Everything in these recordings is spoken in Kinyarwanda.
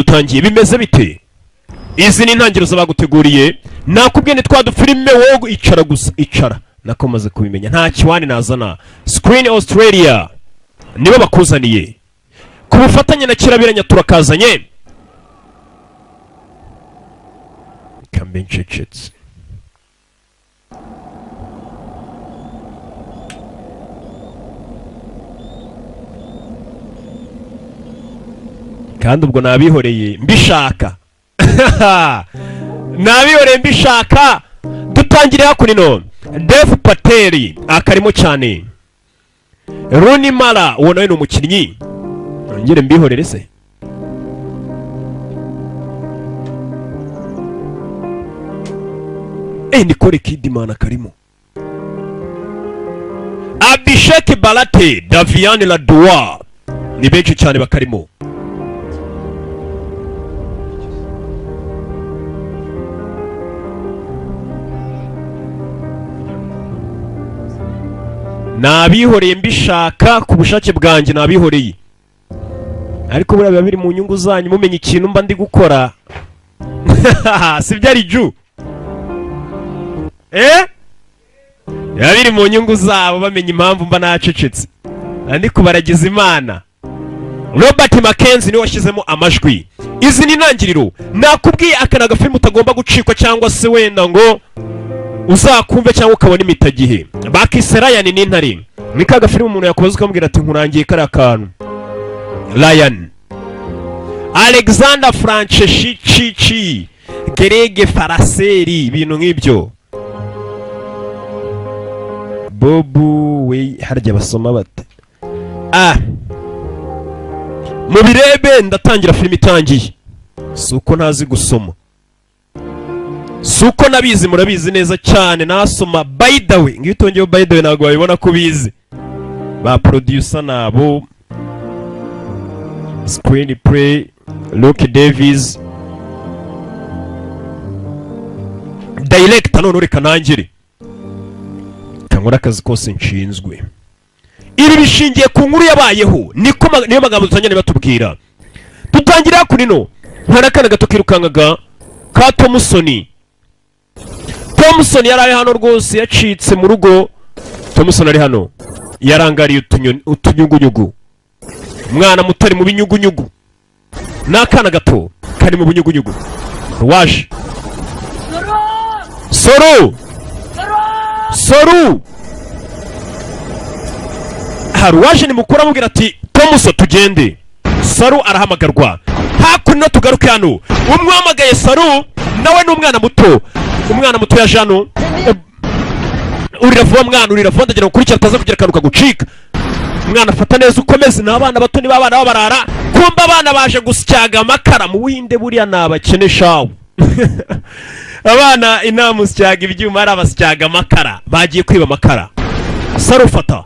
Dutangiye, bimeze bite? Izi ni intangiriro z'abaguteguriye. Nakubwiye ni twa dufilime, wowe icara gusa, icara. Nako maze kubimenya, nta kiwani nazana. Screen Australia nibo bakuzaniye ku bufatanye na Kirabiranya, turakazanye. Kambe ncecetse. Kandi ubwo nabihoreye mbishaka, nabihoreye mbishaka. Dutangire hakuno. Dev Patel akarimo cyane, Rooney Mara, uwo nawe ni umukinnyi. Nongere mbihorere se? Nicole Kidman akarimo, Abhishek Barate, Davian Ladua, ni benshi cyane bakarimo. Nabihoreye mbishaka, ku bushake bwanjye nabihoreye, ariko buriya biba biri mu nyungu zanyu mumenya ikintu mba ndi gukora, sibyo? Ari ju biba biri mu nyungu zabo bamenya impamvu mba nacecetse, ndi kubaragiza Imana. Robert Mackenzie niwe washyizemo amajwi. Izi ni intangiriro. Nakubwiye, aka ni agafilmu utagomba gucikwa, cyangwa se wenda ngo uzakumve cyangwa ukabona imitagihe. Bakise Ryan n'intare. Ni ka gafilmu umuntu yakubaza ukamubwira ati: "Nkurangiye kariya kantu." Ryan, Alexander Franceschi, Gerege Faraseri, ibintu nk'ibyo. Bobu we, harya basoma bate? Ah, mubirebe. Ndatangira filime itangiye. Si uko ntazi gusoma, si uko nabizi, murabizi neza cyane nasoma. By the way, ngiyo utongeyeho by the way, ntabwo wabibona ko ubizi. Ba producer nabo, screenplay Luke Davis, director. None reka nangire kankora akazi kose nshinzwe. Ibi bishingiye ku nkuru yabayeho, niko niyo magambo dutangira batubwira. Dutangira kuri no hari akana gato kirukangaga ka Tomusoni. Tomusoni yari ari hano rwose, yacitse mu rugo. Tomusoni ari hano, yarangariye utunyugunyugu. Umwana muto ari mu binyugunyugu, ni akana gato kari mu binyugunyugu. Waje Soru, Soru. Hari uwaje, ni mukuru, amubwira ati: "Tomuso, tugende." Saru arahamagarwa hakuno. Tugaruke hano, umwe Saru nawe ni umwana muto. Umwana muto yaje hano. Urira vuba mwana, urira vuba, ndagira ngo ukurikire ataza kugira akantu kagucika. Umwana afata neza, ukomeze. Ni abana bato, niba abana babarara. Kumba abana baje gusyaga amakara mu Buhinde. Buriya ni abakene shawu abana. Inama usyaga ibyuma, ari abasyaga amakara, bagiye kwiba amakara. Sarufata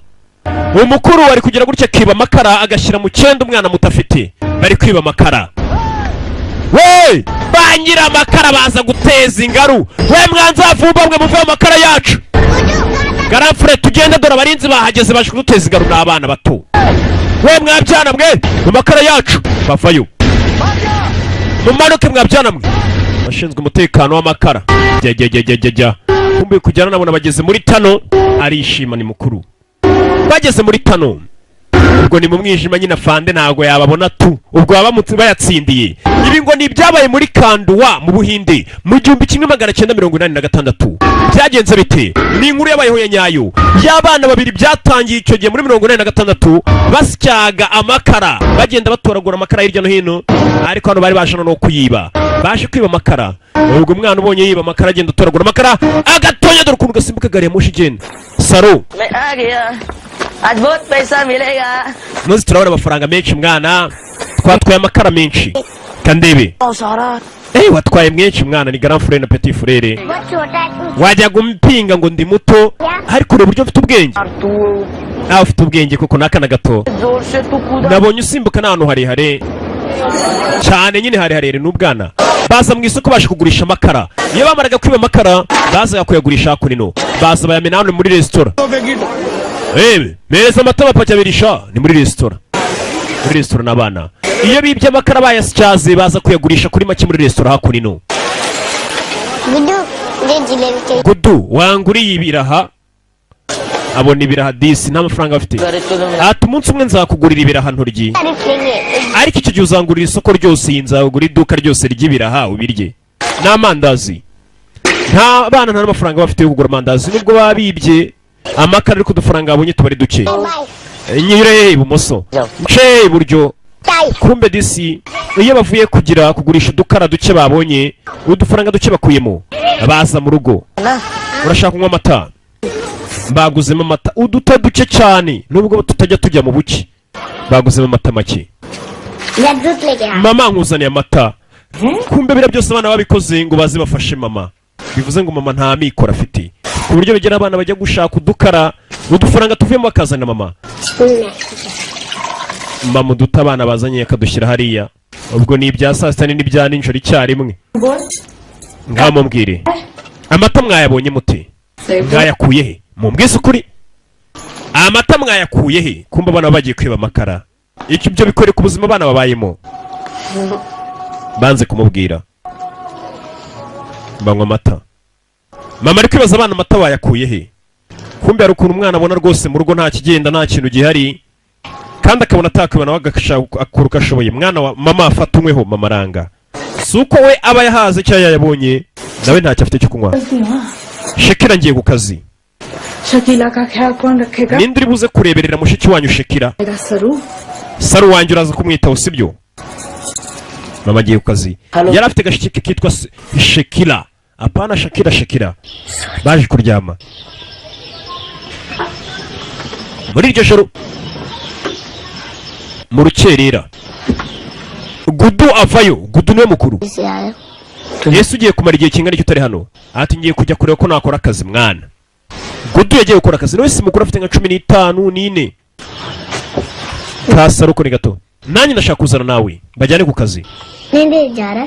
umukuru ari kugira gutya, akiba amakara agashyira mu cyenda umwana muto afite. Bari kwiba amakara we, ba nyiri amakara baza guteza ingaru. We mwanzavumba mwe, muve mu makara yacu! Garamfure, tugende, dore abarinzi bahageze, baje kuduteza ingaru. Ni abana bato. We mwabyana mwe, mu makara yacu! Bavayo, mumanuke mwabyana mwe! Abashinzwe umutekano w'amakara, jya jya jya jya jya jya. Kumbe kujyana nabona bageze muri tano, arishima, ni mukuru. Bageze muri tano, ubwo ni mu mwijima nyine, afande ntabwo yababona tu. Ubwo baba bayatsindiye. Ibi ngo ni ibyabaye muri Kanduwa mu Buhinde mu 1986. Byagenze bite? Ni inkuru yabayeho ya nyayo y'abana babiri. Byatangiye icyo gihe muri 86, basyaga amakara, bagenda batoragura amakara hirya no hino, ariko hano bari baje no kuyiba, baje kwiba amakara. Ubwo umwana ubonye yiba amakara, agenda atoragura amakara agatonya, dore ukuntu gasimbuka gari ya moshi igenda. Saro. मैं आ गया, आज बहुत पैसा मिलेगा। Muzi turabona amafaranga menshi mwana, twatwaye amakara menshi kandebe. और सारा Watwaye menshi mwana. Ni grand frère na petit frère. बहुत छोटा है तू। Wajyaga umpinga ngo ndi muto, ariko ureba uburyo mfite ubwenge. यार तू Nawe ufite ubwenge kuko n'akana gato. जोर से तू कूदा। Nabonye usimbuka n'ahantu harehare cyane nyine, harehare n'ubwana. Baza mu isoko baje kugurisha amakara. Iyo bamaraga kwiba amakara, bazaga kuyagurisha hakuno, baza bayamena hano muri resitora. Mpereza amata amapaki abiri sha. Ni muri resitora, muri resitora n'abana. Iyo bibye amakara bayasyaze, baza kuyagurisha kuri make muri resitora hakuno. Guddu, मुझे जलेबी चाहिए। Gudu, wanguriye ibiraha? Abona ibiraha disi, nta mafaranga afite. अरे तो तुम Ati umunsi umwe nzakugurira ibiraha ntoryi. तारीफ लेंगे। Ariko icyo gihe uzangurira isoko ryose, iyi nzagura iduka ryose ry'ibiraha ubirye n'amandazi. Nta bana, nta n'amafaranga bafite yo kugura amandazi nubwo baba bibye amakara, ariko udufaranga babonye tuba ari duke. Bye. Nyure ibumoso, nce iburyo. Tie. Kumbe disi iyo bavuye kugira kugurisha udukara duke babonye, udufaranga duke bakuyemo, baza mu rugo. ना Urashaka kunywa amata? Baguzemo amata uduta duke cyane, nubwo tutajya tujya mu buki, baguzemo amata make. मैं दूध लेके आ। Mama, nkuzaniye amata. Kumbe biriya byose abana babikoze ngo baze bafashe mama, bivuze ngo mama nta mikoro afite, ku buryo bigera abana bajya gushaka udukara, udufaranga tuvuyemo bakazanira mama. Mama uduta abana bazanye akadushyira hariya. Ubwo ni ibya saa sita n'ibya nijoro icyarimwe. Ngaho mumbwire, amata mwayabonye mute? Mwayakuye he? Mumbwise ukuri, amata mwayakuye he? Kumva abana bagiye kwiba amakara, icyo ibyo bikwereka ubuzima abana babayemo. Banze kumubwira, banywa amata. Mama ari kwibaza abana amata bayakuye he. Kumbe hari ukuntu umwana abona rwose mu rugo nta kigenda, nta kintu gihari, kandi akabona atakwiba, nawe agashaka akora uko ashoboye. Mwana wa mama, afata unyweho. Mama aranga, si uko we aba yahaze cyangwa yayabonye, nawe ntacyo afite cyo kunywa. Shekira, ngiye ku kazi. Shakila का ख्याल कौन रखेगा? Ninde uri buze kureberera mushiki wanyu Shekira? मेरा Saru. Saru wanjye uraza kumwitaho, sibyo? Mama agiye ku kazi. Hello. Yari afite agashiki ke kitwa Shekira, apana Shakira, Shekira. Baje kuryama muri iryo joro mu rukerera, Gudu avayo. Gudu niwe mukuru. से आया। Yesu, ugiye kumara igihe kingana iki utari hano? Ati ngiye kujya kureba ko nakora akazi. Mwana Gudu yagiye gukora akazi, nawe si mukuru, afite nka 15 n'ine. Kasaruko ni gato. Nanjye ndashaka kuzana nawe, bajyane ku kazi. नहीं नहीं, जा रहा।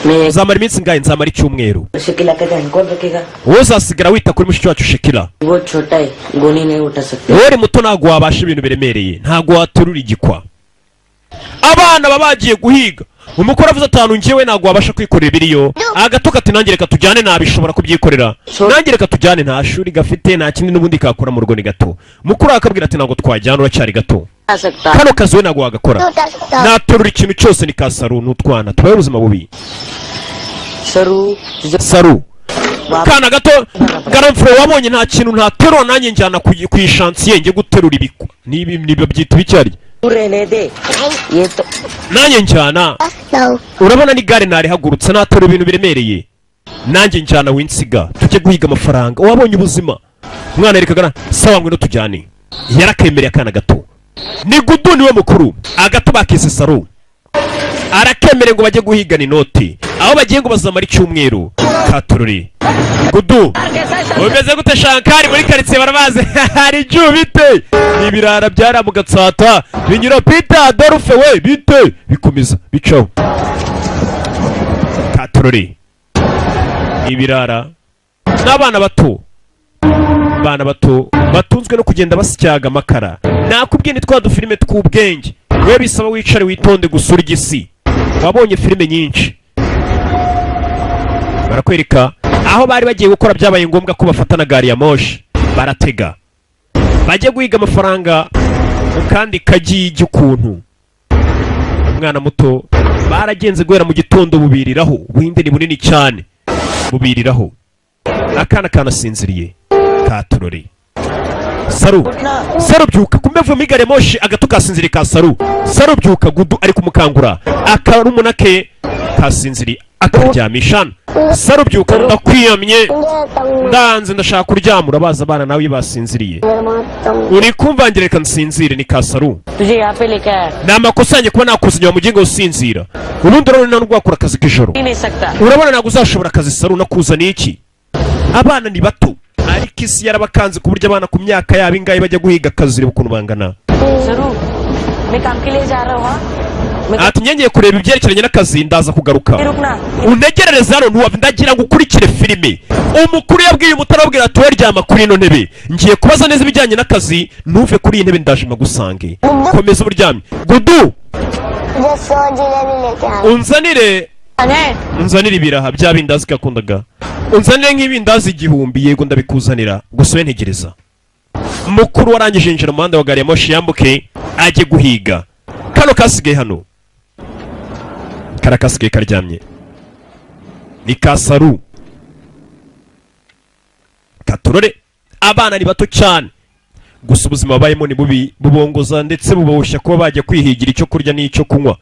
मैं Nzamara iminsi ingahe? Nzamara icyumweru. Shakila का ध्यान कौन रखेगा? Wowe uzasigara wita kuri mushiki wacu Shekira. वो छोटा है, गोली नहीं उठा सकते। Wowe uri muto, ntabwo wabasha ibintu biremereye, ntabwo waterura igikwa. Abana baba bagiye guhiga. Umukuru avuze atanu, njyewe ntabwo wabasha kwikorera ibiriyo. Agato kati nanjye reka tujyane, nabishobora kubyikorera, nanjye reka tujyane. Nta shuri gafite, nta kindi n'ubundi kakora mu rugo, ni gato. Mukuru akabwira ati ntabwo twajyana, uracyari gato. आ सकता। Kano kazi we ntabwo wagakora. उठा सकता। Naterura ikintu cyose ni kasaru n'utwana tubaye ubuzima bubi. Saru. Saru, kana gato garamfuro wabonye, nta kintu ntaterura nanjye, njyana ku ishansiye njye guterura ibikwa nibi niba byita ibicyari. रहने दे, ये तो Nanjye njyana. No. Urabona n'igare narihagurutse, naterura ibintu biremereye. Nanjye njyana, winsiga tujye guhiga amafaranga. Wabonye ubuzima umwana yerekaga. Sawa, ngwino tujyane. Yarakemereye akana gato. Ni Gudu niwe mukuru, agato bakise Saru, arakemereye ngo bajye guhigana inoti. Aho bagiye ngo bazamara icyumweru. Katururi Gudu, umeze gute? Shankari muri karitsiye barabazi, hari icyuho bite? Ibirara byara mu Gatsata binyura Peter Adolphe we bite, bikomeza bicaho. Katururi ibirara n'abana bato, abana bato batunzwe no kugenda basyaga amakara. Nakubwiye ni twa dufilime tw'ubwenge, we bisaba wicare witonde gusura igisi. Wabonye filime nyinshi, barakwereka aho bari bagiye gukora. Byabaye ngombwa ko bafata na gari ya moshi, baratega bajye guhiga amafaranga mu kandi kagigi. Ukuntu umwana muto baragenze guhera mu gitondo, bubiriraho. Ubuhinde ni bunini cyane, bubiriraho. Akana kanasinziriye katurore. Saru, Saru, byuka! Kumbe avuye muri gari ya moshi, agato kasinziriye ka Saru. Saru, byuka! Gudu ari kumukangura, akarumuna ke kasinziriye akaryamisha. Saru, byuka, ndakwiyamye, ndanze, ndashaka kuryama. Urabaza abana nawe iyo basinziriye, uri kumva ngira reka nsinzire. Ni ka Saru. तुझे यहाँ पे लेके आया। Ni amakosa yanjye kuba nakuzanye wa mugingo usinzira. Ubundi urabona nta nubwo wakora akazi k'ijoro. नहीं सकता। Urabona ntabwo uzashobora akazi Saru, nakuzaniye iki? Abana ni bato, ariko isi yarabakanze ku buryo abana ku myaka yabo ingahe bajya guhiga akazi. Reba ukuntu bangana. जरूर, मैं काम के लिए जा रहा हूँ, हाँ? मैं Ati ngiye kureba ibyerekeranye n'akazi, ndaza kugaruka. रुकना। Untegerereze hano, ntiwava, ndagira ngo ukurikire filime. Umukuru yabwiye umutara, ababwira ati ryama kuri ino ntebe, ngiye kubaza neza ibijyanye n'akazi, ntuve kuri iyi ntebe, ndaje mpagusange, komeza uburyamye. Gudu मुझे 100 जलेबी लेके आना। Unzanire, unzanire ibiraha bya bindazi kakundaga, unzanire nk'ibindazi 1000. Yego, ndabikuzanira, gusa we ntegereza. Mukuru warangije yinjira mu muhanda wa gari ya moshi yambuke ajye guhiga. Kano kasigaye hano, kara kasigaye karyamye ni kasaru katurore. Abana ni bato cyane, gusa ubuzima babayemo ni bubi, bubongoza ndetse buboshya kuba bajya kwihigira icyo kurya n'icyo kunywa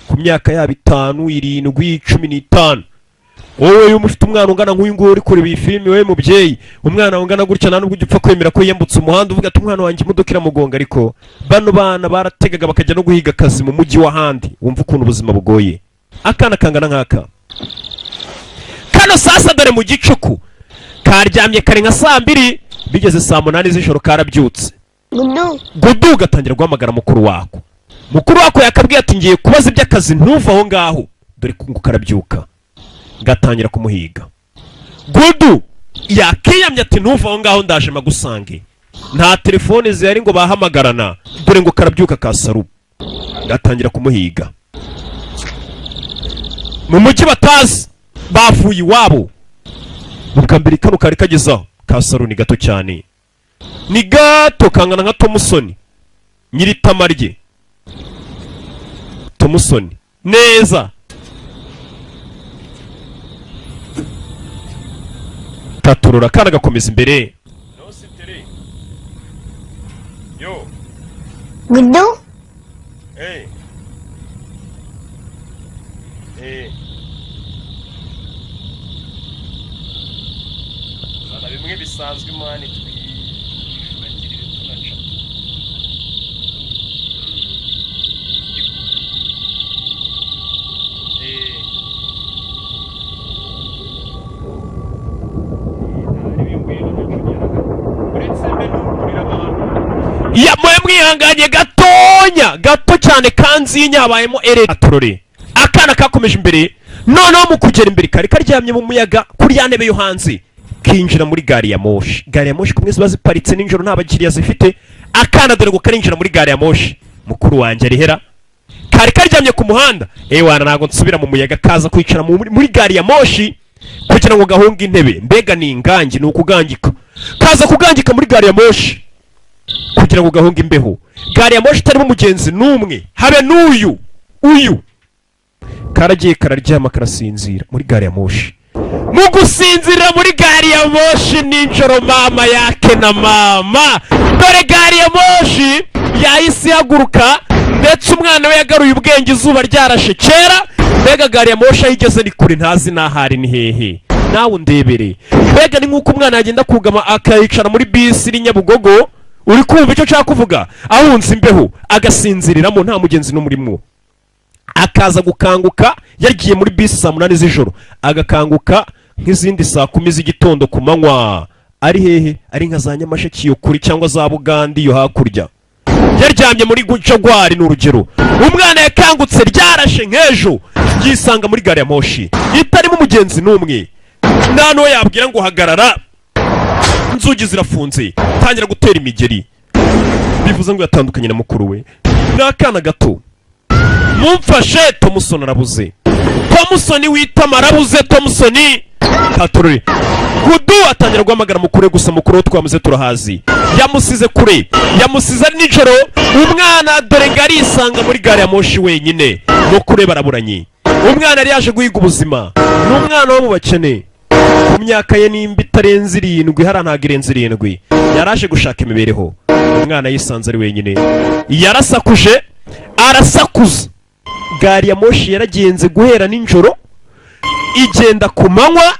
ku myaka yabo 5, 7, 15. Wowe iyo ufite umwana ungana nk'uyu nguyu uri kureba iyi filimi, wowe mubyeyi, umwana ungana gutya, nta nubwo ujya upfa kwemera ko yiyambutse umuhanda uvuga ati umwana wanjye imodoka iramugonga. Ariko bano bana barategaga bakajya no guhiga akazi mu mujyi w'ahandi. Wumva ukuntu ubuzima bugoye. Akana kangana nk'aka kano sasa, dore mu gicuku karyamye kare nka saa 2, bigeze saa 8 z'ijoro karabyutse. Guddu. Gudu gatangira guhamagara mukuru wako. Mukuru wako yakabwiye ati ngiye kubaza iby'akazi, ntuve aho ngaho. Dore ko ngo karabyuka gatangira kumuhiga. Gudu yakiyamye ati ntuve aho ngaho, ndaje magusange. Nta telefone zihari ngo bahamagarana. Dore ngo karabyuka kasaru gatangira kumuhiga mu mujyi batazi, bavuye iwabo. Ubwa mbere kano kari kagezaho kasaru ni gato cyane, ni gato kangana nka Tomusoni nyiritama rye, Tomusoni neza. Katurura kana gakomeza imbere. Guddu. Bimwe bisanzwe mani, twibagirire tunaca. Ya mwe mwihanganye gatonya gato cyane kanzinya habayemo ere atorore. Akana kakomeje imbere, noneho mu kugera imbere kari karyamye mu muyaga kuri ya ntebe yo hanze, kinjira muri gari ya moshi. Gari ya moshi kumwe ziba ziparitse nijoro nta bakiriya zifite. Akana dore ngo karinjira muri gari ya moshi, mukuru wanjye arihera kari karyamye ku muhanda. Ewana ntago nsubira mu muyaga, kaza kwicara muri gari ya moshi kugira ngo gahunge intebe. Mbega ni ingangi, ni ukugangika. Kaza kugangika muri gari ya moshi kugira ngo gahunge imbeho. Gari ya moshi itarimo umugenzi n'umwe, habe n'uyu uyu. Karagiye kararyama karasinzira muri gari ya moshi. Mu gusinzira muri gari ya moshi nijoro, mama yake na mama, dore gari ya moshi yahise ihaguruka, ndetse umwana we yagaruye ubwenge izuba ryarashe kera. Mbega gari ya moshi aho igeze ni kure, ntazi n'ahari ni hehe, nawe undebere. Mbega ni nk'uko umwana yagenda kugama akayicara muri bisi iri Nyabugogo, uri kumva icyo nshaka kuvuga, ahunze imbeho agasinziriramo nta mugenzi n'umurimo, akaza gukanguka yagiye muri bisi saa 8 z'ijoro, agakanguka nk'izindi saa 10 z'igitondo ku manywa. Ari hehe? Ari nka za Nyamasheke iyo kuri cyangwa za Bugandi yo hakurya, yaryamye muri Jagwari ni urugero. Umwana yakangutse ryarashe nk'ejo, yisanga muri gari ya moshi itarimo umugenzi n'umwe, nta n'uwo yabwira ngo hagarara, inzugi zirafunze, tangira gutera imigeri. Bivuze ngo yatandukanye na mukuru we, ni akana gato. Mumfashe, Tomusoni arabuze, Tomusoni witama arabuze, Tomusoni katorore. Gudu atangira guhamagara mukuru we, gusa mukuru we twamuze turahazi, yamusize kure, yamusize ari nijoro. Umwana dore ngo arisanga muri gari ya moshi wenyine, mukuru we baraburanye. Umwana yari yaje guhiga ubuzima, ni umwana wo mu bakene, ku myaka ye nimba itarenze 7, hariya ntabwo irenze 7, yaraje gushaka imibereho. Umwana yisanze ari wenyine, yarasakuje arasakuza. Gari ya moshi yaragenze guhera nijoro igenda ku manywa,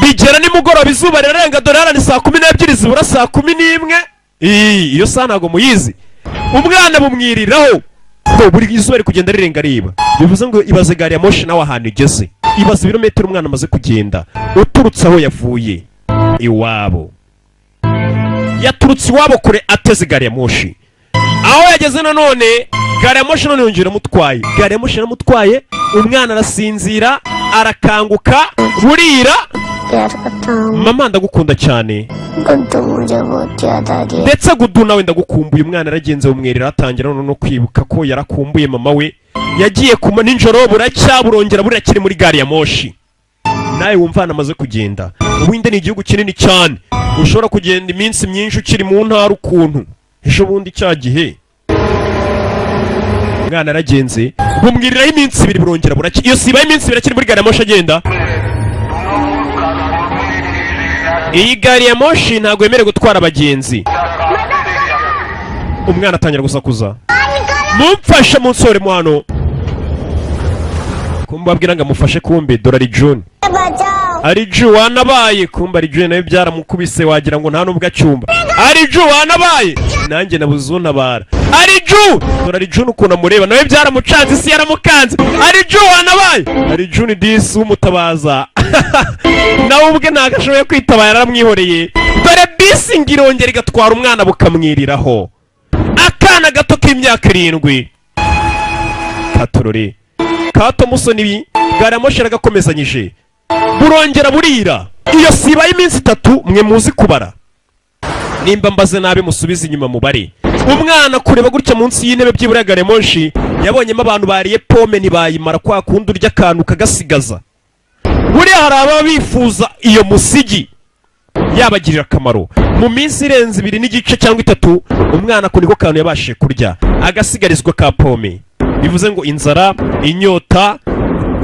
bigera nimugoroba izuba rirarenga, dore hano ni saa 12 zibura saa 11. Iyo saa ntabwo muyizi. Umwana bumwiriraho buri izuba riri kugenda rirenga riba. Bivuze ngo ibaze gari ya moshi nawe ahantu igeze, ibaze ibirometero umwana amaze kugenda uturutse aho yavuye iwabo. Yaturutse iwabo kure ateze gari ya moshi, aho yageze nanone gari ya moshi none yongera amutwaye. Gari ya moshi yaramutwaye, umwana arasinzira arakanguka burira. प्यार करता हूँ। Mama, ndagukunda cyane. Guddu मुझे बहुत याद आ रही है। Ndetse Gudu nawe ndagukumbuye. Umwana yaragenze bumwerera, atangira none no kwibuka ko yarakumbuye mama we. Yagiye kuma nijoro, buracya, burongera burakiri muri gari ya moshi. Nawe wumva hano amaze kugenda. Ubuhinde ni igihugu kinini cyane, ushobora kugenda iminsi myinshi ukiri mu ntara. Ukuntu ejo bundi cya gihe umwana yaragenze bumwiriraho iminsi 2, burongera buracya. Iyo sibaye iminsi 2 akiri muri gari ya moshi agenda. Iyi gari ya moshi ntabwo yemerewe gutwara abagenzi. Umwana atangira gusakuza, "Mumfashe, munsore mo hano." Kumbabwira ngo amufashe, kumbe dore ari June. बचाओ। Ariju wanabaye, kumbe Ariju nawe byaramukubise, wagira ngo nta nubwo acyumba. Ariju wanabaye, nanjye nabuze untabara. Ariju, dore Ariju ukuntu amureba, nawe byaramucanze, isi yaramukanze. Ariju wanabaye, Ariju ni disi w'umutabaza, nawe ubwe ntabwo ashoboye kwitabara, yaramwihoreye. Dore bisi ngo irongera igatwara umwana, bukamwiriraho, akana gato k'imyaka 7. Katorore kato musoni, gari ya moshi yaragakomezanyije, burongera burira. Iyo siba y'iminsi 3, mwe muzi kubara, nimba mbaze nabi musubize inyuma mubare. Umwana kureba gutya munsi y'intebe byibura ya gari ya moshi, yabonyemo abantu bariye pome ntibayimara. Kwa kundi urya akantu kagasigaza, buriya hari ababa bifuza iyo musigi yabagirira akamaro. Mu minsi irenze 2.5 cyangwa 3, umwana ako niko kantu yabashije kurya, agasigarizwa ka pome. Bivuze ngo inzara, inyota,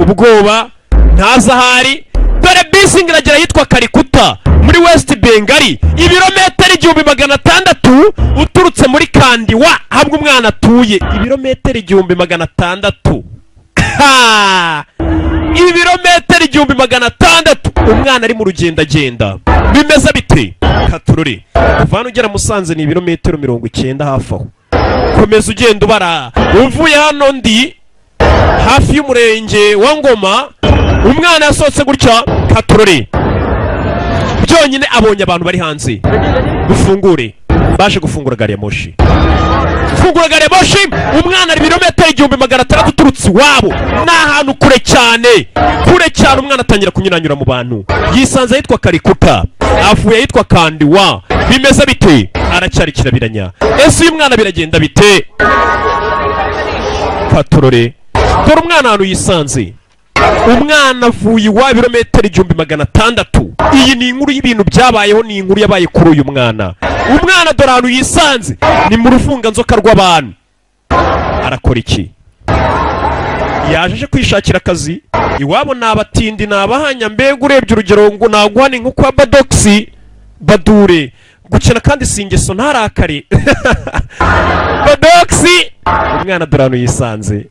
ubwoba, ntazi ahari. Dore bisi ngo iragera ahitwa Karikuta muri West Bengal, ibirometero 1600 uturutse muri Kandiwa hamwe umwana atuye. Ibirometero 1600. Ha! Ibirometero 1600, umwana ari mu rugendagenda. Bimeze bite? Katururi, kuva hano ugera Musanze ni ibirometero 90 hafi aho. Komeza ugenda ubara. Uvuye hano ndi hafi y'umurenge wa Ngoma. Umwana yasohotse gutya, katururi, byonyine abonye abantu bari hanze. Dufungure. Baje gufungura gari ya moshi, fungura gari ya moshi. Umwana ari ibirometero 1600 uturutse iwabo, ni ahantu kure cyane, kure cyane. Umwana atangira kunyuranyura mu bantu, yisanze ahitwa Karikuta, avuye ahitwa Kandiwa. Bimeze bite? Aracyari kirabiranya. Ese uyu mwana biragenda bite? Katorore, dore umwana ahantu yisanze. Umwana avuye iwabo ibirometero 1600. Iyi ni inkuru y'ibintu byabayeho, ni inkuru yabaye kuri uyu mwana. Umwana dore ahantu yisanze, ni mu rufunganzoka rw'abantu. Arakora iki? Yaje aje kwishakira akazi. Iwabo ni abatindi, ni abahanya. Mbega urebye urugero ngo naguha ni nko kwa Badogisi Badure gukina, kandi si ingeso, ntarakare Badogisi. Umwana dore ahantu yisanze,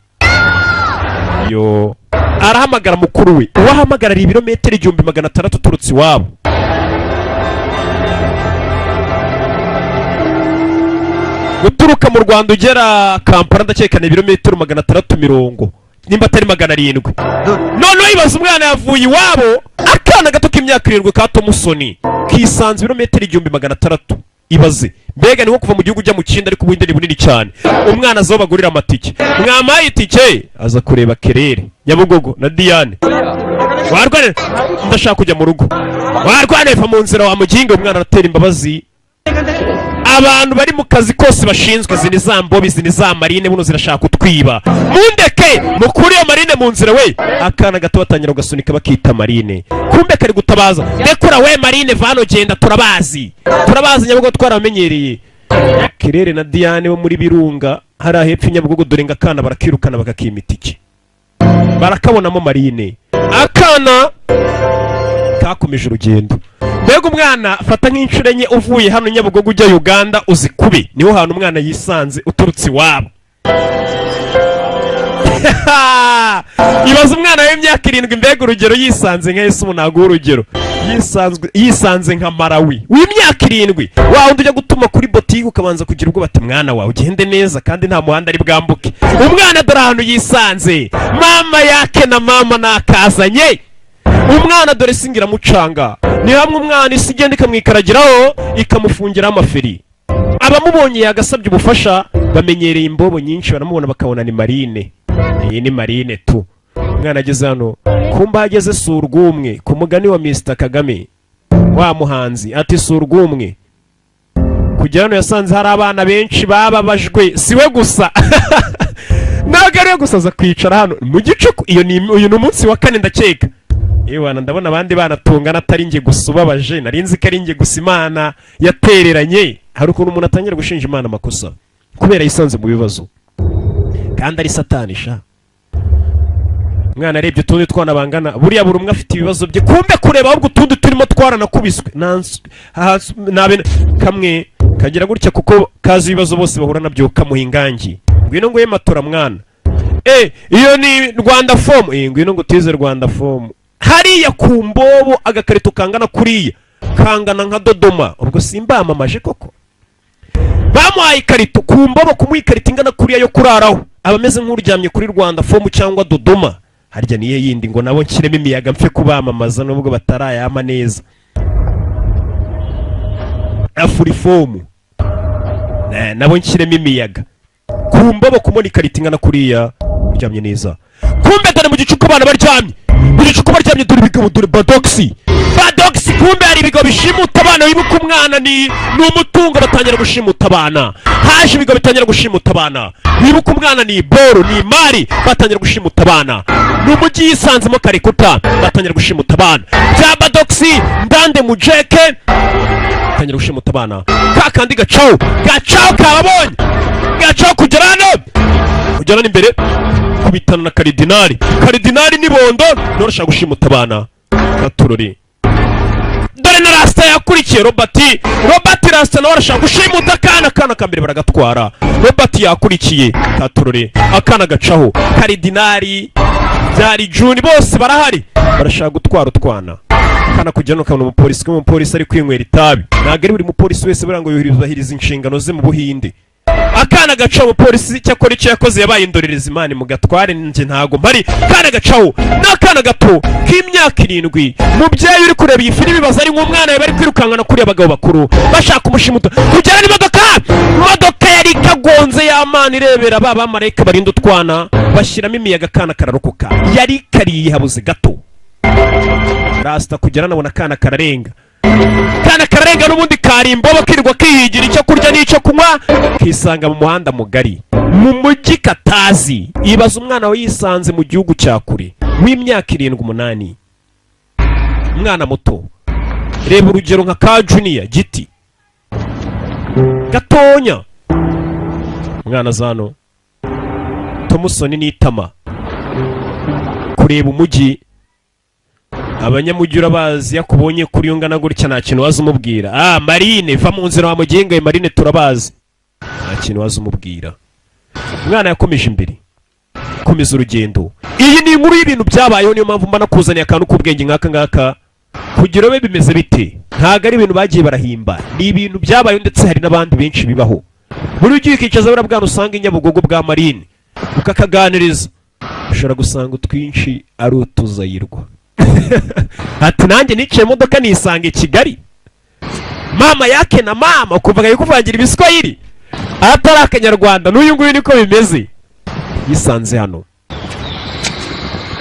yo arahamagara mukuru we. Uwo ahamagarira ibirometero 1600 uturutse iwabo. Guturuka mu Rwanda ugera Kampala ndakeka ni ibirometero 660, nimba atari 700. Noneho ibaza, umwana yavuye iwabo, akana gato k'imyaka 7 ka Tomusoni, kisanze ibirometero 1600. Ibaze mbega, ni nko kuva mu gihugu ujya mu kindi, ariko ubundi ni bunini cyane. Umwana aza aho bagurira amatike, "Mwampaye itike?" Aza kureba Kerere Nyabugogo na Diane. "Warwane, ndashaka kujya mu rugo." "Warwane, va mu nzira wa muginga." Umwana aratera imbabazi abantu bari mu kazi kose bashinzwe. "Izi ni za mbobi, izi ni za marine, buno zirashaka kutwiba. Mundeke, mukure iyo marine mu nzira we." Akana gato batangira kugasunika, bakita marine, kumbe kari gutabaza, "Rekura we marine, vano, genda, turabazi, turabazi Nyabugogo twaramenyereye." Kirere na Diane bo muri Birunga hariya hepfo i Nyabugogo, dore ngo akana barakirukana, bakakima itike, barakabonamo marine. Akana kakomeje urugendo. Mbega umwana, fata nk'inshuro enye uvuye hano Nyabugogo ujya Uganda, uzi kubi niho hantu umwana yisanze uturutse iwabo. Ibaza umwana w'imyaka 7, mbega urugero, yisanze nka Yesu. Ntabwo urugero yisanze nka Marawi w'imyaka 7, wa wundi ujya gutuma kuri botike ukabanza kugira ubwoba, ati "Mwana wawe ugende neza," kandi nta muhanda ari bwambuke. Umwana dore ahantu yisanze, mama yake na mama nakazanye. Umwana dore singira iramucanga. Ni hamwe umwana isi igenda ikamwikaragiraho, ikamufungiraho amaferi. Abamubonye yagasabye ubufasha, bamenyereye imbobo nyinshi, baramubona bakabona ni marine. Iyi ni marine tu. Umwana ageze hano, kumba ageze si urw'umwe. Ku mugani wa Mr Kagame wa muhanzi ati: "Si urw'umwe." Kugera hano yasanze hari abana benshi bababajwe, si we gusa, ntabwo ari we gusa. Aza kwicara hano mu gicuku. Iyo ni uyu ni umunsi wa kane ndakeka. Yewana, ndabona abandi bana tungana, atari njye gusa ubabaje. Nari nzi ko ari njye gusa Imana yatereranye. Hari ukuntu umuntu atangira gushinja Imana amakosa kubera yisanze mu bibazo kandi ari Satani sha. Umwana arebye utundi twana bangana, buriya buri umwe afite ibibazo bye. Kumbe kureba ahubwo utundi turimo twaranakubiswe. Nabe kamwe kagira gutya kuko kazi ibibazo bose bahura nabyo, kamuha ingangi: "Ngwino nguhe matora mwana." Iyo ni Rwanda Foam. Ngwino ngo utize Rwanda Foam hariya ku mbobo, agakarito kangana kuriya, kangana nka Dodoma. Ubwo simbamamaje koko? Bamuhaye ikarito ku mbobo. Kumuha ikarito ingana kuriya yo kuraraho, aba ameze nk'uryamye kuri Rwanda Foam cyangwa Dodoma. Harya niyo yindi ngo nabo nshyiremo imiyaga mfe kubamamaza nubwo batarayama neza. Afrifoam nabo nshyiremo imiyaga. Ku mbobo kumubona ikarito ingana kuriya uryamye neza. Kumbe dore mu gicuku abana baryamye, mu gicuku baryamye. Dore ibigabo, dore badogisi, badogisi. Kumbe hari ibigabo bishimuta abana. Wibuka umwana ni umutungo. Batangira gushimuta abana. Haje ibigabo bitangira gushimuta abana. Wibuka umwana ni boro, ni imari. Batangira gushimuta abana. Ni umujyi yisanzemo Karikuta. Batangira gushimuta abana bya badogisi ndande mujeke. Batangira gushimuta abana. Ka kandi gacaho, gacaho, kababonye, gacaho kugera hano, kugera hano imbere, kubitana na karidinari. Karidinari ni bondo ntorashaka gushimuta abana. Katurori, dore na Rasita yakurikiye Robert. Robert Rasita nawe arashaka gushimuta akana. Akana ka mbere baragatwara. Robert yakurikiye. Katurore, akana gacaho. Karidinari byari Juni, bose barahari, barashaka gutwara utwana. Akana kujya no kabona umupolisi. Ko umupolisi ari kwinywera itabi, ntabwo ari buri mupolisi wese buriya ngo yubahiriza inshingano ze mu Buhinde. Akana gacaho. Umupolisi cyakora icyo yakoze yabaye indorerezi. Imana mu gatware, njye ntago mpari. Akana gacaho ni akana gato k'imyaka 7. Mubyeyi uri kureba iyi filimi, baza ari nk'umwana we bari kwirukankana kuri abagabo bakuru bashaka umushimuta. Kugera n'imodoka, imodoka yari ikagonze y'amana irebera. Ba bamarayika barinda utwana bashyiramo imiyaga, akana kararokoka. Yari kariye habuze gato. Rasita kugera nabona akana kararenga, kana kararenga. N'ubundi kari imbobo, kirirwa kihigira icyo kurya n'icyo kunywa, kisanga mu muhanda mugari mu mujyi katazi. Ibaza umwana we yisanze mu gihugu cya kure w'imyaka 7, 8, umwana muto. Reba urugero nka ka Junior giti gatonya. Umwana zano Tomusoni n'itama kureba umujyi. Abanyamujyi urabazi, yakubonye kuri ungana gutya nta kintu waza umubwira. Ah, Marine, va mu nzira wamugengaye. Marine turabazi, nta kintu waza umubwira. Umwana yakomeje imbere, komeza urugendo. Iyi ni inkuru y'ibintu byabayeho, niyo mpamvu mba nakuzaniye akantu k'ubwenge nk'aka ngaka kugira ube bimeze bite. Ntabwo ari ibintu bagiye barahimba, ni ibintu byabayeho, ndetse hari n'abandi benshi bibaho. Buri ugiye ukicaza buriya bwana usanga i Nyabugogo bwa Marine ukakaganiriza, ushobora gusanga utwinshi ari utuzayirwa. Ati: "Nanjye niciye imodoka nisanga i Kigali, mama yake na mama." Ukumva kuvangira ibiswahili atari akanyarwanda. N'uyu nguyu niko bimeze, yisanze hano.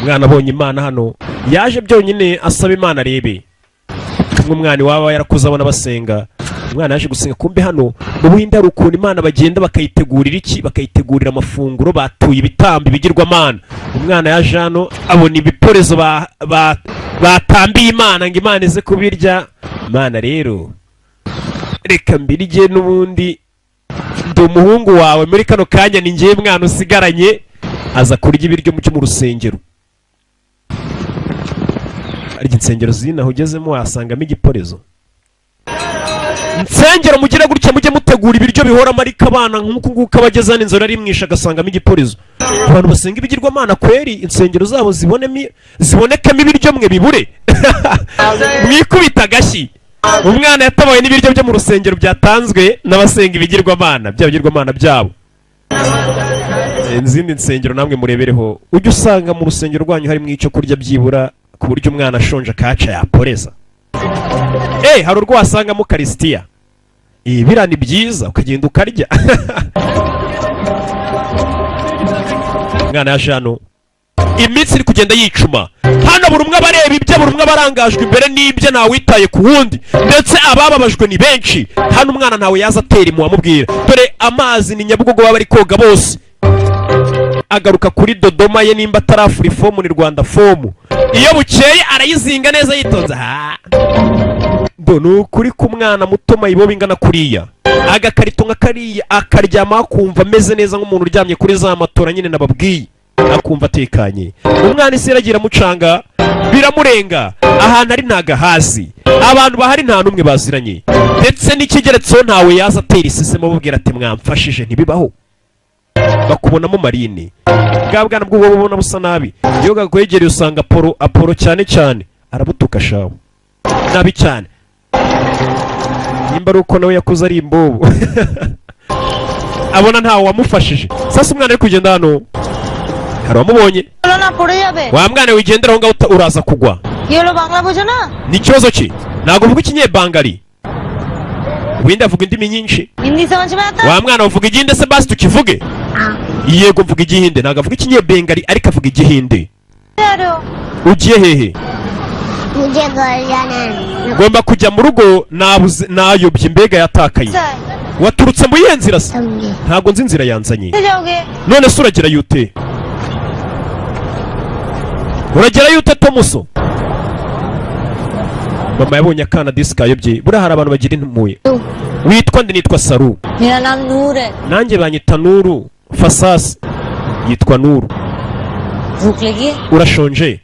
Umwana abonye Imana hano, yaje byonyine asaba Imana arebe nk'umwana iwaba yarakuze abona basenga. Umwana yaje gusenga. Kumbe hano mu Buhinde hari ukuntu Imana bagenda bakayitegurira iki, bakayitegurira amafunguro, batuye ibitambo ibigirwamana. Umwana yaje hano abona ibiporezo batambiye Imana ngo Imana ize kubirya. Imana rero, reka mbirye, n'ubundi ndi umuhungu wawe, muri kano kanya ni njyewe mwana usigaranye. Aza kurya ibiryo byo mu rusengero. Arya insengero zinaho ugezemo wasangamo igiporezo. Insengero mugire gutya, mujye mutegura ibiryo bihoramo. Ariko abana nk'uku nguku abageze hano, inzara arimwisha agasangamo igiporezo. Abantu basenga ibigirwamana kweri, insengero zabo zibonemo, zibonekemo ibiryo, mwe bibure, mwikubita agashyi. Umwana yatabawe n'ibiryo byo mu rusengero byatanzwe n'abasenga ibigirwamana, bya bigirwamana byabo. Izindi nsengero namwe murebereho, ujye usanga mu rusengero rwanyu harimo icyo kurya byibura, ku buryo umwana ashonje akaca yaporeza. Hari urwo wasangamo karisitiya. Biriya ni byiza, ukagenda ukarya. Umwana yaje hano. Iminsi iri kugenda yicuma. Hano buri umwe aba areba ibye, buri umwe aba arangajwe imbere n'ibye, ntawitaye ku wundi. Ndetse abababajwe ni benshi. Hano umwana ntawe yaza atera impuhwe amubwira, dore amazi ni Nyabugogo, baba bari koga bose. Agaruka kuri dodoma ye, nimba atarafura ifomu ni Rwanda fomu. Iyo bukeye arayizinga neza yitonze. Ha, do ni ukuri ku mwana muto mayibobo ingana kuriya, agakarito nka kariya, akaryama akumva ameze neza nk'umuntu uryamye kuri za matora nyine nababwiye, akumva atekanye. Umwana isi iragira amucanga, biramurenga. Ahantu ari ntagahazi, abantu bahari nta n'umwe baziranye. Ndetse n'ikigeretseho, ntawe yaza atera isesemo amubwira ati: "Mwamfashije." Ntibibaho, bakubonamo marine. Bwa bwana bw'ubu ubona busa nabi, iyo gakwegereye usanga aporo aporo cyane cyane, arabutuka shawe nabi cyane. Nimba ari uko nawe yakuze ari imbobo, abona ntawe wamufashije. Sasa umwana ari kugenda hano, hari uwamubonye. বলো না, পড়ে যাবে। Wa mwana wigendera aho ngaho, uraza kugwa. কি হলো, বাংলা বোঝো না? Ni ikibazo ki? Ntabwo uvuga ikinyebangali? Wenda avuga indimi nyinshi. Hindi समझ में आता? Wa mwana, uvuga igihinde se? Basi tukivuge. Yego, mvuga igihinde. Ntabwo avuga ikinyebengali, ariko avuga igihinde. जा रहे हो? Ugiye hehe? मुझे घर जाना है। Ngomba kujya mu rugo, nabuze, nayobye, mbega yatakaye. Sir. Waturutse mu yihe nzira se? समझे। Ntabwo nzi inzira yanzanye. कैसे जाओगे? None se uragerayo ute? Uragerayo ute, Tomuso? Mama yabonye akana disi kayobye. Buriya hari abantu bagira impuhwe. Witwa nde? Nitwa Saru. मेरा नाम नूर है। Nanjye banyita Nuru Fasasi, yitwa Nuru. भूख लगी है? Urashonje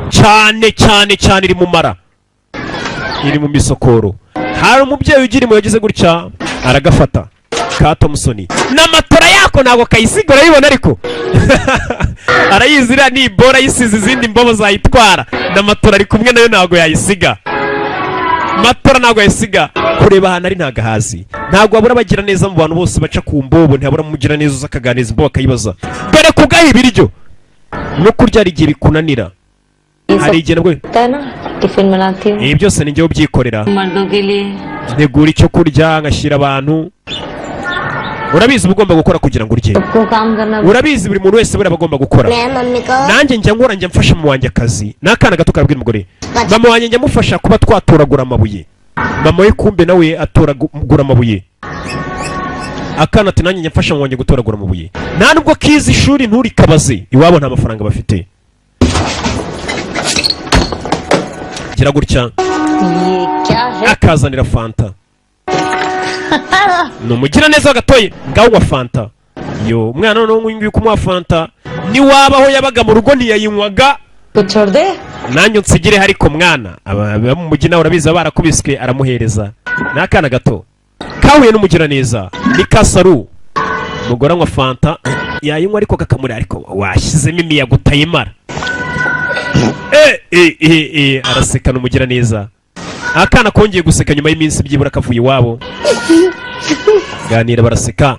cyane cyane cyane. Iri mu mara, iri mu misokoro. Hari umubyeyi ugira impuhwe, yagize gutya aragafata ka Tomusoni n'amatora yako, ntabwo kayisiga. Urayibona, ariko arayizira nibora ayisize izindi mbobo zayitwara. N'amatora ari kumwe nayo, ntabwo yayisiga. Matora ntabwo yayisiga. Kureba ahantu ari ntagahazi, ntabwo wabura bagira neza mu bantu bose baca ku mbobo. Ntihabura umugira neza uza akaganiriza imbobo, akayibaza. Dore kugaha ibiryo no kurya hari igihe bikunanira, hari igihe nabwo होता है ना, टिफिन बनाती हूँ Ibi byose ni njyewe ubyikorera. मर्दों के लिए। Ntegura icyo kurya ngashyira abantu. Urabizi, uba ugomba gukora kugira ngo urye. सबको काम करना। Urabizi, buri muntu wese buriya aba agomba gukora. मैं मम्मी को Nanjye njya nkora, njya mfasha mama wanjye akazi. Ni akana gato karabwira umugore: "Mama wanjye njya mufasha kuba twatoragura amabuye." Mama we kumbe nawe atoragura amabuye. Akana ati: "Nanjye njya mfasha mama wanjye gutoragura amabuye." Nta nubwo kizi ishuri, nturikabaze. Iwabo nta mafaranga bafite. Gira gutya ये क्या है? akazanira fanta. Ni umugiraneza gatoye. Ngaho unywa fanta. Yo umwana noneho nguyu nguyu kumuha fanta, niwaba aho yabaga mu rugo ntiyayinywaga. कुछ छोड़ दे। Nanjye unsigire. Ariko mwana, aba mu mujyi nawe urabizi, baba barakubiswe. Aramuhereza. Ni akana gato kahuye n'umugiraneza, ni Kasaru. Umugore anywa fanta, yayinywa ariko kakamurira: "Ariko washyizemo imiyaga utayimara." Eh eh eh eh, araseka. Ni umugiraneza. Akana kongeye guseka nyuma y'iminsi byibura kavuye iwabo. Ganira, baraseka.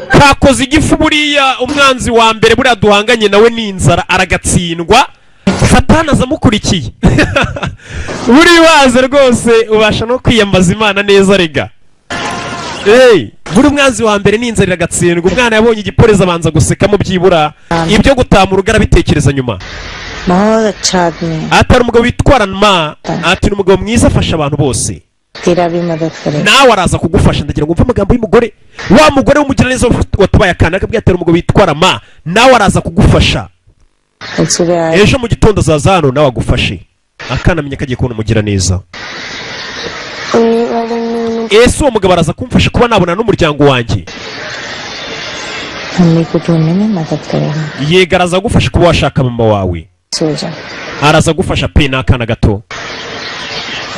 Kakoze igifu. Buriya umwanzi wa mbere buriya duhanganye nawe ni inzara, aragatsindwa. Satani aza amukurikiye. Buriya waza rwose ubasha no kwiyambaza Imana neza rega. Hey, buri umwanzi wa mbere ni inzara, iragatsindwa. Umwana yabonye igipolisi, abanza gusekamo byibura, ibyo gutaha mu rugo arabitekereza nyuma. बहुत अच्छा आदमी है। Atari umugabo witwara ma, ati: "Ni umugabo mwiza, afasha abantu bose." तेरा भी मदद करेगा। Nawe araza kugufasha. Ndagira ngo umve amagambo y'umugore, wa mugore w'umugiraneza watabaye akana, akabwira ati: "Umugabo witwara ma, nawe araza kugufasha." कल सुबह आए। Ejo mu gitondo azaza hano nawe agufashe. Akana amenya ko agiye kubona umugiraneza. उन्हीं वाले ने Ese uwo mugabo araza kumfasha kuba nabona n'umuryango wanjye? Mummy को ढूंढने में मदद करेगा। Yego, araza kugufasha kuba washaka mama wawe. सो जा। Araza gufasha pe. Ni akana gato.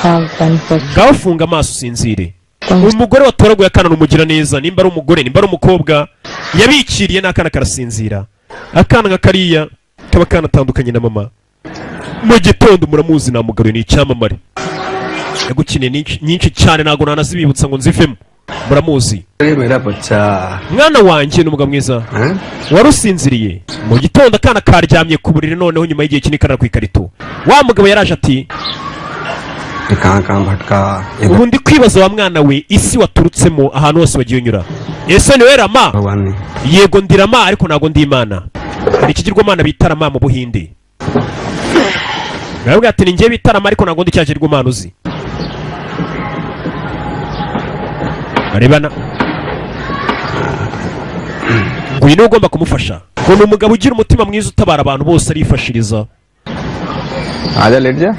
आँख बंद कर। Ngaho funga amaso usinzire. Umugore watoraguye akana ni umugiraneza, nimba ari umugore, nimba ari umukobwa yabikiriye n'akana, karasinzira. Akana nka kariya kaba kanatandukanye na mama. Mu gitondo, muramuzi, namugaruye, ni icyamamare, yagukiniye nyinshi nyinshi cyane, ntabwo nanazibibutsa ngo nzivemo, muramuzi. मेरा बच्चा। Mwana wanjye, ni umugabo mwiza. हैं? Wari usinziriye. Mu gitondo akana karyamye ku buriri, noneho nyuma y'igihe kinini karara ku ikarito. Wa mugabo yaraje ati: ये कहाँ कहाँ भटका ये "Ubu ndi kwibaza, wa mwana we, isi waturutsemo, ahantu hose wagiye unyura. Ese niwe Rama?" भगवान ने Yego, ndi Rama, ariko ntabwo ndi Imana. Hari ikigirwamana bita Rama mu Buhinde. Baravuga ati: "Ni njye bita Rama, ariko ntabwo ndi cya kigirwamana uzi." Barebana ngo uyu niwe ugomba kumufasha, ngo ni umugabo ugira umutima mwiza, utabara abantu bose, arifashiriza. आजा, late जा।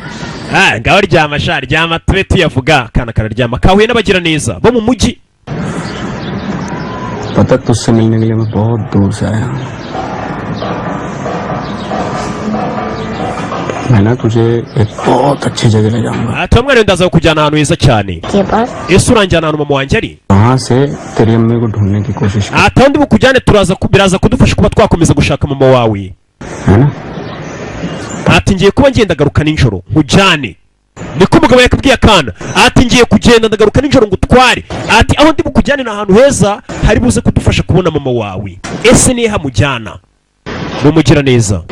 Ah, ngaho ryama sha, ryama tube tuyavuga. Akana kararyama, kahuye n'abagira neza bo mu mujyi. पता, तुझसे मिलने के लिए मैं बहुत दूर से आया हूँ। मैं ना तुझे एक बहुत अच्छी जगह ले जाऊंगा। Ati: "Mwana, ndaza kukujyana ahantu heza cyane." के पास। Ese uranjyana ahantu mama wanjye ari? वहां से तेरी अम्मी को ढूंढने की कोशिश कर। Ati: "Aho ndi bukujyane turaza biraza kudufasha kuba twakomeza gushaka mama wawe." है ना? Ati: "Ngiye kuba ngenda garuka nijoro nkujyane." Niko umugabo yakabwiye akana. Ati: "Ngiye kugenda, ndagaruka nijoro ngo utware." Ati: "Aho ndi bukujyane ni ahantu heza hari buze kudufasha kubona mama wawe." Ese nihe hamujyana? Ni umugira neza.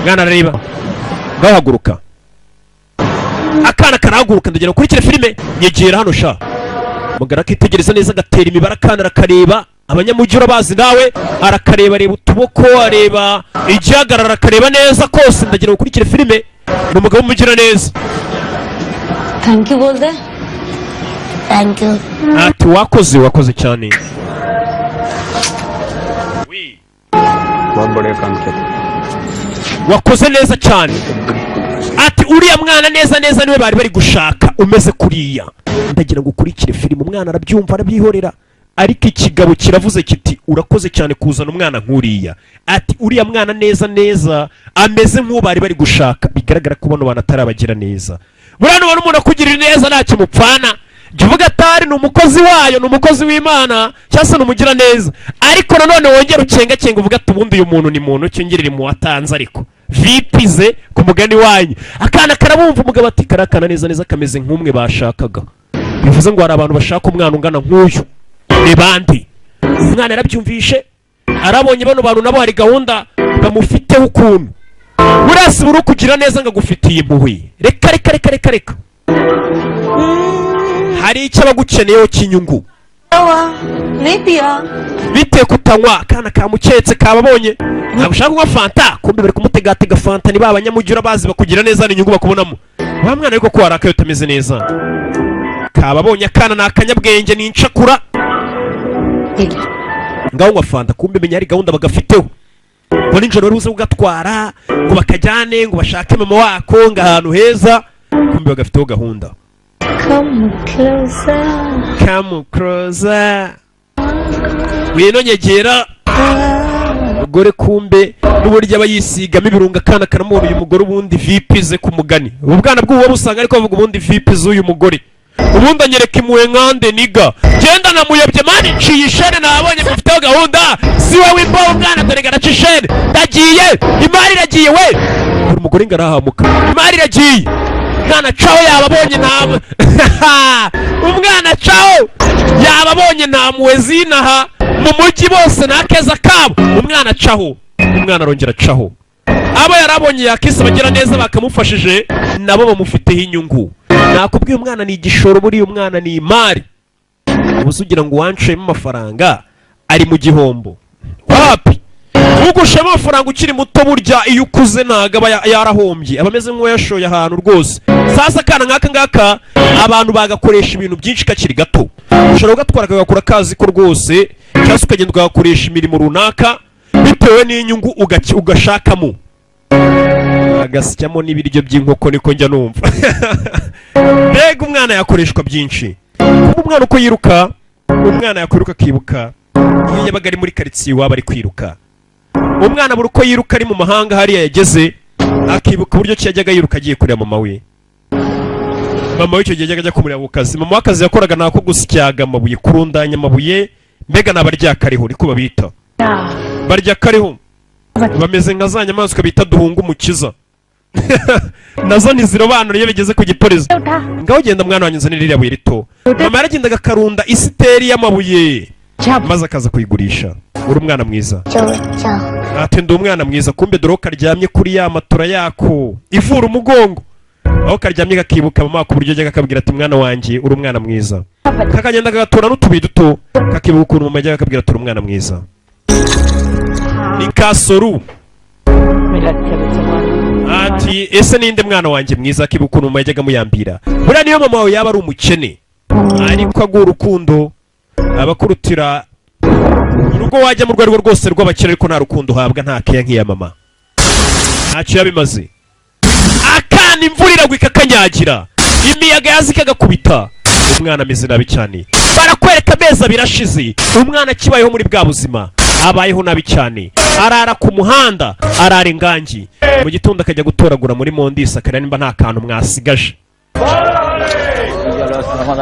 Mwana arareba, ngaho haguruka. Akana karahaguruka. Ndagira ukurikire filime. Nyegera hano sha. Mugara akitegereza neza, agatera imibare. Akana arakareba, abanyamujyi urabazi nawe. Arakareba, areba utuboko, areba igihagarara, akareba neza kose. Ndagira ngo ukurikire filime. Ni umugabo w'umugira neza. Thank you बोल दे। Thank you. Ati: "Wakoze, wakoze cyane." बहुत बढ़िया काम किया। Wakoze neza cyane. Ati: "Uriya mwana neza neza niwe bari bari gushaka, umeze kuriya." Ndagira ngo ukurikire filime. Umwana arabyumva, arabyihorera, ariko ikigabo kiravuze kiti: "Urakoze cyane kuzana umwana nk'uriya." Ati: "Uriya mwana neza neza ameze nk'uwo bari bari gushaka." Bigaragara ko bano bantu atarabagira neza. Buriya nubona umuntu akugirira neza, ntacyo mupfana, jya uvuga atari ni umukozi wayo, ni umukozi w'Imana, cyangwa se ni umugira neza. Ariko nanone wongere ucengacenga, uvuga ati: "Ubundi uyu muntu ni muntu cyongerera mu watanze?" Ariko vipize ku mugani wanyu. Akana karabumva. Umugabo ati: "Karakana neza neza kameze nk'umwe bashakaga." Bivuze ngo hari abantu bashaka umwana ungana nk'uyu. Ni bande? Umwana yarabyumvishe, arabonye bano bantu nabo hari gahunda bamufiteho ukuntu. Buriya si buri ukugira neza ngo agufitiye impuhwe. Reka reka reka reka reka, hari icyo aba agukeneyeho cy'inyungu. हुआ नहीं पिया। Bitewe kutanywa, akana kamuketse, kababonye ntabwo ushaka kunywa fanta. Kumbe bari kumutegatega fanta. Ni ba banyamujyi urabazi, bakugira neza, ni inyungu bakubonamo. Wa mwana, ariko ko warakaye utameze neza? Kababonye. Akana ni akanyabwenge, ni incakura. Ngaho nywa fanta. Kumbe menya hari gahunda bagafiteho, ngo nijoro bari buze kugatwara, ngo bakajyane, ngo bashake mama wako, ngo ahantu heza. Kumbe bagafiteho gahunda. Come closer. Come closer, ngwino nyegera umugore. Kumbe n'uburyo aba yisigamo ibirungo, akana karamubona. Uyu mugore ubundi vipi ze? Ku mugani ubu bwana bw'ubu busanga ariko bavuga: "Ubundi vipi z'uyu mugore? Ubundi anyereka impuhwe nkande niga genda namuyobye man, nciye ishene, nabonye mufiteho gahunda." Si wowe imbaho umwana, dore garaca ishene. Ndagiye, imari iragiye we. Buri mugore ngo arahamuka, imari iragiye. Umwana caho, yababonye nta umwana caho, yababonye nta mpuhwe zinaha mu mujyi bose, ni akeza kabo. Umwana acaho, umwana arongera acaho. Abo yarabonye yakise abagira neza bakamufashije, nabo bamufiteho inyungu. Nakubwiye, umwana ni igishoro, buriya umwana ni imari. Ubu ugira ngo uwanshuyemo amafaranga ari mu gihombo? Wapi! Ugushemo amafaranga ukiri muto, burya iyo ukuze ntabwo aba yarahombye, aba ameze nk'uwayashoye ahantu rwose. Sasa akana nk'aka ngaka abantu bagakoresha ibintu byinshi kakiri gato. Ushobora kugatwara kagakura kazi ko rwose, cyangwa se ukagenda ugakoresha imirimo runaka bitewe n'inyungu ugashakamo, agasyamo n'ibiryo by'inkoko. Niko njya numva. Mbega umwana yakoreshwa byinshi! Kuba umwana uko yiruka, umwana yakwiruka akibuka iyo yabaga ari muri karitsiye iwabo ari kwiruka. Umwana buri uko yiruka ari mu mahanga hariya yageze, akibuka uburyo ki yajyaga yiruka agiye kureba mama we. Mama we icyo gihe yajyaga ajya kumureba ku kazi. Mama w'akazi yakoraga ni ako gusyaga amabuye, kurundanya amabuye, mbega ni abaryakariho, niko babita, barya kariho. Bameze nka za nyamaswa bita duhunga umukiza, nazo ntizirobanura iyo bigeze ku gipolisi. Ngaho genda mwana wanjye, nzanire ririya buye rito. Mama yaragendaga akarunda isiteri y'amabuye, maze akaza kuyigurisha. Uri umwana mwiza. Ati: "Ndi umwana mwiza." Kumbe dore karyamye kuri ya matora yako ivura umugongo, aho karyamye kakibuka mama ku buryo ajyaga akabwira ati: "Mwana wanjye, uri umwana mwiza." Kakagenda kagatora n'utubuye duto, kakibuka ukuntu mama yajyaga akabwira ati: "Uri umwana mwiza." Ni Kasoru. मेरा अच्छा बच्चा कौन है? Ati ese ninde mwana wanjye mwiza? Akiba ukuntu mama yajyaga muyambira. Buriya niyo mama wawe yaba ari umukene, ariko aguha urukundo, abakurutira urugo wajya mu rwego rwose rw'abakire, ariko nta rukundo uhabwa, nta keya nk'iya mama, ntacyo yabimaze. Akana imvura iragwa ikakanyagira, imiyaga yaza ikagakubita, umwana ameze nabi cyane. Barakwereka amezi 2 ashize, umwana akibayeho muri bwa buzima, abayeho nabi cyane, arara ku muhanda, arara ingangi, mu gitondo akajya gutoragura muri mondisi, akareba nimba nta kantu mwasigaje,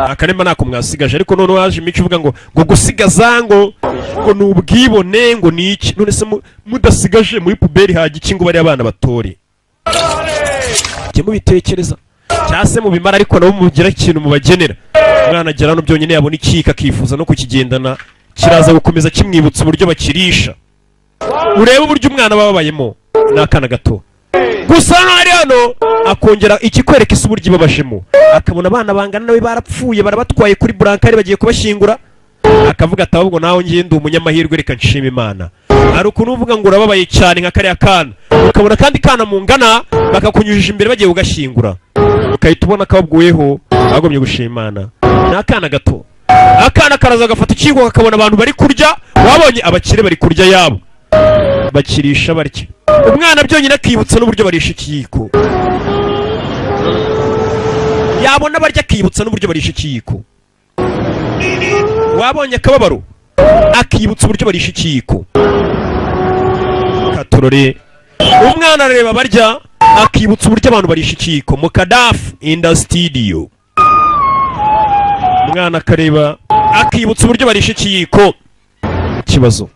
akaremba ntako mwasigaje. Ariko noneho haje imico ivuga ngo gusigaza ngo ni ubwibone, ngo ni iki. None se mudasigaje muri poubelle hajya iki ngo bariya abana batore? Jye mubitekereza cyangwa se mubimara, ariko nabo mugira ikintu mubagenera. Umwana agera hano byonyine yabona ikika akifuza no kukigendana, kiraza gukomeza kimwibutsa uburyo bakirisha. Urebe uburyo umwana bababayemo, ni akana gato gusa. Hano ari hano akongera ikikwereka isi uburyo ibabajemo, akabona abana bangana nawe barapfuye, barabatwaye kuri brancard, bagiye kubashyingura, akavuga ati ahubwo nawe ngiye ndi umunyamahirwe, reka nshima Imana. Hari ukuntu uvuga ngo urababaye cyane nka kariya kana, ukabona kandi kana mungana bakakunyujije imbere bagiye kugashyingura, ukahita ubona kababwiyeho bagomye gushima Imana. Ni akana gato. Akana karaza gafata ikiyiko, kakabona abantu bari kurya, wabonye abakire bari kurya yabo bakirisha barya. Umwana byonyine akibutsa n'uburyo barisha ikiyiko, yabona barya akibutsa n'uburyo barisha ikiyiko. Wabonye akababaro, akibutsa uburyo barisha ikiyiko. Katorore, umwana arareba barya, akibutsa uburyo abantu barisha ikiyiko. Mu kadafu in the studio, umwana akareba akibutsa uburyo barisha ikiyiko. Ikibazo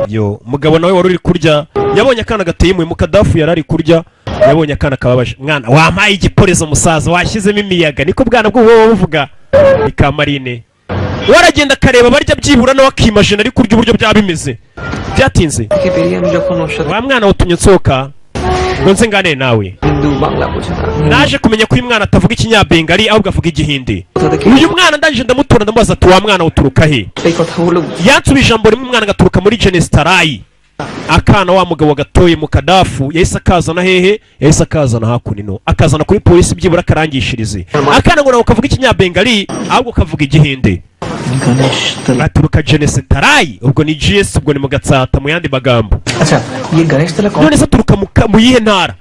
yo mugabo nawe wari uri kurya yabonye akana gateye impuhwe. Mu kadafu yari ari kurya, yabonye akana kababaje. Mwana, wampaye igiporezo musaza, washyizemo imiyaga. Niko bwana bw'ubu buvuga ni ka marine. Waragenda akareba barya, byibura nawe akimajina ari kurya uburyo byaba bimeze. Byatinze. থেকে বেরিয়ে আমি যখন ওর সাথে Wa mwana utumye nsohoka ngo nze nganire nawe. Hindu Bangla বোঝে না। Naje kumenya ko uyu mwana atavuga ikinyabengali, ahubwo avuga igihindi. কোথা থেকে Uyu mwana ndangije ndamutora, ndamubaza ati wa mwana uturuka he? এই কথাগুলো Yansubije ijambo rimwe, umwana agaturuka muri Jenesitarayi. Akana wa mugabo gatoye mu kadafu yahise akazana hehe? Yahise akazana hakuno, akazana kuri polisi, byibura akarangishirize akana ngo ntabwo kavuga ikinyabengali, ahubwo kavuga igihinde. Ganesh Aturuka Jenesitarayi, ubwo ni GS, ubwo ni mu Gatsata mu yandi magambo. আচ্ছা ये गणेश तला कौन None se aturuka mu yihe ntara?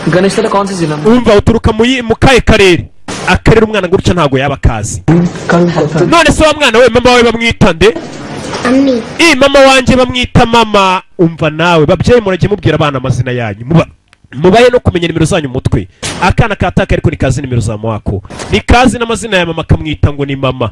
Ganesh तला कौन से जिला में? Umva, uturuka mu kahe karere? Akarere umwana gutya ntabwo yaba akazi. कल কথা None se wa mwana we, mama wawe bamwita nde? Ami. I mama wanjye bamwita mama. Umva nawe, babyeyi, murajye mubwira abana amazina yanyu, muba mubaye no kumenya nimero zanyu mu mutwe. Akana kataka ariko nikazi nimero za mwako, nikazi n'amazina ya mama, akamwita ngo ni mama.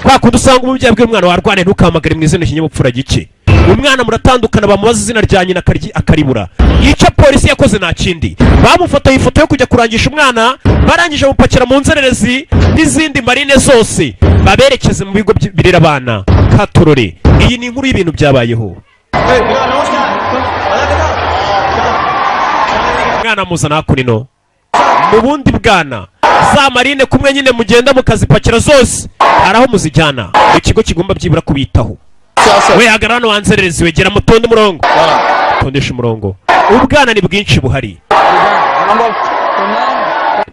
Kwa kundi usanga umubyeyi abwira umwana warwane ntukahamagare mu izina, ikinyabupfura gike. Umwana muratandukana, bamubaza izina rya nyina akaribura. Icyo polisi yakoze nta kindi, bamufataye ifoto yo kujya kurangisha umwana, barangije bamupakira mu nzererezi n'izindi marine zose, baberekeze mu bigo birera abana. Katorore, iyi ni inkuru y'ibintu byabayeho. Umwana amuzana hakuno mu bundi bwana, za marine kumwe nyine mugenda mukazipakira zose, hari aho muzijyana mu kigo kigomba byibura kubitaho. We hagarara hano wanzererezi, wegera mutonde umurongo, tondesha umurongo. Ubwana ni bwinshi buhari,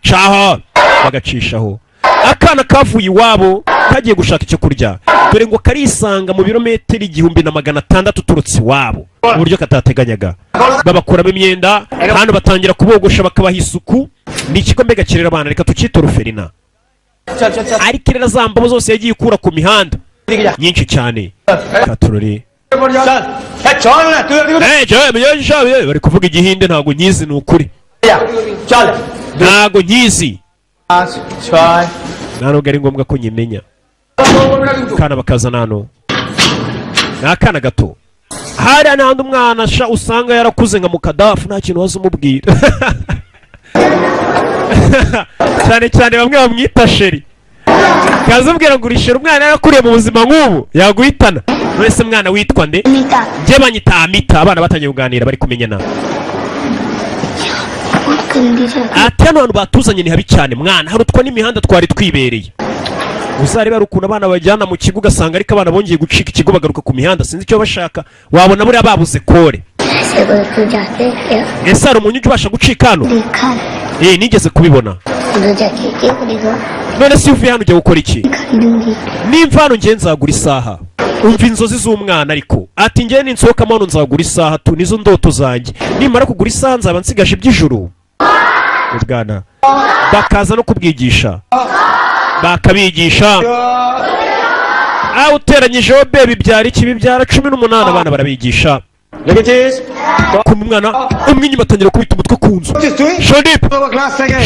caho bagacishaho. Akana kavuye iwabo kagiye gushaka icyo kurya, dore ngo karisanga mu birometero 1600 uturutse iwabo mu buryo katateganyaga. Babakuramo imyenda hano, batangira kubogosha, bakabaha isuku. Ni ikigo mbega kirera abana, reka tukite orphelinat, ariko irera za mbobo zose yagiye ikura ku mihanda nyinshi cyane. Katurore. Eh, bari kuvuga igihinde, ntabwo nyizi, ni ukuri ntabwo nyizi, nta nubwo ari ngombwa ko nyimenya. Kana bakazana hano, ni akana gato. Hariya n'ahandi umwana sha usanga yarakuze nka mukadafu, nta kintu waza umubwira, cyane cyane bamwe bamwita chéri, kaza ubwira ngo uri chéri, umwana yarakuriye mu buzima nk'ubu yaguhitana. None se mwana witwa nde? Amita. Njye banyita Amita. Abana batangiye kuganira, bari kumenyana. बहुत गंदी जगह। Ati hano hantu batuzanye ni habi cyane mwana, harutwa n'imihanda twari twibereye. Uzareba hari ukuntu abana bajyana mu kigo, ugasanga ariko abana bongeye gucika ikigo, bagaruka ku mihanda. Sinzi icyo bashaka, wabona buriya babuze kore. ऐसे कोई तू जाते क्या? Ese hari umuntu ujya ubasha gucika hano? देखा है। Eh, nigeze kubibona. उधर जाके क्या करेगा? None se iyo uvuye hano ujya gukora iki? खरीदूंगी। Nimva hano ngiye nzagura isaha. Umva inzozi z'umwana ariko, ati ngewe ninsohokamo hano nzagura isaha tu, nizo ndoto zanjye. Nimara kugura isaha nzaba nsigaje iby'ijuru. Ubwana bakaza no kubwigisha, bakabigisha aho uteranyijeho be bibyara iki? Bibyara 18. Abana barabigisha ku mwana umwe inyuma atangira kubita umutwe ku nzu. Shandip,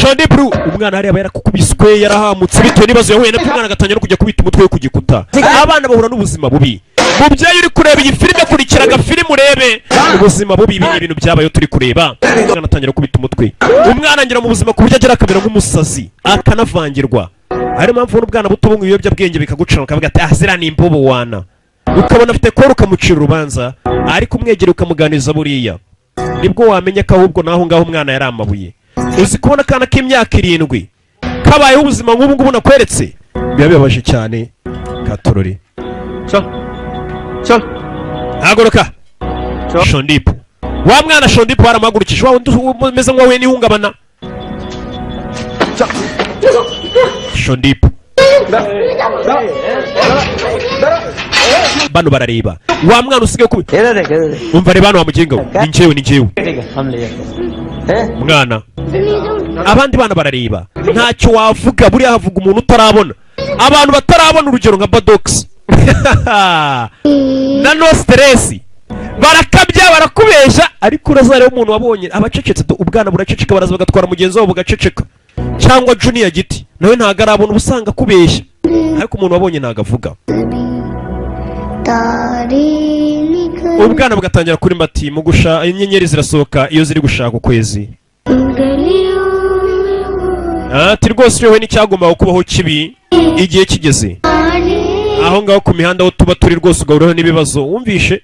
Shandip, umwana hariya aba yarakukubiswe, yarahamutse bitewe n'ibibazo yahuye nabyo. Umwana agatangira no kujya kubita umutwe we ku gikuta. Abana bahura n'ubuzima bubi. Mubyeyi uri kureba iyi filime, kurikira agafilime urebe ubuzima bubi. Ibi ni ibintu byabayeho turi kureba. Umwana atangira kubita umutwe, umwana agera mu buzima ku buryo agera akamera nk'umusazi, akanavangirwa. Ariyo mpamvu ubona ubwana buto bunywa ibiyobyabwenge bikagucana, ukavuga ati: "Ah, ziriya ni imbobo wana." Ukabona afite koro, ukamucira urubanza, ariko umwegera ukamuganiriza, buriya nibwo wamenya ko ahubwo naho ngaho umwana yari amabuye. Uzi kubona akana k'imyaka 7 kabayeho ubuzima nk'ubu ngubu nakweretse? Biba bibabaje cyane. Katorori. चल चल। Haguruka Shondipu. Wa mwana Shondipu baramuhagurukije, wa wundi umeze nk'uwahuye n'ihungabana. Shondipu, bano barareba wa mwana usigaye kubi. इधर देख, इधर देख। Umva, reba hano wa mugenga we, ni njyewe, ni njyewe. ठीक है, हम ले जाते हैं। Mwana, abandi bana barareba, ntacyo wavuga. Buriya havuga umuntu utarabona, abantu batarabona, urugero nka Badogisi na No Stress, barakabya, barakubesha, ariko urazareba umuntu wabonye abacecetse. Ubwana buraceceka, baraza bagatwara mugenzi wabo bugaceceka, cyangwa Junior Giti nawe ntabwo arabona, uba usanga akubeshya, ariko umuntu wabonye ntabwo avuga. तारे निकल Ubwana bugatangira kuri mati mu gusha inyenyeri zirasohoka iyo ziri gushaka ukwezi. गलियों में Ati rwose wowe n'icyagombaga kubaho kibi igihe kigeze आने aho ngaho ku mihanda aho tuba turi rwose ugahuraho n'ibibazo. Wumvishe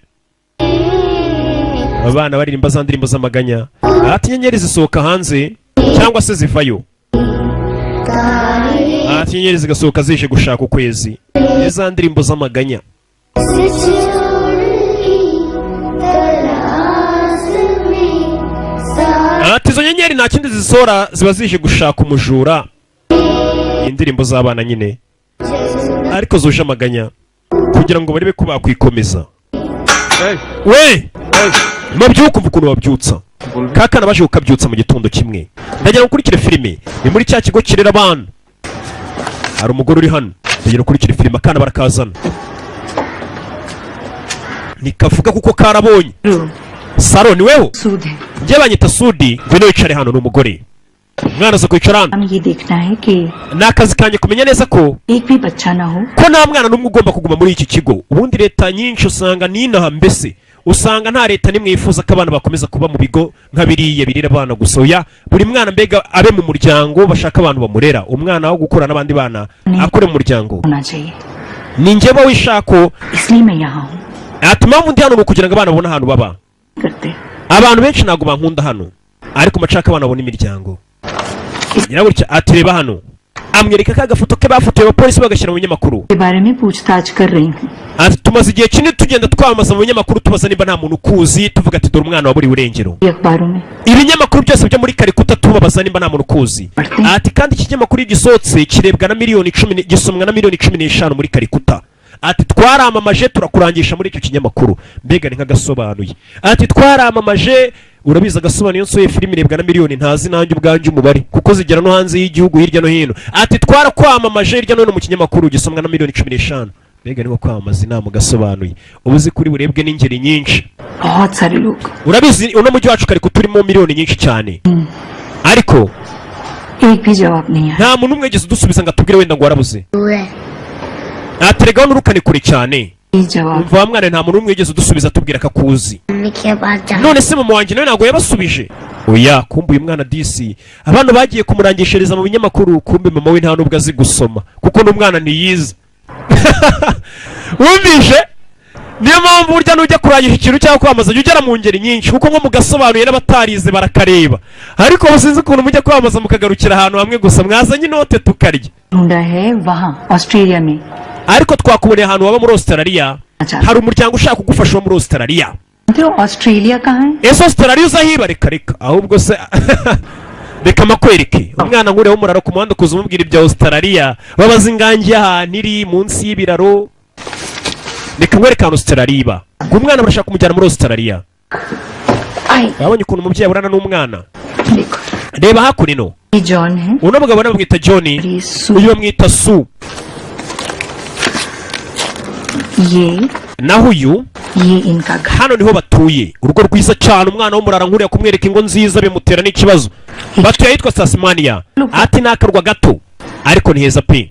abana baririmba za ndirimbo z'amaganya, ati inyenyeri zisohoka hanze cyangwa se zivayo, तारे ati inyenyeri zigasohoka zije gushaka ukwezi. Ni za ndirimbo z'amaganya. से छोड़ की तलाश में सा Ati izo nyenyeri nta kindi zisohora, ziba zije gushaka umujura. Ni indirimbo z'abana nyine ariko zuje amaganya kugira ngo barebe ko bakwikomeza. We mabyuka, umva ukuntu babyutsa kakana, baje kukabyutsa mu gitondo kimwe. Ndagira ngo ukurikire filime, ni muri cya kigo kirera abana. Hari umugore uri hano. Ndagira ngo ukurikire filime. Akana barakazana, ntikavuga kuko karabonye. Saro, ni weho? सूद है। Njye banyita Sudi, ngwino wicare hano. Ni umugore, umwana aza kwicara hano. हम ये देखना है कि Ni akazi kanjye kumenya neza ko एक भी बच्चा ना हो। ko nta mwana n'umwe ugomba kuguma muri iki kigo. Ubundi leta nyinshi usanga n'inaha, mbese usanga nta leta n'imwe yifuza ko abana bakomeza kuba mu bigo nka biriya birira abana gusa. Oya, buri mwana mbega abe mu muryango, bashaka abantu bamurera. Umwana wo gukura n'abandi bana akure mu muryango. होना चाहिए। Ni njyewe wishako. इसलिए मैं यहाँ हूँ। Ati impamvu ndi hano ni ukugira ngo abana babone ahantu baba. करते Abantu benshi ntabwo bankunda hano, ariko mashaka abana babona imiryango. Nyirabutya ati reba hano, amwereka ka gafoto ke bafotoye abapolisi bagashyira mu binyamakuru. के बारे में पूछताछ कर रही हूँ। Ati tumaze igihe kinini tugenda twamamaza mu binyamakuru, tubaza niba nta muntu ukuzi, tuvuga ati dore umwana waburiwe irengero. ये अखबारों में Ibinyamakuru byose byo muri Karikuta tubabaza nimba nta muntu ukuzi. Ati kandi iki kinyamakuru iyo gisohotse kirebwa na miliyoni 10, gisomwa na miliyoni 15 muri Karikuta. Ati twaramamaje, turakurangisha muri icyo kinyamakuru. Mbega ni nk'agasobanuye. Ati twaramamaje, urabizi agasobanuye iyo nsohoye filime irebwa na miliyoni ntazi nanjye ubwanjye umubare, kuko zigera no hanze y'igihugu hirya no hino. Ati twarakwamamaje hirya no hino mu kinyamakuru gisomwa na miliyoni 15. Mbega ni nko kwamamaza inama ugasobanuye, uba uzi kuri burebwe n'ingeri nyinshi. बहुत सारे लोग। Urabizi uno mujyi wacu Karikuta urimo miliyoni nyinshi cyane, ariko एक भी जवाब नहीं आया। nta muntu umwe wigeze udusubiza ngo atubwire wenda ngo warabuze. दूर है। Aterega n'urukane kure cyane. ये जवाब Umva wa mwana, nta muntu n'umwe wigeze udusubiza atubwira ko akuzi. Mummy के पास जा। None se mama wanjye nawe ntabwo yabasubije? Oya, kumbe uyu mwana disi abantu bagiye kumurangishiriza mu binyamakuru, kumbe mama we nta nubwo azi gusoma, kuko n'umwana ntiyize. Wumvishe Niyo mpamvu burya nujya kurangisha ikintu cyangwa kwamamaza, jya ugera mu ngeri nyinshi, kuko nko mugasobanuye n'abatarize barakareba. Ariko ubu sinzi ukuntu mujya kwamamaza mukagarukira ahantu hamwe gusa. Mwazanye inote tukarya. ढूंढा है वहाँ Australia में। Ariko twakuboneye ahantu waba muri Australia, hari umuryango ushaka kugufasha wo muri Australia. तो Australia कहाँ है? Ese Australia uzahiba? Reka reka, ahubwo se reka makwereke. Umwana nkuriya w'umuraro ku muhanda, kuza umubwira ibya Australia, babaza ingangi y'ahantu iri munsi y'ibiraro. Reka nkwereke ahantu Australia iba. Ngo umwana barashaka kumujyana muri Australia. आई। Babonye ukuntu umubyeyi aburana n'umwana. देखो। Reba hakuno. ये John है। Uno mugabo nawe bamwita John, uyu bamwita Sue. ये Naho uyu ये इनका घर। Hano niho batuye, urugo rwiza cyane. Umwana w'umurara nkuriya kumwereka ingo nziza bimutera n'ikibazo. Batuye ahitwa Tasmania. Ati ni akarwa gato ariko ni heza pe.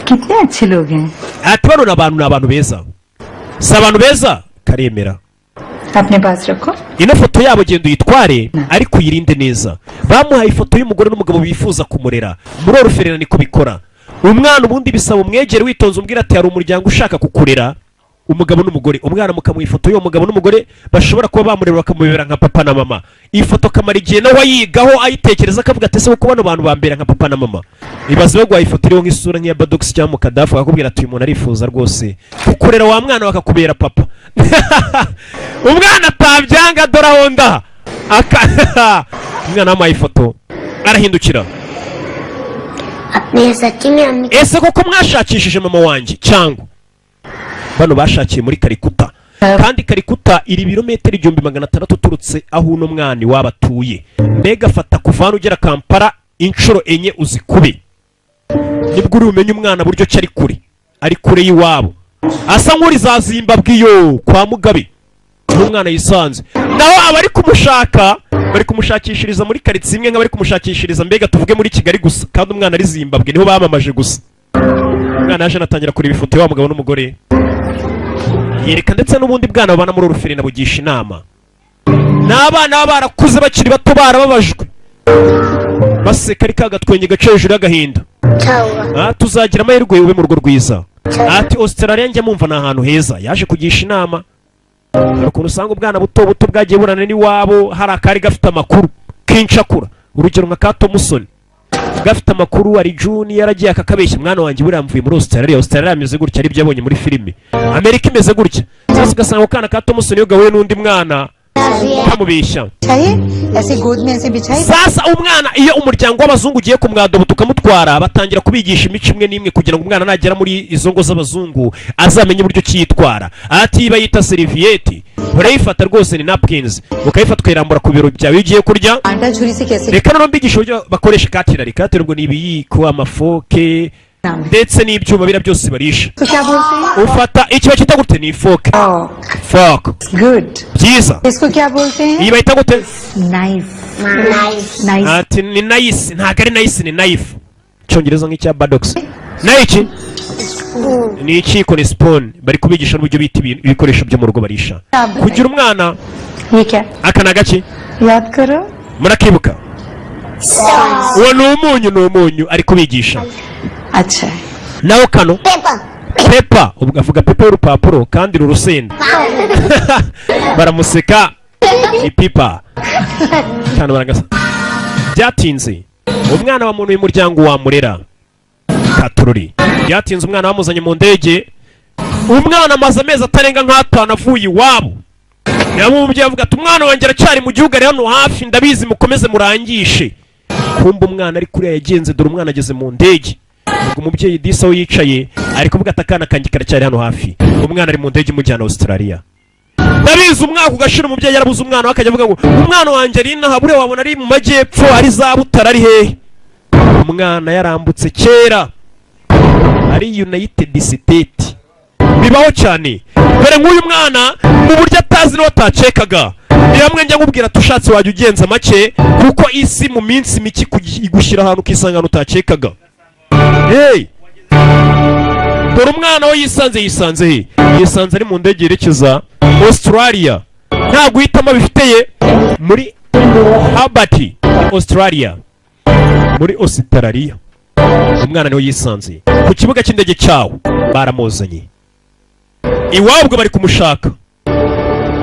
कितने अच्छे लोग हैं। Ati bano ni abantu beza, si abantu beza? Karemera. अपने पास रखो। Ino foto yabo genda uyitware ariko uyirinde neza. Bamuhaye ifoto y'umugore n'umugabo bifuza kumurera muri orphelinat. Niko bikora. Umwana ubundi bisaba umwegere witonze, umbwira ati hari umuryango ushaka kukurera, umugabo n'umugore. Umwana mukamuha ifoto y'uwo mugabo n'umugore bashobora kuba bamureba bakamubera nka papa na mama. Iyi foto akamara igihe nawe ayigaho, ayitekereza, akavuga ati ese kuko bano bantu bambera nka papa na mama? Ibaze baguhaye ifoto iriho nk'isura nk'iya Badogisi cyangwa Mukadafu, bakakubwira ati uyu muntu arifuza rwose kukurera wa mwana, bakakubera papa. Umwana atabyanga. Dore aho ndaha umwana wamuhaye ifoto arahindukira. आपने सच्ची में अम्मी Ese koko mwashakishije mama wanjye? Cyangwa bano bashakiye muri Karikuta, kandi Karikuta iri ibirometero 1600 uturutse aho uno mwana iwabo atuye. Mbega fata kuva hano ugera Kampala inshuro enye uzikube, nibwo uri bumenye umwana buryo ki ari kure, ari kure y'iwabo, asa nk'uri za Zimbabwe iyo kwa Mugabe aho umwana yisanze. Naho abari kumushaka bari kumushakishiriza muri karitsiye imwe, nk'abari kumushakishiriza mbega tuvuge muri Kigali gusa, kandi umwana ari Zimbabwe, niho bamamaje gusa. Umwana yaje anatangira kureba ifoto y'wa mugabo n'umugore, yereka ndetse n'ubundi bwana babana muri orphelinat, bugisha inama. Ni abana baba barakuze bakiri bato, barababajwe, baseka ari ka gatwenge gaca hejuru y'agahinda. अच्छा हुआ। Ah, tuzagira amahirwe ube mu rugo rwiza. Ati Australia njya mumva ni ahantu heza. Yaje kugisha inama. Hari ukuntu usanga ubwana buto buto bwagiye burana n'iwabo, hari akari gafite amakuru k'incakura, urugero nka ka Tomusoni gafite amakuru ari juni yaragiye akakabeshya: mwana wanjye, buriya mvuye muri Australia, Australia imeze gutya, aribyo yabonye muri filime, Amerika imeze gutya. Sasa ugasanga ako kana ka Tomusoni iyo gahuye n'undi mwana kamubeshya. चाहिए ऐसे गोद में ऐसे बिछाई। Sasa umwana iyo umuryango w'abazungu ugiye kumwadoba tukamutwara, batangira kubigisha imico imwe n'imwe kugira ngo umwana nagera muri izo ngo z'abazungu azamenye uburyo ki yitwara. Ati bayita serviette, urayifata rwose, ni napkins, ukayifata ukayirambura ku biro byawe iyo ugiye kurya. आटा छुरी से कैसे Reka noneho mbigisha uburyo bakoresha cutlery. Cutlery ubwo ni ibiyiko, amafork ndetse n'ibyuma biriya byose barisha. तो क्या बोलते हैं? Ufata iki bakita gute? Ni fork, fork. Good. Byiza. इसको क्या बोलते हैं? Iyi bayita gute? Knife. Knife. Knife. Ati ni nice, ntabwo ari nice, ni knife. Icyongereza nk'icya Badox. Nayo iki ni ikiko, ni spoon. Bari kubigisha n'uburyo bita ibikoresho byo mu rugo barisha kugira umwana. ये क्या? Aka ni agaki? याद करो। Murakibuka? Uwo ni umunyu, ni umunyu ari kubigisha. अच्छा है। Naho kano? Paper. Paper. Ubwo avuga paper y'urupapuro kandi uru urusenda, baramuseka. Ni pepper cyane baragasa. Byatinze umwana wa muntu w'umuryango wamurera katururi. Byatinze umwana bamuzanye mu ndege. Umwana amaze amezi atarenga nk'atanu avuye iwabo. Yamubwiye avuga ati umwana wanjye aracyari mu gihugu, ari hano hafi, ndabizi, mukomeze murangishe. Kumva umwana ari kuriya yagenze. Dore umwana ageze mu ndege. Ubwo umubyeyi disi aho yicaye ari kuvuga ati akana kanjye karacyari hano hafi. Umwana ari mu ndege imujyana Australia. Ndabizi umwaka ugashira umubyeyi yarabuze umwana we, akajya avuga ngo umwana wanjye ari inaha, buriya wabona ari mu majyepfo, ari za Butare, ari hehe. Umwana yarambutse kera, ari United State. Bibaho cyane. Dore nk'uyu mwana mu buryo atazi n'uwo atacekaga. Ni hamwe njya nkubwira ati ushatse wajya ugenza make, kuko isi mu minsi mike igushyira ahantu ukisanga ahantu utakekaga. Hey! Dore umwana we yisanze he? Yisanze ari mu ndege yerekeza Australia, nta guhitamo abifiteye, muri Hobart, Australia, muri Australia. Umwana niwe yisanze ku kibuga cy'indege cyawo, baramuzanye. Iwabo ubwo bari kumushaka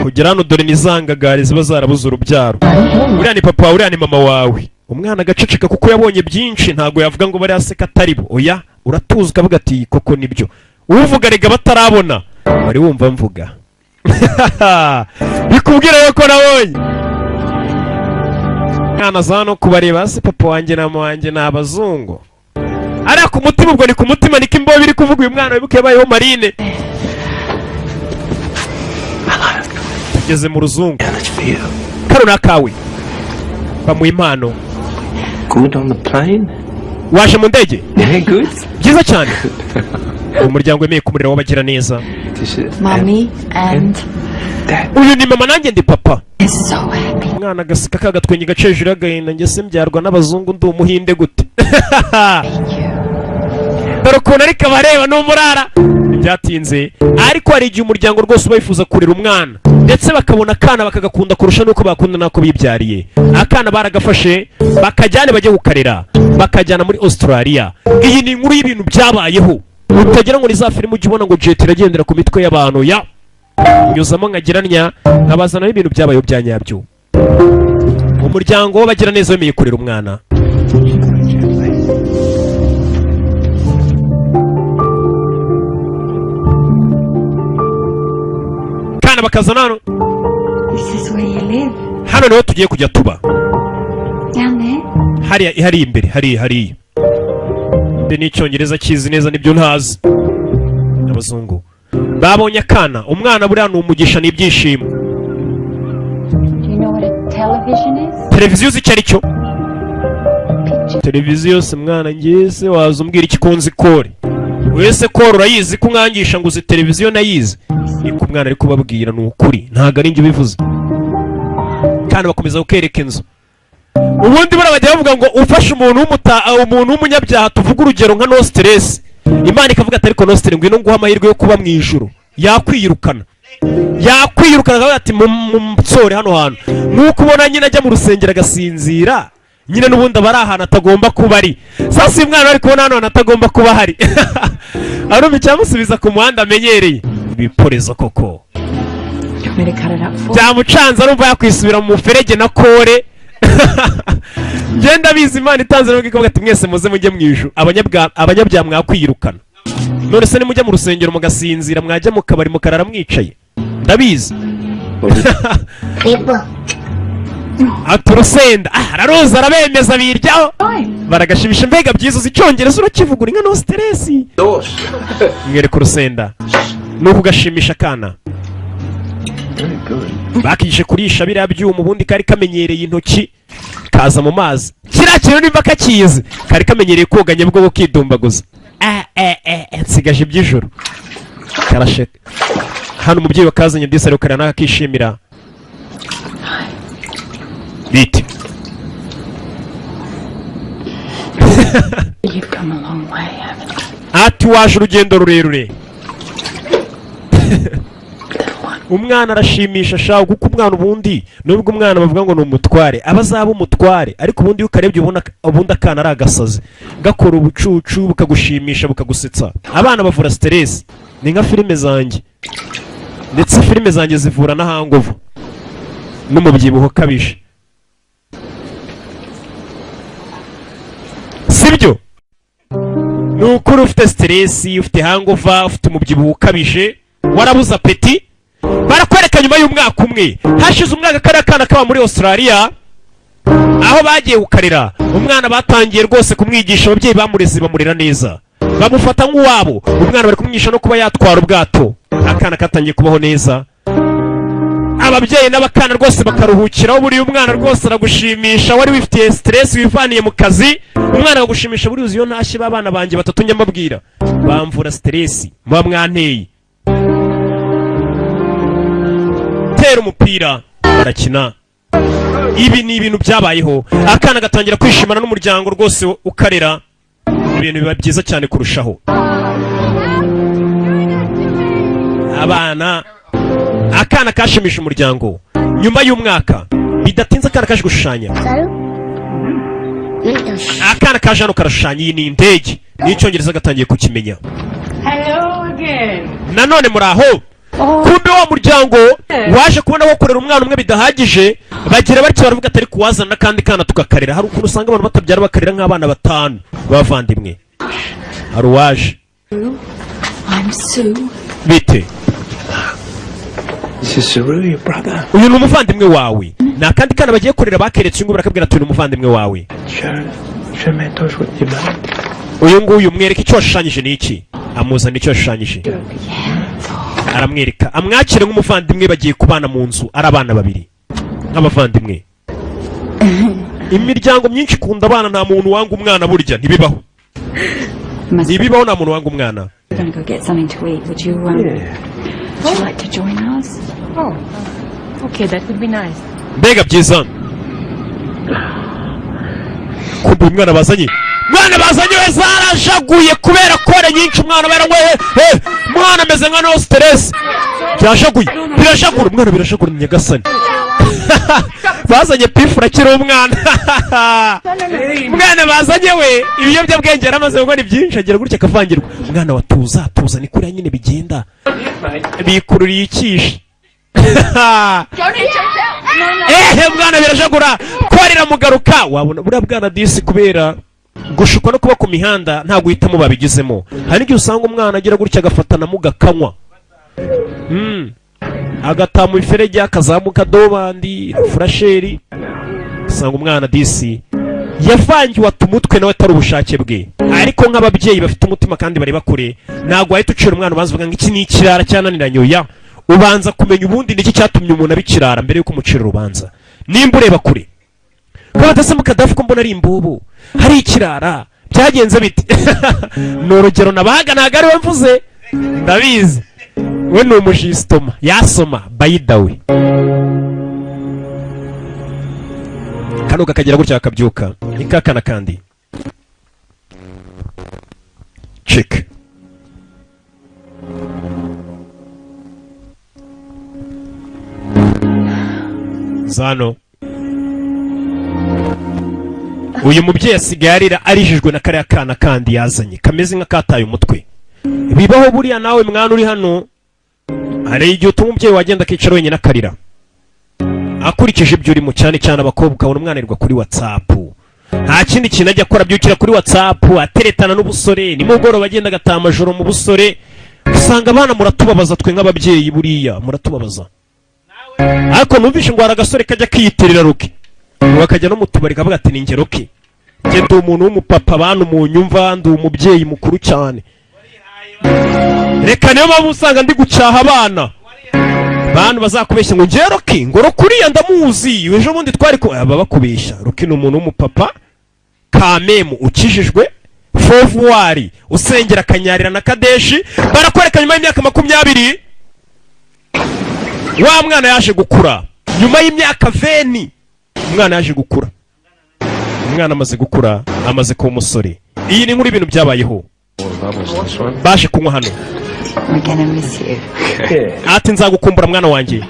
kugera hano. Dore ni za ngagari ziba zarabuze urubyaro. Uriya ni papa wawe, uriya ni mama wawe. Umwana agaceceka kuko yabonye byinshi, ntabwo yavuga ngo bariya se atari bo. Oya, uratuza ukavuga ati koko nibyo uvuga. Rega batarabona wari wumva mvuga bikubwira yuko nabonye mwana aza hano kubareba se papa wanjye na mama wanjye ni abazungu. Ariya ku mutima, ubwo ni ku mutima, niko imbobe iri kuvuga. Uyu mwana wibuke yabayeho marine. Tugeze mu ruzungu. Kano ni akawe, bamuha impano. Good on the plane? Waje mu ndege? Yeah, good. Byiza cyane. Umuryango wemeye kumurera w'abagira neza. This is Mommy and Dad. Uyu ni mama, nanjye ndi papa. Is so happy. Umwana agaseka kagatwenge gace hejuru y'agahinda. Njye se mbyarwa n'abazungu ndi umuhinde gute? Dore ukuntu ariko abareba ni umurara. Ntibyatinze ariko hari igihe umuryango rwose uba wifuza kurera umwana, ndetse bakabona akana bakagakunda kurusha n'uko bakunda n'ako bibyariye. Akana baragafashe bakajyane bajye kukarera, bakajyana muri Australia. Iyi ni inkuru y'ibintu byabayeho, utagira ngo ni za filime ujya ubona ngo jet iragendera ku mitwe y'abantu. Ya nyuzamo nkagira nkabazanaho ibintu byabayeho bya nyabyo. Umuryango w'abagiraneza wemeye kurera umwana. Kana bakazana hano. This is where you live. Hano niho tugiye kujya tuba. Yani? Hariya hariya imbere, hariya hariya. Mbe n'icyongereza kizi neza nibyo ntazi. Abazungu babonye akana. Umwana buriya ni umugisha, ni ibyishimo. Do you know what a television is? Televiziyo uzi icyo ari cyo? Picture. Televiziyo se mwana, ngeze waza umbwira iki kunzi kore wese kore urayizi ko umwangisha ngo uzi televiziyo nayizi. Niko umwana ari kubabwira, ni ukuri ntabwo ari njye ubivuze. Kandi bakomeza kukereka inzu. Ubundi buriya bajya bavuga ngo ufashe umuntu umuntu w'umunyabyaha, tuvuge urugero nka no stress, Imana ikavuga ati ariko no stress, ngwino nguhe amahirwe yo kuba mu ijuru, yakwiyirukana, yakwiyirukana akavuga ati munsore hano hantu. Nk'uko ubona nyine ajya mu rusengero agasinzira nyine, n'ubundi aba ari ahantu atagomba kuba ari. Sasa uyu mwana ari kubona hano hantu atagomba kuba ahari, arumva icyamusubiza ku muhanda amenyereye. Ibiporezo koko. You want me to cut it up for Byamucanze, arumva yakwisubira mu muferege na kore. Ngenda bizi Imana itanze n'ubwo ikavuga ati mwese muze mujye mu ijuru, abanyabyaha mwakwiyirukana. None se nimujya mu rusengero mugasinzira, mwajya mu kabari mukarara mwicaye? Ndabizi. People. Ati urusenda, ah, araruza arabemeza biryaho baragashimisha. Mbega byiza! Uzi icyongereza, urakivugura inka, no stress. Mwereka urusenda ni ukugashimisha akana. Very good. Bakije kurisha biriya byuma. Ubundi kari kamenyereye intoki, kaza mu mazi kiriya kintu nimba kakizi, kari kamenyereye koga Nyabugogo kidumbaguza. Eh, eh, eh, eh, nsigaje iby'ijoro karasheka. Hano umubyeyi wakazanye disi ariko karana akishimira bite. You've come a long way, haven't you? Ati waje urugendo rurerure. Little one. Umwana arashimisha shawe, kuko umwana ubundi, nubwo umwana bavuga ngo ni umutware, aba azaba umutware, ariko ubundi iyo ukarebye ubona ubundi akana ari agasazi gakora ubucucu, bukagushimisha, bukagusetsa. Abana bavura stress, ni nka filime zanjye, ndetse filime zanjye zivura na hangover n'umubyibuho ukabije, sibyo? Ni ukuri, ufite stress, ufite hangover, ufite umubyibuho ukabije, warabuze appétit. Barakwereka nyuma y'umwaka umwe. Hashize umwaka kariya kana kaba muri Australia aho bagiye kukarera. Umwana batangiye rwose kumwigisha, ababyeyi bamureze bamurera neza, bamufata nk'uwabo. Umwana bari kumwigisha no kuba yatwara ubwato. Akana katangiye kubaho neza, ababyeyi n'abakana rwose bakaruhukiraho. Buriya umwana rwose aragushimisha, wari wifitiye stress wivaniye mu kazi, umwana akagushimisha. Buriya uzi iyo ntashye b'abana banjye batatu njya mbabwira bamvura stress muba mwanteye. Tera umupira barakina. Ibi ni ibintu byabayeho. Akana gatangira kwishimana n'umuryango rwose ukarera, ibintu biba byiza cyane kurushaho. Abana, akana kashimisha umuryango. Nyuma y'umwaka, bidatinze, akana kaje gushushanya. Salut. Akana kaje hano karashushanya. Iyi ni indege, n'icyongereza gatangiye kukimenya. Hello. Again. Nanone muri aho. Kumbe wa muryango waje kubona ko kurera umwana umwe bidahagije, bagira batyo baravuga atari kuwazana n'akandi kana tukakarera. Hari ukuntu usanga abantu batabyara bakarera nk'abana batanu b'abavandimwe. Hari uwaje. I'm Sue. Bite? This is Saru, your brother. Uyu ni umuvandimwe wawe. Ni akandi kana bagiye kurera, bakeretse uyu nguyu, barakabwira ati: "Uyu ni umuvandimwe wawe." Show Mantosh what you made. Uyu nguyu mwereke icyo washushanyije. Ni iki? Amuzana icyo yashushanyije, aramwereka, amwakire nk'umuvandimwe. Bagiye kubana mu nzu ari abana babiri nk'abavandimwe. Imiryango myinshi ikunda abana, nta muntu wanga umwana burya, ntibibaho. Must Ntibibaho, nta muntu wanga umwana. We're gonna go get something to eat. Would you like to join us? Oh, okay, that would be nice. Mbega byiza! Kumva uyu mwana bazanye we zarajaguye kubera kore nyinshi. Umwana baranyweye, umwana ameze nka no stress, byashaguye, birashagura umwana, birashagura. Nyagasani, bazanye pifura akiri umwana. Umwana bazanye we ibiyobyabwenge yaramaze gukora byinshi, agira gutya akavangirwa. Umwana wa tuza tuza, ni kuriya nyine bigenda, bikururiye ikishi. Ehe, mwana birashagura, korera mugaruka wabona buriya bwana disi kubera gushukwa no kuba ku mihanda, nta guhitamo babigizemo. Hari n'igihe usanga umwana agira gutya agafata mugakanywa, agataha mu iferege, akazamuka dobandi furasheri, usanga umwana disi yavangiwe, ata umutwe nawe atari ubushake bwe. Ariko nk'ababyeyi bafite umutima kandi bareba kure, ntabwo wahita ucira umwana ubanza uvuga ngo iki ni ikirara cyananiranye. Oya, ubanza kumenya ubundi niki cyatumye umuntu aba ikirara mbere yuko umucira urubanza. Nimba ureba kure ko badasema Kadafi, ko mbona ari imbubu, hari ikirara, byagenze bite? Ni urugero nabaga, ntabwo ari we mvuze, ndabizi we ni umujisitoma yasoma bayidawe. Kano kakagira gutya kakabyuka, ni kakana kandi cik zano. Uyu mubyeyi asigaye arira arijijwe na kariya kana kandi yazanye kameze nk'akataye umutwe. Bibaho buriya, nawe mwana uri hano, hari igihe utuma umubyeyi wagenda akicara wenyine akarira akurikije ibyo urimo, cyane cyane abakobwa. Ukabona umwana yirirwa kuri WhatsApp, nta kindi kintu ajya akora, abyukira kuri WhatsApp, ateretana n'ubusore, nimugoroba agenda agataha amajoro mu busore. Usanga abana muratubabaza, twe nk'ababyeyi buriya muratubabaza. Ariko numvishe ngo hari agasore kajya kiyitirira Rocky, ngo bakajya no mu tubari kavuga ati: "Ni njye Rocky, njye ndi umuntu w'umupapa, bantu munyumva, ndi umubyeyi mukuru cyane." Reka, niyo mpamvu usanga ndi gucyaha abana. Bantu bazakubeshya ngo njye Rocky, ngo Rocky uriya ndamuzi, ejo bundi twari ko aba bakubeshya. Rocky ni umuntu w'umupapa kamemu ukijijwe fovuwari, usengera akanyarira na Kadeshi. Barakwereka nyuma y'imyaka 20 wa mwana yaje gukura. Nyuma y'imyaka 20 umwana yaje gukura. Umwana amaze gukura, amaze kuba umusore. Iyi ni inkuru y'ibintu byabayeho. Baje kunywa hano. We're gonna miss you. Ati: "Nzagukumbura mwana wanjye."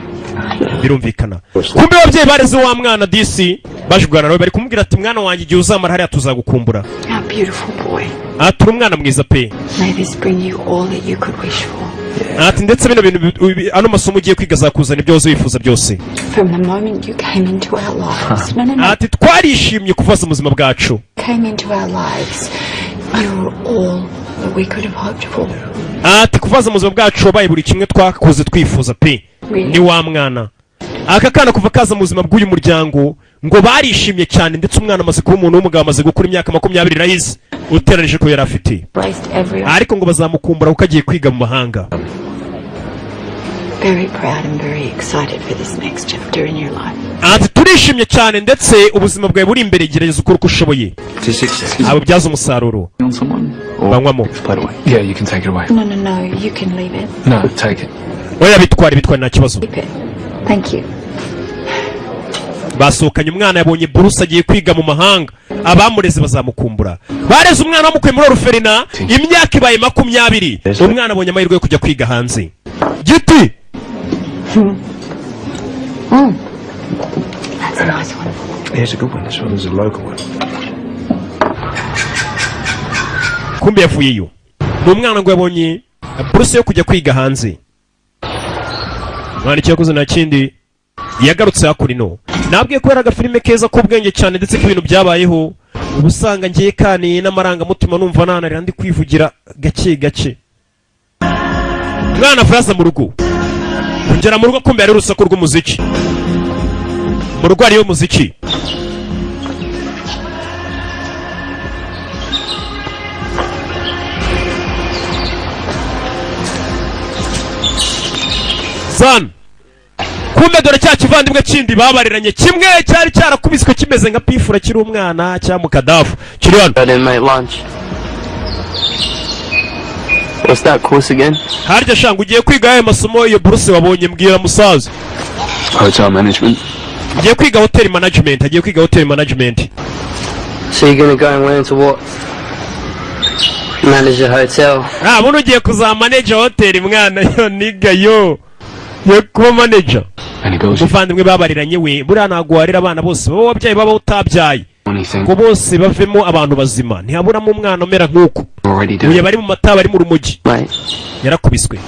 Birumvikana, kumbe ababyeyi bareze wa mwana disi baje kuganira nawe, bari kumubwira ati: "Mwana wanjye, igihe uzamara hariya tuzagukumbura." Our beautiful boy. Ati: "Uri umwana mwiza pe." May this bring you all that you could wish for. Ati: "Ndetse bino bintu ano masomo ugiye kwiga azakuzana ibyo wahoze wifuza byose." From the moment you came into our lives. No, no, no. Ati: "Twarishimye kuvaza mu buzima bwacu." Came into our lives. You were all that we could have hoped for. Ati: "Kuvaza mu buzima bwacu wabaye buri kimwe twakoze twifuza pe." Ni wa mwana, aka kana kuva kaza mu buzima bw'uyu muryango ngo barishimye cyane, ndetse umwana amaze kuba umuntu w'umugabo, amaze gukura, imyaka 20 irayizi uteranije ko yari afite. Embraced every Ariko ngo bazamukumbura kuko agiye kwiga mu mahanga. Very proud and very excited for this next chapter in your life. Ati: "Turishimye cyane, ndetse ubuzima bwawe buri imbere, gerageza ukora uko ushoboye abubyaze umusaruro." On someone? Or Banywamo. Play it away. Yeah, you can take it away. No, no, no. You can leave it. No, take it. Oya, bitware, bitware, nta kibazo. Keep it. Thank you. Basohokanye umwana, yabonye buruse, agiye kwiga mu mahanga. Abamureze bazamukumbura. Bareze umwana bamukuye muri orphelinat, imyaka ibaye 20, umwana abonye amahirwe yo kujya kwiga hanze. Giti. That's a nice one. Here's a good one. This one is a local one. Kumbe yavuyeyo ni umwana ngo yabonye Buruse yo kujya kwiga hanze. Umwana icyo yakoze nta kindi, yagarutse hakurino. Nabwiye ko yari agafilime keza k'ubwenge cyane, ndetse k'ibintu byabayeho. Uba usanga ngiye kaniye n'amarangamutima, numva nanarira ndi kwivugira gake gake. Umwana avuye aza mu rugo, kugera mu rugo kumbe hari urusaku rw'umuziki mu rugo, hariyo umuziki. Zan kumbe dore cya kivandimwe kindi babariranye, kimwe cyari cyarakubiswe kimeze nka pifura kiri umwana cya mukadafu kiri hano. I didn't make lunch. What's that course again? Harya shanga ugiye kwiga ayo masomo, iyo buruse wabonye? Mbwira musaza. Hotel management. Ngiye kwiga hotel management, agiye kwiga hotel management. So you're gonna go and learn to what? Manage a hotel. Ah, buno ugiye kuzaba manager hotel mwana yo niga yo yo kuba manager. Any bills you Umuvandimwe babariranye we, buriya ntabwo warera abana bose baba wabyaye, baba utabyaye, anything ngo bose bavemo abantu bazima. Ntihaburamo umwana umera nk'uku. already Uyu do. bari mu mata, bari mu rumogi. Mate, Yarakubiswe.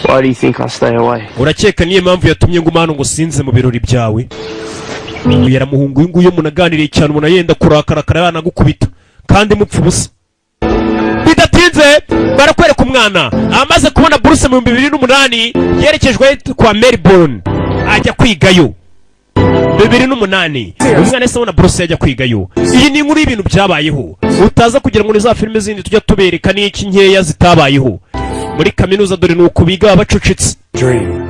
why do you think I stay away? Urakeka niyo mpamvu yatumye nguma hano ngo sinze mu birori byawe? Uyu yaramuhungu, uyu nguyu munaganiriye cyane umuntu yenda kurakarakara yanagukubita kandi mupfa ubusa. Bidatinze barakwereka umwana amaze kubona buruse mu 2008, yerekejwe kwa Melbourne ajya kwigayo. 2008 umwana yahise abona buruse yajya kwigayo. Iyi ni inkuru y'ibintu byabayeho, utaza kugira ngo ni za filime zindi tujya tubereka n'iki nkeya zitabayeho. Muri kaminuza dore ni uku biga, baba bacucitse. Dream.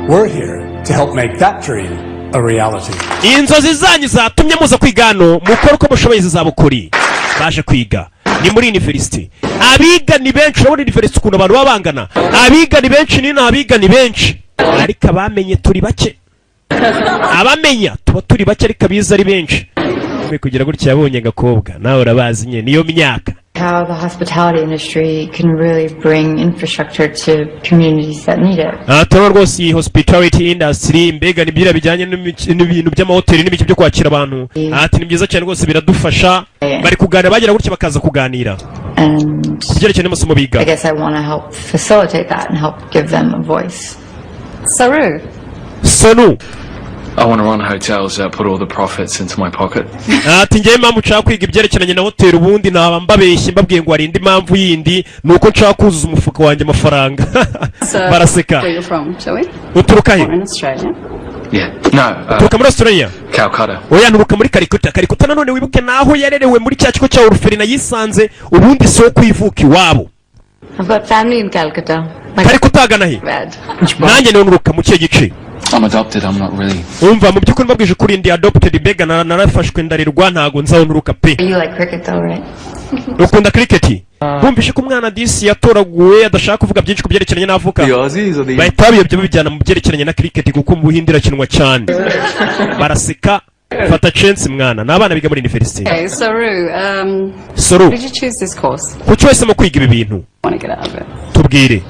We're here to help make that dream a reality. Inzozi zanyu zatumye muza kwiga hano, mukore uko mushoboye zizabukuri. Baje kwiga ni muri university, abiga ni benshi. Urabona university ukuntu abantu baba bangana, abiga ni benshi, nino abiga ni benshi, ariko abamenye turi bake. Abamenya tuba turi bake, ariko abiza ari benshi. Kumbe kugira gutya yabonye agakobwa, nawe urabazi nyine niyo myaka. How the hospitality industry can really bring infrastructure to communities that need it. Aha turabona rwose iyi hospitality industry, mbega ni biriya bijyanye n'ibintu by'amahoteli n'ibiki byo kwakira abantu. Ati ni byiza cyane rwose, biradufasha. Bari kuganira, bagira gutya bakaza kuganira And ku byerekeye n'amasomo biga. I guess I want to help facilitate that and help give them a voice. Saru, Sonu. I want to run hotels that put all the profits into my pocket. Ati ngewe impamvu nshaka kwiga ibyerekeranye na hoteli, ubundi naba mbabeshye mbabwiye ngo hari indi mpamvu yindi, ni uko nshaka kuzuza umufuka wanjye amafaranga. Baraseka. where you're from, shall we? Uturuka he? We're in Australia. Yeah. No. Uturuka muri Australia? Calcutta. Oya, nturuka muri Karikuta. Karikuta nanone wibuke naho yarerewe, muri cya kigo cya orphelinat yisanze, ubundi si wo kwivuka iwabo. I've got family in Calcutta. My Karikuta agana he? bad. Nanjye niho nturuka, mu kihe gice? I'm adopted. I'm not really. Umva, mu by'ukuri mbabwije ukuri ndi adopted, mbega narafashwe ndarirwa, ntago nzaho nturuka pe. You like cricket though, right? Ukunda cricket? Bumvishe ko umwana disi yatoraguwe adashaka kuvuga byinshi ku byerekeranye n'avuka, Aussies or the bahita babiyobya babijyana mu byerekeranye na cricket, kuko mu Buhinde irakinwa cyane. Baraseka. Fata chance mwana, ni abana biga muri university. Okay, Saru, Soru. did you choose this course? Kuki wahisemo kwiga ibi bintu? Want to get out of it? Tubwire.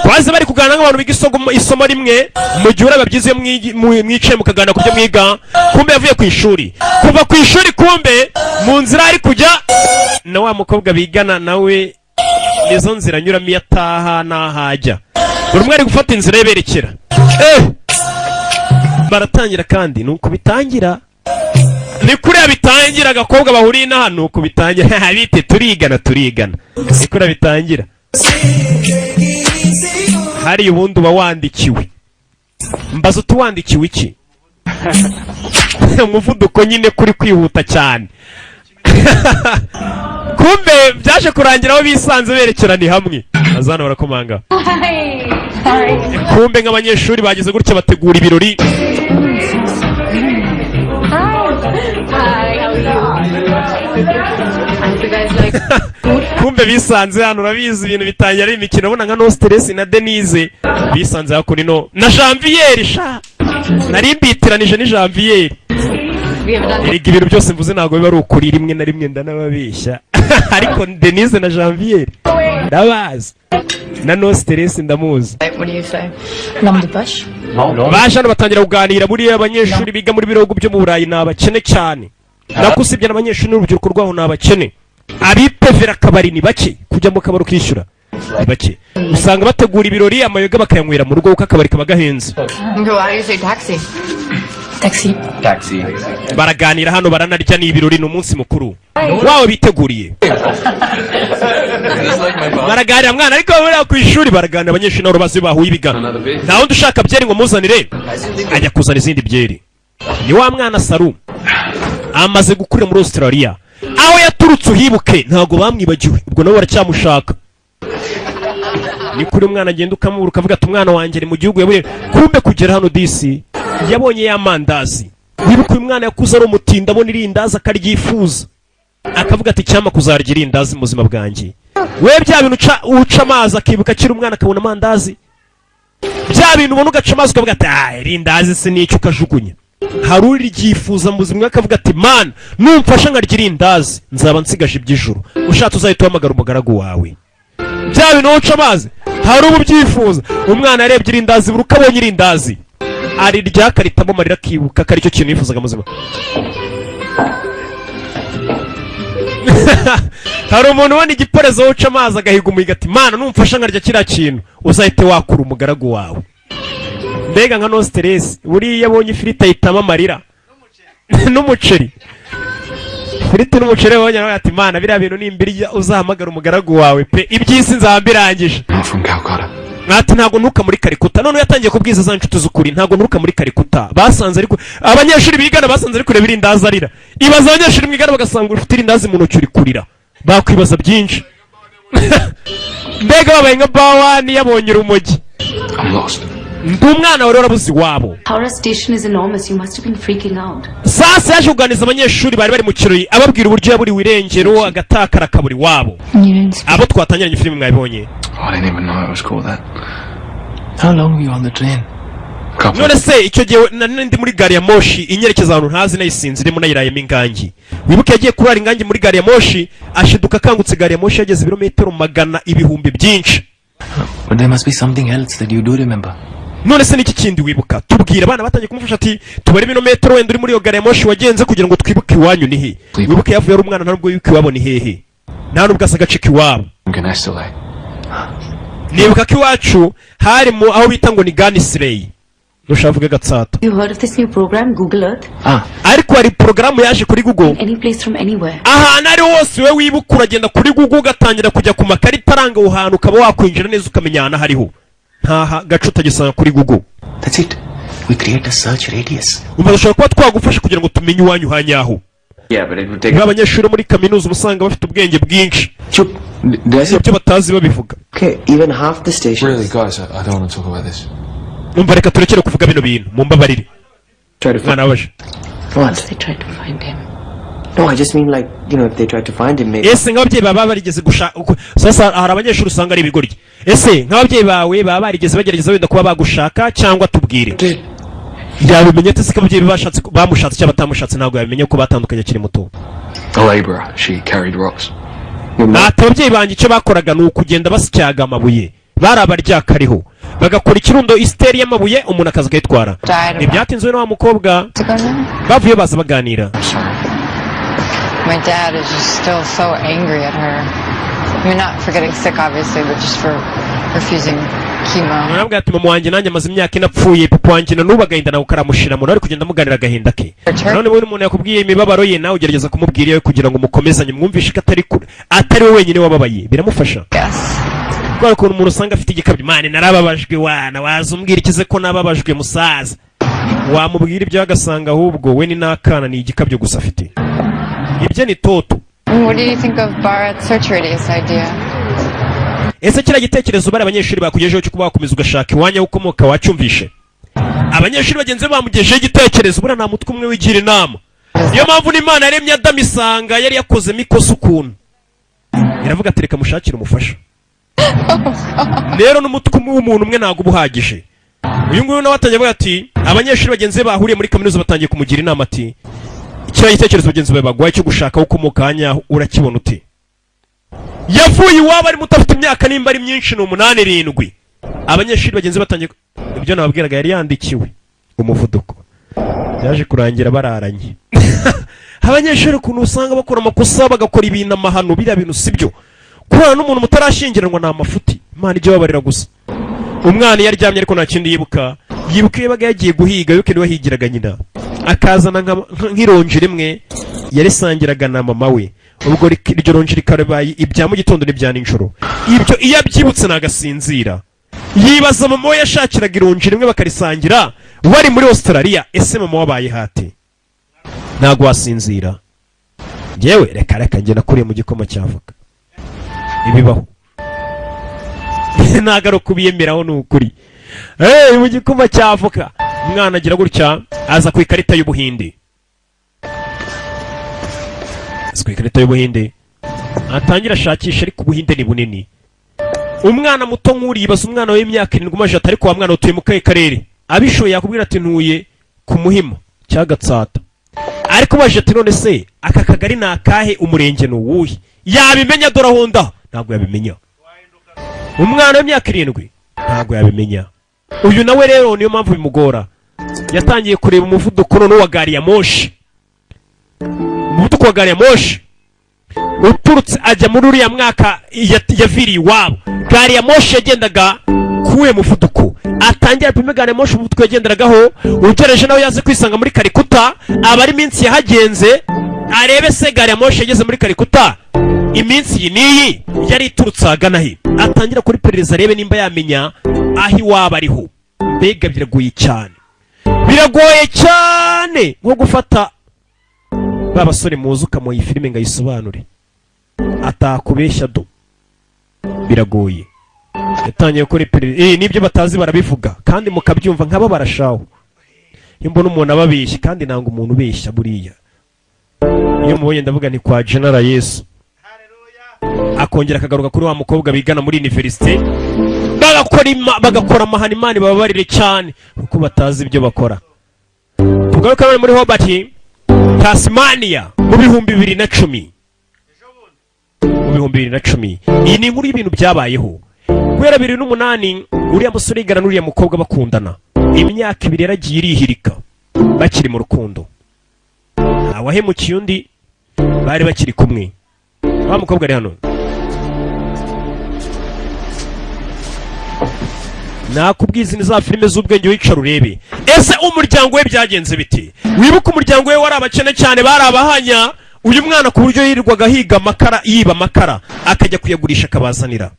Twaze bari kuganira nk'abantu biga isomo rimwe. Mu gihe uraba byiza iyo mwicaye mukaganira ku byo mwiga. Kumbe yavuye ku ishuri, kuva ku ishuri kumbe mu nzira ari kujya na wa mukobwa bigana nawe, nizo nzira anyuramo iyo ataha n'aho ajya. Buri umwe ari gufata inzira ye berekera. Baratangira kandi ni uko bitangira, ni kuriya bitangira. Agakobwa bahuriye n'aha ni uko bitangira, bite, turigana, turigana, ni kuriya bitangira hariya. Ubundi uba wandikiwe, mbaza uti wandikiwe iki? Umuvuduko nyine kuri kwihuta cyane. Kumbe byaje kurangira aho bisanze berekeranye hamwe, azana barakomanga. Kumbe nk'abanyeshuri bagize gutya bategura ibirori. Hi, how are you? I hope you guys like Kumbe bisanze hano, urabizi ibintu bitangira ari imikino. Ubona nka No Stress na Denise bisanze hakuno ino na Janvier, sha nari mbitiranije ni Janvier. We have done Erega ibintu byose mvuze ntabwo biba ari ukuri, rimwe na rimwe ndanababeshya, ariko Denise na Janvier ndabazi, na No Stress ndamuzi. What do you say? L'homme de poche? Baje hano batangira kuganira. Buriya abanyeshuri biga muri bihugu byo mu Burayi ni abakene cyane, nako usibye n'abanyeshuri n'urubyiruko rwaho ni abakene. Abipevera akabari ni bake. Kujya mu kabari ukishyura ni bake. Usanga bategura ibirori, amayoga bakayanywera mu rugo, kuko akabari kaba gahenze. Okay, well, how do you say taxi? Taxi. Taxi. Baraganira hano, baranarya, ni ibirori, ni umunsi mukuru wawe biteguriye. Baraganira mwana, ariko buriya ku ishuri baraganira, abanyeshuri nabo bazi bahuye ibigano. Nta wundi ushaka byeri ngo muzanire? Ajya kuzana izindi byeri. Ni wa mwana Saru, amaze gukurira muri Australia aho yaturutse. Uhibuke, ntabwo bamwibagiwe, ubwo nabo baracyamushaka. Ni kuri umwana agenda ukamubura, ukavuga ati umwana wanjye ari mu gihugu yaburiye. Kumbe kugera hano disi yabonye ya mandazi. Wibuke, uyu mwana yakuze ari umutindi, abona irindazi akaryifuza, akavuga ati cyama kuzarya irindazi mu buzima bwanjye. We bya bintu uca amazi akibuka akiri umwana akabona amandazi, bya bintu ubona ugaca amazi ukavuga ati ah, irindazi se nicyo, ukajugunya. Hari uriryifuza mu buzima bwe, akavuga ati man, numfasha nkarya irindazi nzaba nsigaje iby'ijuru, ushatse uzahita uhamagara umugaragu wawe. Bya bintu wowe uca amazi, hari ubu ubyifuza. Umwana yarebye irindazi, buri uko abonye irindazi arirya akaritamo amarira, akibuka ko aricyo kintu yifuzaga mu buzima. Hari umuntu ubona igiporezo uca amazi agahiga umuhigo ati mana, numfasha nkarya kiriya kintu uzahite wakura umugaragu wawe. Mbega nka no stress, buriya abonye ifiriti ahitamo amarira n'umuceri, ifiriti n'umuceri abonye aravuga ati mana, biriya bintu nimbirya uzahamagara umugaragu wawe pe, iby'isi nzaba mbirangije. I'm from Calcutta. Ati ntabwo nturuka muri Karikuta. None yatangiye kubwiza za nshuti z'ukuri, ntabwo nturuka muri Karikuta. Basanze ariko abanyeshuri bigana, basanze ari kureba irindazi arira. Ibaza abanyeshuri mwigana bagasanga ufite irindazi mu ntoki uri kurira, bakwibaza byinshi. Mbega babaye nka bawani yabonye urumogi. I'm lost. Ndi umwana wari warabuze iwabo. Howrah station is enormous. You must have been freaking out. Sasa yaje kuganiriza abanyeshuri bari bari mu kirori, ababwira uburyo yaburiwe irengero, agatakara, akabura iwabo. You didn't speak. Abo twatangiranye filime mwabibonye. I didn't even know it was called that. How long were you on the train? Couple. None se icyo gihe nari ndi muri gari ya moshi inyerekeza ahantu ntazi, nayisinziremo, nayirayemo ingangi. Wibuke yagiye kurara ingangi muri gari ya moshi, ashiduka akangutse gari ya moshi yageze ibirometero magana ibihumbi byinshi. But there must be something else that you do remember. None se niki kindi wibuka? Tubwira. Abana batangiye kumufasha ati tubare ibirometero wenda uri muri iyo gari ya moshi wagenze kugira ngo twibuke iwanyu ni he. Wibuke yavuye ari umwana, nta nubwo wibuka iwabo ni hehe, nta nubwo asa agace k'iwabo. Ganestale. Nibuka ko iwacu hari mu aho bita ngo ni Ganisireyi, nushaka uvuge Gatsata. You heard of this new program, Google Earth? Ariko hari porogaramu yaje kuri Google. Any place from anywhere. Ahantu ari hose we wibuka, uragenda kuri Google ugatangira kujya ku makarita aranga aho hantu, ukaba wakwinjira neza ukamenya ahantu hariho, ntaha gace utagisanga kuri Google. That's it. We create a search radius. Umva, dushobora kuba twagufasha kugira ngo tumenye iwanyu hanyaho. Yeah, but it would take. Niba abanyeshuri bo muri kaminuza uba usanga bafite ubwenge bwinshi, ibyo batazi babivuga. Okay, even half the stations. Really, guys, I don't want to talk about this. Numva reka turekere kuvuga bino bintu, mumbabarire. Mwana wabaje. What? They tried to find him. No, I just mean like, if they tried to find him, maybe. Ese nk'ababyeyi baba barigeze gushaka? Sasa hari abanyeshuri usanga ari ibigoryi. Ese nk'ababyeyi bawe baba barigeze bagerageza wenda kuba bagushaka cyangwa tubwire? Yabimenye ate se ko ababyeyi be bashatse, bamushatse cyangwa batamushatse? Ntabwo yabimenye ko batandukanye akiri muto. A labourer. She carried rocks. Ati ababyeyi banjye icyo bakoraga ni ukugenda basyaga amabuye, bari abaryakariho, bagakora ikirundo isiteri y'amabuye, umuntu akaza akayitwara. Ntibyatinze na wa mukobwa bavuye baza baganira. My dad is just still so angry at her. I mean, not for getting sick, obviously, but just for refusing chemo. Arambwira ati mama wanjye nanjye amaze imyaka 4 apfuye, papa wanjye na n'ubu agahinda nawe karamushira. Umuntu ari kugenda amuganira agahinda ke. None buri umuntu yakubwiye imibabaro ye, nawe ugerageza kumubwira iyawe kugira ngo mukomezanye, mwumvishe ko atari kure, atari we wenyine wababaye, biramufasha. Kubera ukuntu umuntu usanga afite igikabyo, mane narababajwe wana, waza umbwira ikize ko nababajwe musaza, wamubwira ibyo agasanga ahubwo we ni n'akana, ni igikabyo gusa afite, ibyo ni toto. What do you think of Bharat's search radius idea? Ese kiriya gitekerezo bari abanyeshuri bakugejeho cyo kuba wakomeza ugashaka iwanya aho ukomoka, wacyumvishe? Abanyeshuri bagenzi be bamugejeho igitekerezo. Buriya nta mutwe umwe wigira inama, niyo mpamvu n'Imana yaremye Adamu isanga yari yakozemo ikosa ukuntu, iravuga ati reka mushakire umufasha. Rero n'umutwe umwe w'umuntu umwe ntabwo uba uhagije. Uyu nguyu nawe atangiye avuga ati abanyeshuri bagenzi be bahuriye muri kaminuza batangiye kumugira inama ati kiriya gitekerezo bagenzi bawe baguhaye cyo gushaka aho ukomoka hanyaho urakibona ute? Yavuye iwabo ari muto, afite imyaka nimba ari myinshi ni 8, 7. Abanyeshuri bagenzi batangiye ibyo nababwiraga, yari yandikiwe umuvuduko. Byaje kurangira bararanye. Abanyeshuri ukuntu usanga bakora amakosa, bagakora ibintu amahano, biriya bintu si byo. Kurana n'umuntu mutarashyingiranwa ni amafuti, Imana ijya ibabarira. Gusa umwana iyo aryamye ariko nta kindi yibuka, yibuka iyo yabaga yagiye guhiga, yuko niwe wahigiraga nyina, akazana nk'ironji rimwe yarisangiraga na mama we. Ubwo iryo ronji rikabaye ibya mu gitondo n'ibya nijoro. Ibyo iyo abyibutse nagasinzira, yibaza mama we yashakiraga ironji rimwe bakarisangira bari muri Australia. Ese mama wabaye hate? Ntabwo wasinzira. Njyewe reka reka, njye nakuriye mu gikoma cy'avoka. Ibibaho ntabwo ari ukubiyemeraho, ni ukuri. Hey, mu gikoma cy'avoka. Umwana agira gutya aza ku ikarita y'Ubuhinde, aza ku ikarita y'Ubuhinde, atangira ashakisha, ariko Ubuhinde ni bunini. Umwana muto nk'uribaza, umwana w'imyaka 7 umaje ati: "Ariko wa mwana, utuye mu kahe karere?" Abishoboye yakubwira ati: "Ntuye ku Muhima cya Gatsata." Ariko baje ati: "None se aka kagari ni akahe? Umurenge ni uwuhe?" Yabimenya? Dore aho ndaho ntabwo yabimenya. Umwana w'imyaka 7 ntabwo yabimenya. Uyu nawe rero niyo mpamvu bimugora. Yatangiye kureba umuvuduko noneho wa gari ya moshi, umuvuduko wa gari ya moshi uturutse ajya muri uriya mwaka yaviriye iwabo. Gari ya moshi yagendaga kuwuhe muvuduko? Atangira apime gari ya moshi umuvuduko yagenderagaho, ugereje nawe yaze kwisanga muri Karikuta, aba ari iminsi yahagenze, arebe se gari ya moshi yageze muri Karikuta iminsi iyi n'iyi yari iturutse ahagana he. Atangira kuri perereza, arebe nimba yamenya aho iwabo ariho. Mbega biragoye cyane, biragoye cyane, nko gufata ba basore muzi ukamuha iyi filime ngo ayisobanure atakubeshya. Do biragoye. Yatangiye gukora iperereza. N'ibyo batazi barabivuga kandi mukabyumva nk'abo barashaho. Iyo mbona umuntu ababeshya, kandi nanga umuntu ubeshya buriya, iyo mubonye ndavuga ni kwa General Yesu. Akongera akagaruka kuri wa mukobwa bigana muri université, bagakora amahano. Imana ibababarire cyane kuko batazi ibyo bakora. Tugaruke none muri Hobart, Tasmania, mu 2010. Mu 2010, iyi ni inkuru y'ibintu byabayeho guhera 2008. Uriya musore yigana n'uriya mukobwa bakundana imyaka 2, yaragiye irihirika bakiri mu rukundo, ntawahemukiye undi, bari bakiri kumwe. Wa mukobwa ari hano, nakubwiza ni za filime z'ubwenge, wicara urebe. Ese umuryango we byagenze bite? Wibuke umuryango we wari abakene cyane, bari abahanya. Uyu mwana ku buryo yirirwaga ahiga amakara, yiba amakara akajya kuyagurisha akabazanira.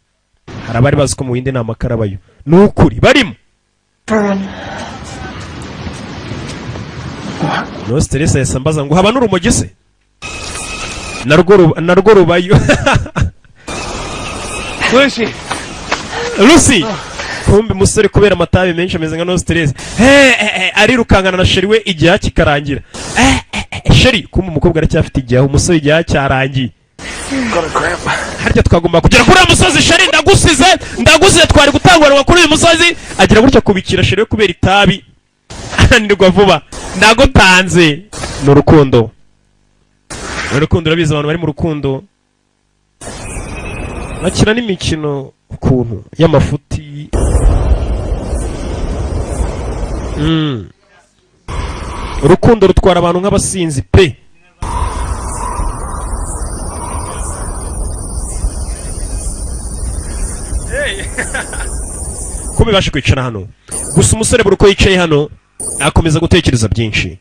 Hari abari bazi ko mu bindi nta makara abayo, ni ukuri barimo. Fern. No stress. Yahise ambaza ngo haba n'urumogi se? Narwo rubayo. Lucy! Lucy! Kumbe umusore kubera amatabi menshi ameze nka no stress. Arirukankana na chéri we, igihaha kikarangira. Chéri, kumbe umukobwa aracyafite igihaha, umusore igihaha cyarangiye. Got a cramp. Harya twagomba kugera kuri uriya musozi. Chéri, ndagusize, ndagusize, twari gutanguranwa kuri uyu musozi. Agira gutya kubikira chéri we, kubera itabi ananirwa vuba. Ndagutanze. Ni urukundo, ni urukundo. Urabizi, abantu bari mu rukundo bakina n'imikino ukuntu y'amafuti. Urukundo rutwara abantu nk'abasinzi pe. Ko bibasha kwicara hano gusa. Umusore buri uko yicaye hano akomeza gutekereza byinshi,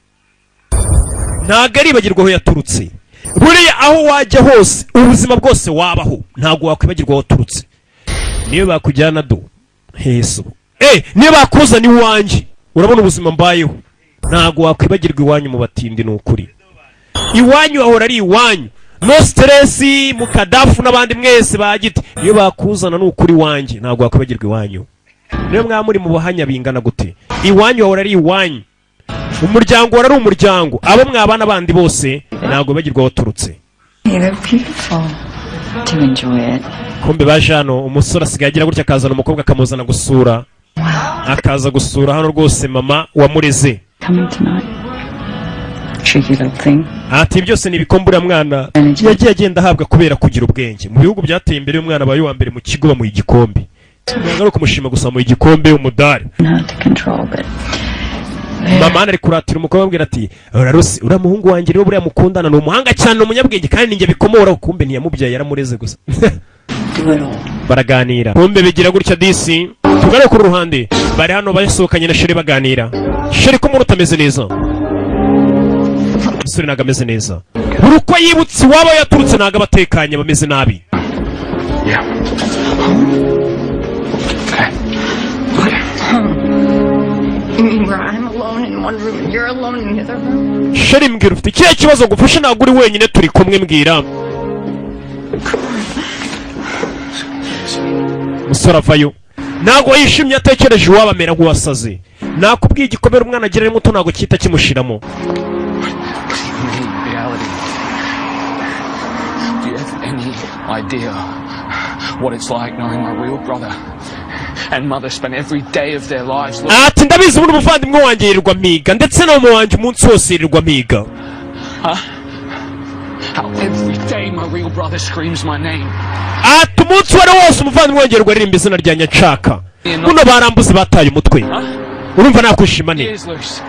ntabwo aribagirwa aho yaturutse. Buriya aho wajya hose, ubuzima bwose wabaho, ntabwo wakwibagirwa aho waturutse. Niyo bakujyana do heso, niyo bakuzana iwanjye, urabona ubuzima mbayeho, ntabwo wakwibagirwa iwanyu mu batindi. Ni ukuri, iwanyu hahora ari iwanyu. No stress, mukadafu n'abandi mwese ba giti, niyo bakuzana, ni ukuri iwanjye ntabwo wakwibagirwa iwanyu. Niyo mwaba muri mu buhanya bingana gute, iwanyu hahora ari iwanyu. Umuryango wari ari umuryango, abo mwabana bandi bose ntabwo bibagirwa aho waturutse. You look beautiful. To enjoy it. Kumbe baje hano, umusore asigaye agira gutya akazana umukobwa, akamuzana gusura, akaza gusura hano rwose mama wamureze. Coming tonight. Tricky little thing. Ati byose ni ibikombe uriya mwana yagiye agenda ahabwa kubera kugira ubwenge. Mu bihugu byateye imbere, umwana abaye uwa mbere mu kigo bamuha igikombe. Ntabwo ari ukumushima gusa, bamuha igikombe, umudari. Hard to control, but Mama hano ari kuratira umukobwa, amubwira ati: "Urarusi uriya muhungu wanjye rero, buriya mukundana ni umuhanga cyane, ni umunyabwenge, kandi ninjye bikomora." Kumbe ntiyamubyaye, yaramureze gusa. Baraganira, kumbe bigira gutya. Disi tugare ku ruhande, bari hano basohokanye na chéri, baganira. Chéri ko umuntu utameze neza, umusore ntabwo ameze neza. Buri uko yibutse iwabo yaturutse ntabwo aba atekanye, bameze nabi. Yeah. Okay. You mean where I'm alone in one room and you're alone in the other room? Chéri, mbwira, ufite ikihe kibazo? Ngufashe? Ntabwo uri wenyine, turi kumwe, mbwira. Umusore avayo ntabwo yishimye, atekereje iwabo amera nk'uwasaze. Nakubwiye, igikomere umwana agira ari muto ntabwo cyita kimushiramo. Reality. Do you have any idea what it's like knowing my real brother and mother spent every day of their lives looking Ati: "Ndabizi, ubundi umuvandimwe wanjye yirirwa mpiga, ndetse na mama wanjye umunsi wose yirirwa mpiga." Huh? How every day my real brother screams my name. Ati: "Umunsi uwo ari wo wose umuvandimwe wanjye yirirwa aririmba izina ryanjye nshaka." Buno barambuze, bataye umutwe. Urumva nakwishima ne? Years loose.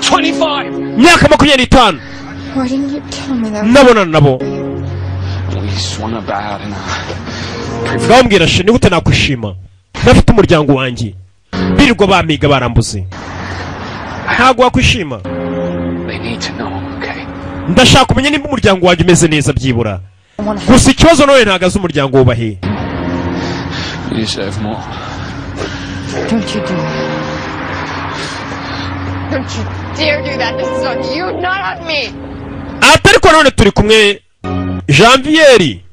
25! Imyaka 25. Why didn't you tell me that? Nabonana nabo. We swung about in a Ngaho mbwira chéri, ni gute nakwishima ntafite umuryango wanjye, birirwa bampiga, barambuze? Ntabwo wakwishima. They need to know I'm okay. Ndashaka kumenya nimba umuryango wanjye umeze neza byibura gusa. Ikibazo none ntabwo azi umuryango wubahe. You deserve more. Don't you do that. Don't you dare do that. This is on you, not on me. Ati: "Ariko none turi kumwe." Janvieri,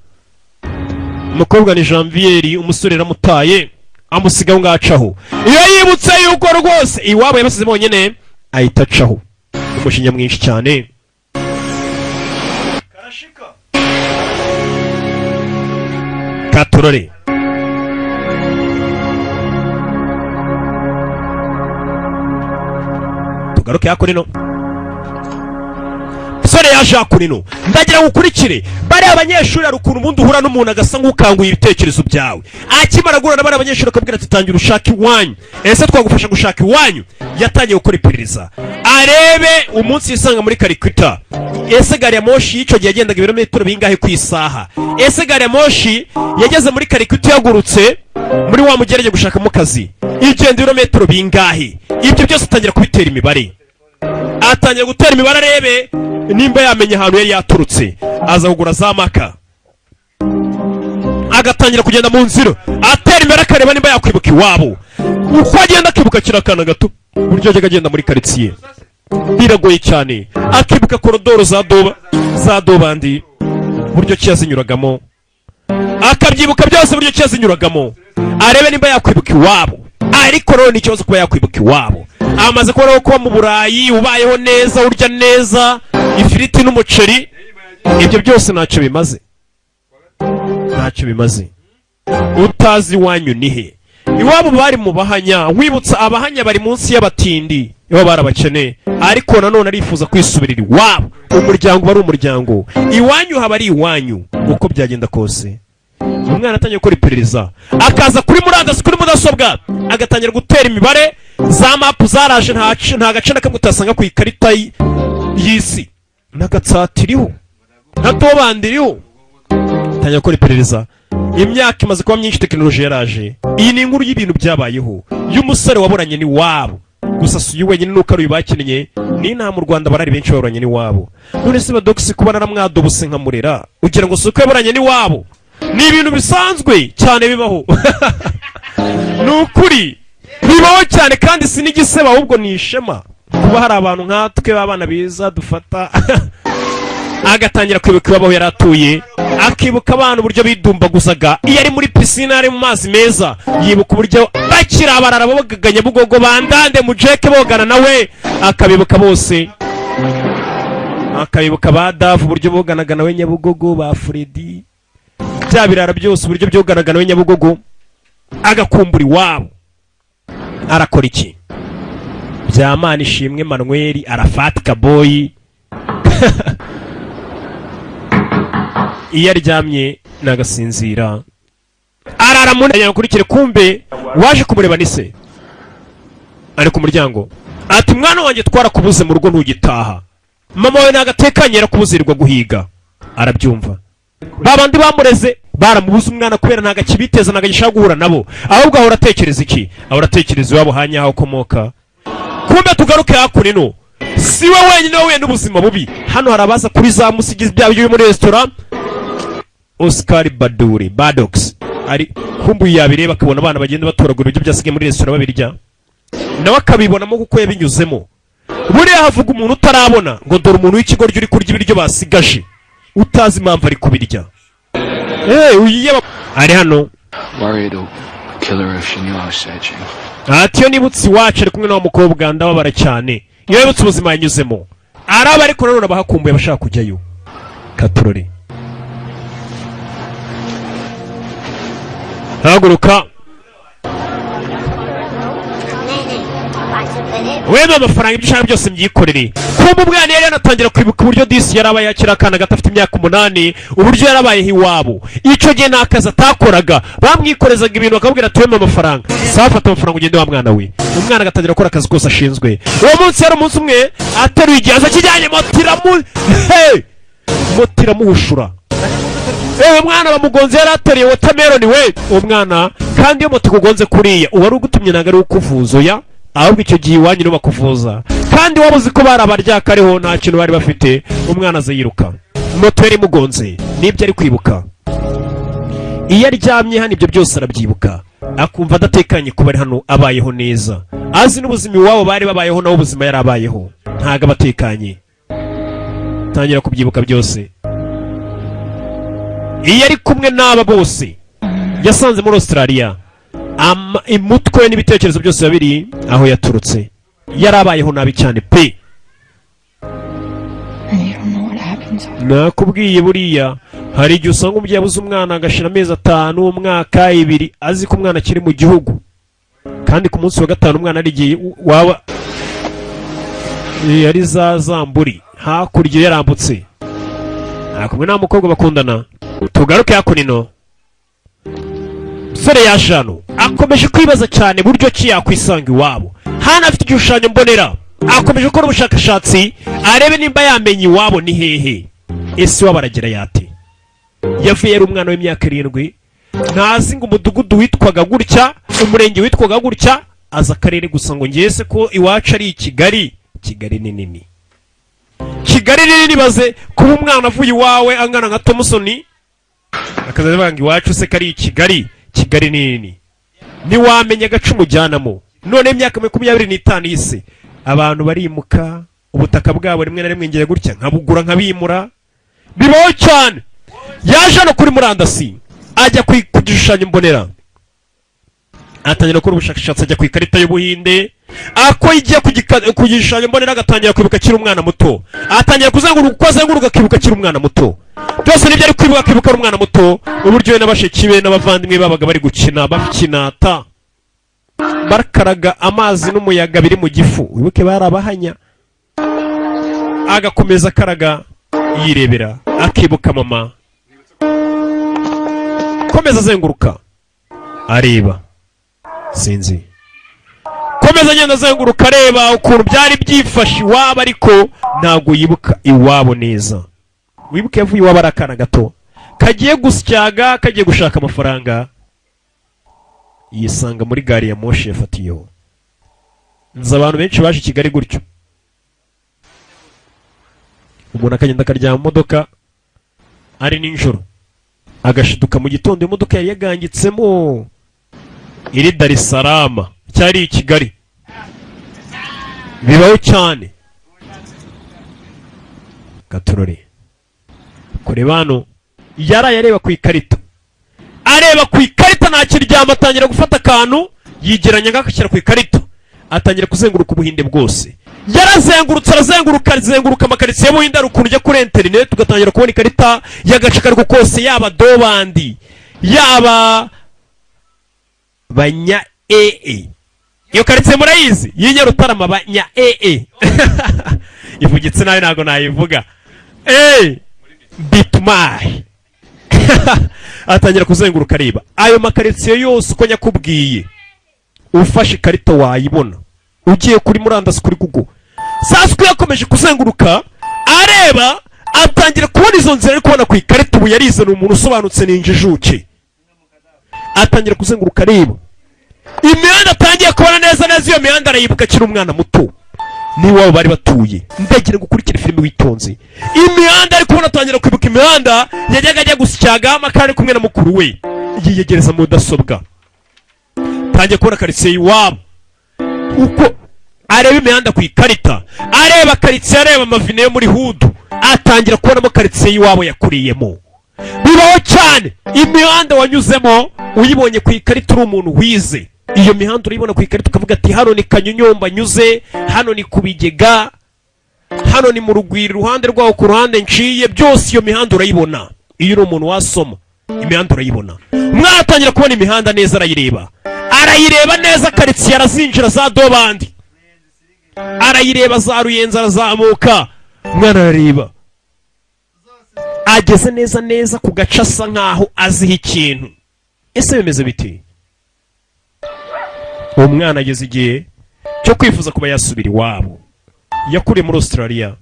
umukobwa ni Janvieri. Umusore yaramutaye, amusiga aho ngaho, acaho. Iyo yibutse yuko rwose iwabo yabasize bonyine, ahita acaho umujinya mwinshi cyane. Karashika katorore. Tugaruke hakuno, musore yaje hakuno. Ndagira ngo ukurikire bariya abanyeshuri. Hari ukuntu ubundi uhura n'umuntu agasa nk'ukanguye ibitekerezo byawe. Akimara guhura na bariya abanyeshuri akabwira ati: "Tangira ushaka iwanyu. Ese twagufasha gushaka iwanyu?" Yatangiye gukora iperereza arebe umunsi yisanga muri Karikita. Ese gari ya moshi y'icyo gihe yagendaga ibirometero bingahe ku isaha? Ese gari ya moshi yageze muri Karikita ihagurutse muri wa mugerege gushakamo akazi igenda ibirometero bingahe? Ibyo byose atangira kubitera imibare, atangira gutera imibare arebe nimba yamenya ahantu yari yaturutse. Aza kugura za maka, agatangira kugenda mu nzira atera imbere, akareba nimba yakwibuka iwabo. Uko agenda akibuka kiriya akana gato, uburyo yajyaga agenda muri karitsiye biragoye cyane, akibuka korodoro za doba za dobandi, uburyo ki yazinyuragamo, akabyibuka byose, uburyo ki yazinyuragamo, arebe nimba yakwibuka iwabo. Ariko rero ni ikibazo kuba yakwibuka iwabo. Amaze kubona ko kuba mu Burayi ubayeho neza, urya neza ifiriti n'umuceri, ibyo byose ntacyo bimaze, ntacyo bimaze utazi iwanyu ni he. Iwabo bari mu Bahanya. Wibutsa, Abahanya bari munsi y'abatindi, iwabo bari abakene. Ariko nanone arifuza kwisubirira iwabo. Umuryango uba ari umuryango, iwanyu haba ari iwanyu uko byagenda kose. Umwana atangiye gukora iperereza, akaza kuri murandasi, kuri mudasobwa, agatangira gutera imibare. Za mapu zaraje, nta gace na kamwe utasanga ku ikarita y'isi, n'agatsatiriho na tobandiriho. Atangira gukora iperereza. Imyaka imaze kuba myinshi, tekinoloji yaraje. Iyi ni inkuru y'ibintu byabayeho y'umusore waburanye n'iwabo. Gusa si uyu wenyine, nuko ari uyu bakinnye. N'inaha mu Rwanda barari benshi baburanye n'iwabo. None se badogisi, kuba naramwadobuse nkamurera, ugira ngo si uko yaburanye n'iwabo? Ni ibintu bisanzwe cyane, bibaho, ni ukuri bibaho cyane, kandi si n'igisebo, ahubwo ni ishema kuba hari abantu nkatwe b'abana beza dufata. Agatangira kwibuka iwabo aho yari atuye, akibuka abana uburyo bidumbaguzaga iyo ari muri pisine, ari mu mazi meza, yibuka uburyo bakiri abarara bogaga Nyabugogo, bandande mujeke bogana nawe, akabibuka bose, akabibuka ba Davu uburyo boganaga nawe Nyabugogo, ba Furedi, bya birara byose uburyo byoganaga nawe Nyabugogo, agakumbura iwabo. Arakora iki? Byamana Ishimwe Manuel arafati kaboyi. Iyo aryamye nagasinzira, arara mu ntebe. Akurikire, kumbe waje kumureba ni se, ari ku muryango. Ati: "Mwana wanjye, twarakubuze mu rugo, ntugitaha. Mama wawe ntabwo atekanye, yarakubuzirirwa guhiga." Arabyumva, ba bandi bamureze baramubuze umwana kubera ntabwo akibiteza, ntabwo agishaka guhura nabo, ahubwo ahora atekereza iki? Ahora atekereza iwabo hanya aho akomoka. Kumbe tugaruke hakuno, si we wenyine wahuye n'ubuzima bubi. Hano hari abaza kuri za musigizi byaba byo muri resitora. Oscar Baduri Badox ari kumbuye, yabireba akabona abana bagenda batoragura ibyo byasigaye muri resitora babirya, nawe akabibonamo kuko yabinyuzemo. Buriya havuga umuntu utarabona ngo dore umuntu w'ikigoryi uri kurya ibiryo basigaje, utazi impamvu ari kubirya. Uyu ari hano. Worried it'll kill her if she knew I was searching. Ati: "Iyo nibutse iwacu ari kumwe n'uwo mukobwa, ndababara cyane." Iyo yibutse ubuzima yanyuzemo araba, ariko nanone abahakumbuye abashaka kujyayo. Katurore, haguruka. नहीं नहीं, 500 पहले। Wemeye amafaranga, ibyo ushaka byose mbyikorere. Kumva umwana yari yanatangira kwibuka uburyo disi yarabaye akiri akana gato, afite imyaka 8, uburyo yarabayeho iwabo. Icyo gihe nta kazi atakoraga, bamwikorezaga ibintu bakamubwira ati: "Wemeye amafaranga, sawa, fata amafaranga ugende wa mwana we." Umwana agatangira gukora akazi kose ashinzwe. Uwo munsi yari umunsi umwe ateruye igihaza kijyanye moto iramu, hey! Moto iramuhushura. Ewe mwana, bamugonze, yari ateruye watermelon we. Uwo mwana kandi, iyo moto ikugonze kuriya, uwari ugutumye ntabwo ari ukuvuza, oya, ahubwo icyo gihe iwanyu nibo bakuvuza, kandi waba uzi ko bari abaryakariho, nta kintu bari bafite. Umwana aza yiruka, moto yari imugonze, nibyo ari kwibuka. Iyo aryamye hano ibyo byose arabyibuka, akumva adatekanye kuba ari hano abayeho neza, azi n'ubuzima iwabo bari babayeho, nawe ubuzima yari abayeho ntabwo aba atekanye. Tangira kubyibuka byose iyo ari kumwe n'aba bose yasanze muri Australia. Umutwe n'ibitekerezo byose biba biri aho yaturutse, yari abayeho nabi cyane pe. And you don't know what happens. Nakubwiye, buriya hari igihe usanga umubyeyi abuze umwana agashira amezi 5, umwaka, 2, azi ko umwana akiri mu gihugu, kandi ku munsi wa gatanu umwana ari igihe waba ari za zamburi hakurya yarambutse, nta kumwe nta mukobwa bakundana. Tugaruke hakuno, musore yaje hano akomeje kwibaza cyane buryo ki yakwisanga iwabo. Hano afite igishushanyo mbonera, akomeje gukora ubushakashatsi arebe nimba yamenya iwabo ni hehe. Ese iwabo aragera yate? Yavuye yari umwana w'imyaka 7, ntazi ngo umudugudu witwaga gutya, umurenge witwaga gutya, azi akarere gusa. Ngo ngese ko iwacu ari i Kigali. Kigali ni nini, Kigali ni nini. Baze kuba umwana avuye iwawe angana nka Tomusoni, akazajya avuga ngo iwacu se kari i Kigali. Kigali ni nini, ntiwamenya agace umujyanamo. None imyaka 25 y'isi, abantu barimuka, ubutaka bwabo rimwe na rimwe ngira gutya nkabugura nkabimura, bibaho cyane. Yaje hano kuri murandasi, ajya ku gishushanyo mbonera, atangira gukora ubushakashatsi, ajya ku ikarita y'Ubuhinde. Ako igiye ku gishushanyo mbonera, agatangira kwibuka akiri umwana muto, atangira kuzenguruka, uko azenguruka akibuka akiri umwana muto. Byose nibyo ari kwibuka, akibuka ari umwana muto, uburyo we na bashiki be n'abavandimwe babaga bari gukina, bakinata, bakaraga amazi n'umuyaga biri mu gifu. Wibuke bari abahanya. Agakomeza akaraga yirebera, akibuka mama. Komeza azenguruka areba, sinzi, komeza agenda azenguruka areba ukuntu byari byifashe iwabo, ariko ntabwo yibuka iwabo neza. Wibuke yavuye iwabo ari akana gato kagiye gusyaga, kagiye gushaka amafaranga, yisanga muri gari ya moshi yafatiyeho. Nzi abantu benshi baje i Kigali gutyo, umuntu akagenda akaryama mu modoka ari nijoro, agashiduka mu gitondo imodoka yari yagangitsemo iri Dar es Salaam cyari i Kigali. Bibaho cyane. Gatorore kureba hano, yaraye areba ku ikarita, areba ku ikarita, ntakiryama. Atangira gufata akantu yigeranya, agashyira ku ikarita, atangira kuzenguruka Ubuhinde bwose. Yarazengurutse, arazenguruka, azenguruka amakaritsiye y'Ubuhinde. Hari ukuntu ujya kuri interineti ugatangira kubona ikarita y'agace ako ariko kose, yaba Dobandi, yaba banya ee. Iyo karitsiye murayizi y'Inyarutarama, banya ee, ivugitse nabi ntabwo nayivuga. Eee, bitumayi. Atangira kuzenguruka areba ayo makaritsiye yose uko nyakubwiye. Ufashe ikarita wayibona. Ugiye kuri murandasi, kuri Google. Sasa yakomeje kuzenguruka areba, atangira kubona izo nzira ari kubona ku ikarita. Ubu yarize, ni umuntu usobanutse, ni injijuke. Atangira kuzenguruka areba imihanda, atangiye kubona neza neza iyo mihanda, arayibuka akiri umwana muto n'iwabo bari batuye. Ndagira ngo ukurikire filime witonze. Imihanda ari kubona, atangira kwibuka imihanda yajyaga ajya gusyaga amakara ari kumwe na mukuru we. Yiyegereza mudasobwa, tangiye kubona karitsiye iwabo. Uko areba imihanda ku ikarita, areba karitsiye, areba amavine yo muri hood, atangira kubonamo karitsiye y'iwabo yakuriyemo. Bibaho cyane, imihanda wanyuzemo uyibonye ku ikarita, uri umuntu wize, iyo mihanda urayibona ku ikarita ukavuga ati: "Hano ni Kanyonyomba nyuze, hano ni ku Bigega, hano ni mu Rugwiro, iruhande rwaho ku ruhande nciye." Byose iyo mihanda urayibona. Iyo uri umuntu wasoma imihanda urayibona. Umwana atangira kubona imihanda neza, arayireba, arayireba neza. Karitsiye arazinjira, za Dobandi arayireba, za Ruyenzi arazamuka. Umwana arareba, ageze neza neza ku gace asa nkaho aziho ikintu. Ese bimeze biti? Uwo mwana ageze igihe cyo kwifuza kuba yasubira iwabo. Yakuriye muri Australia,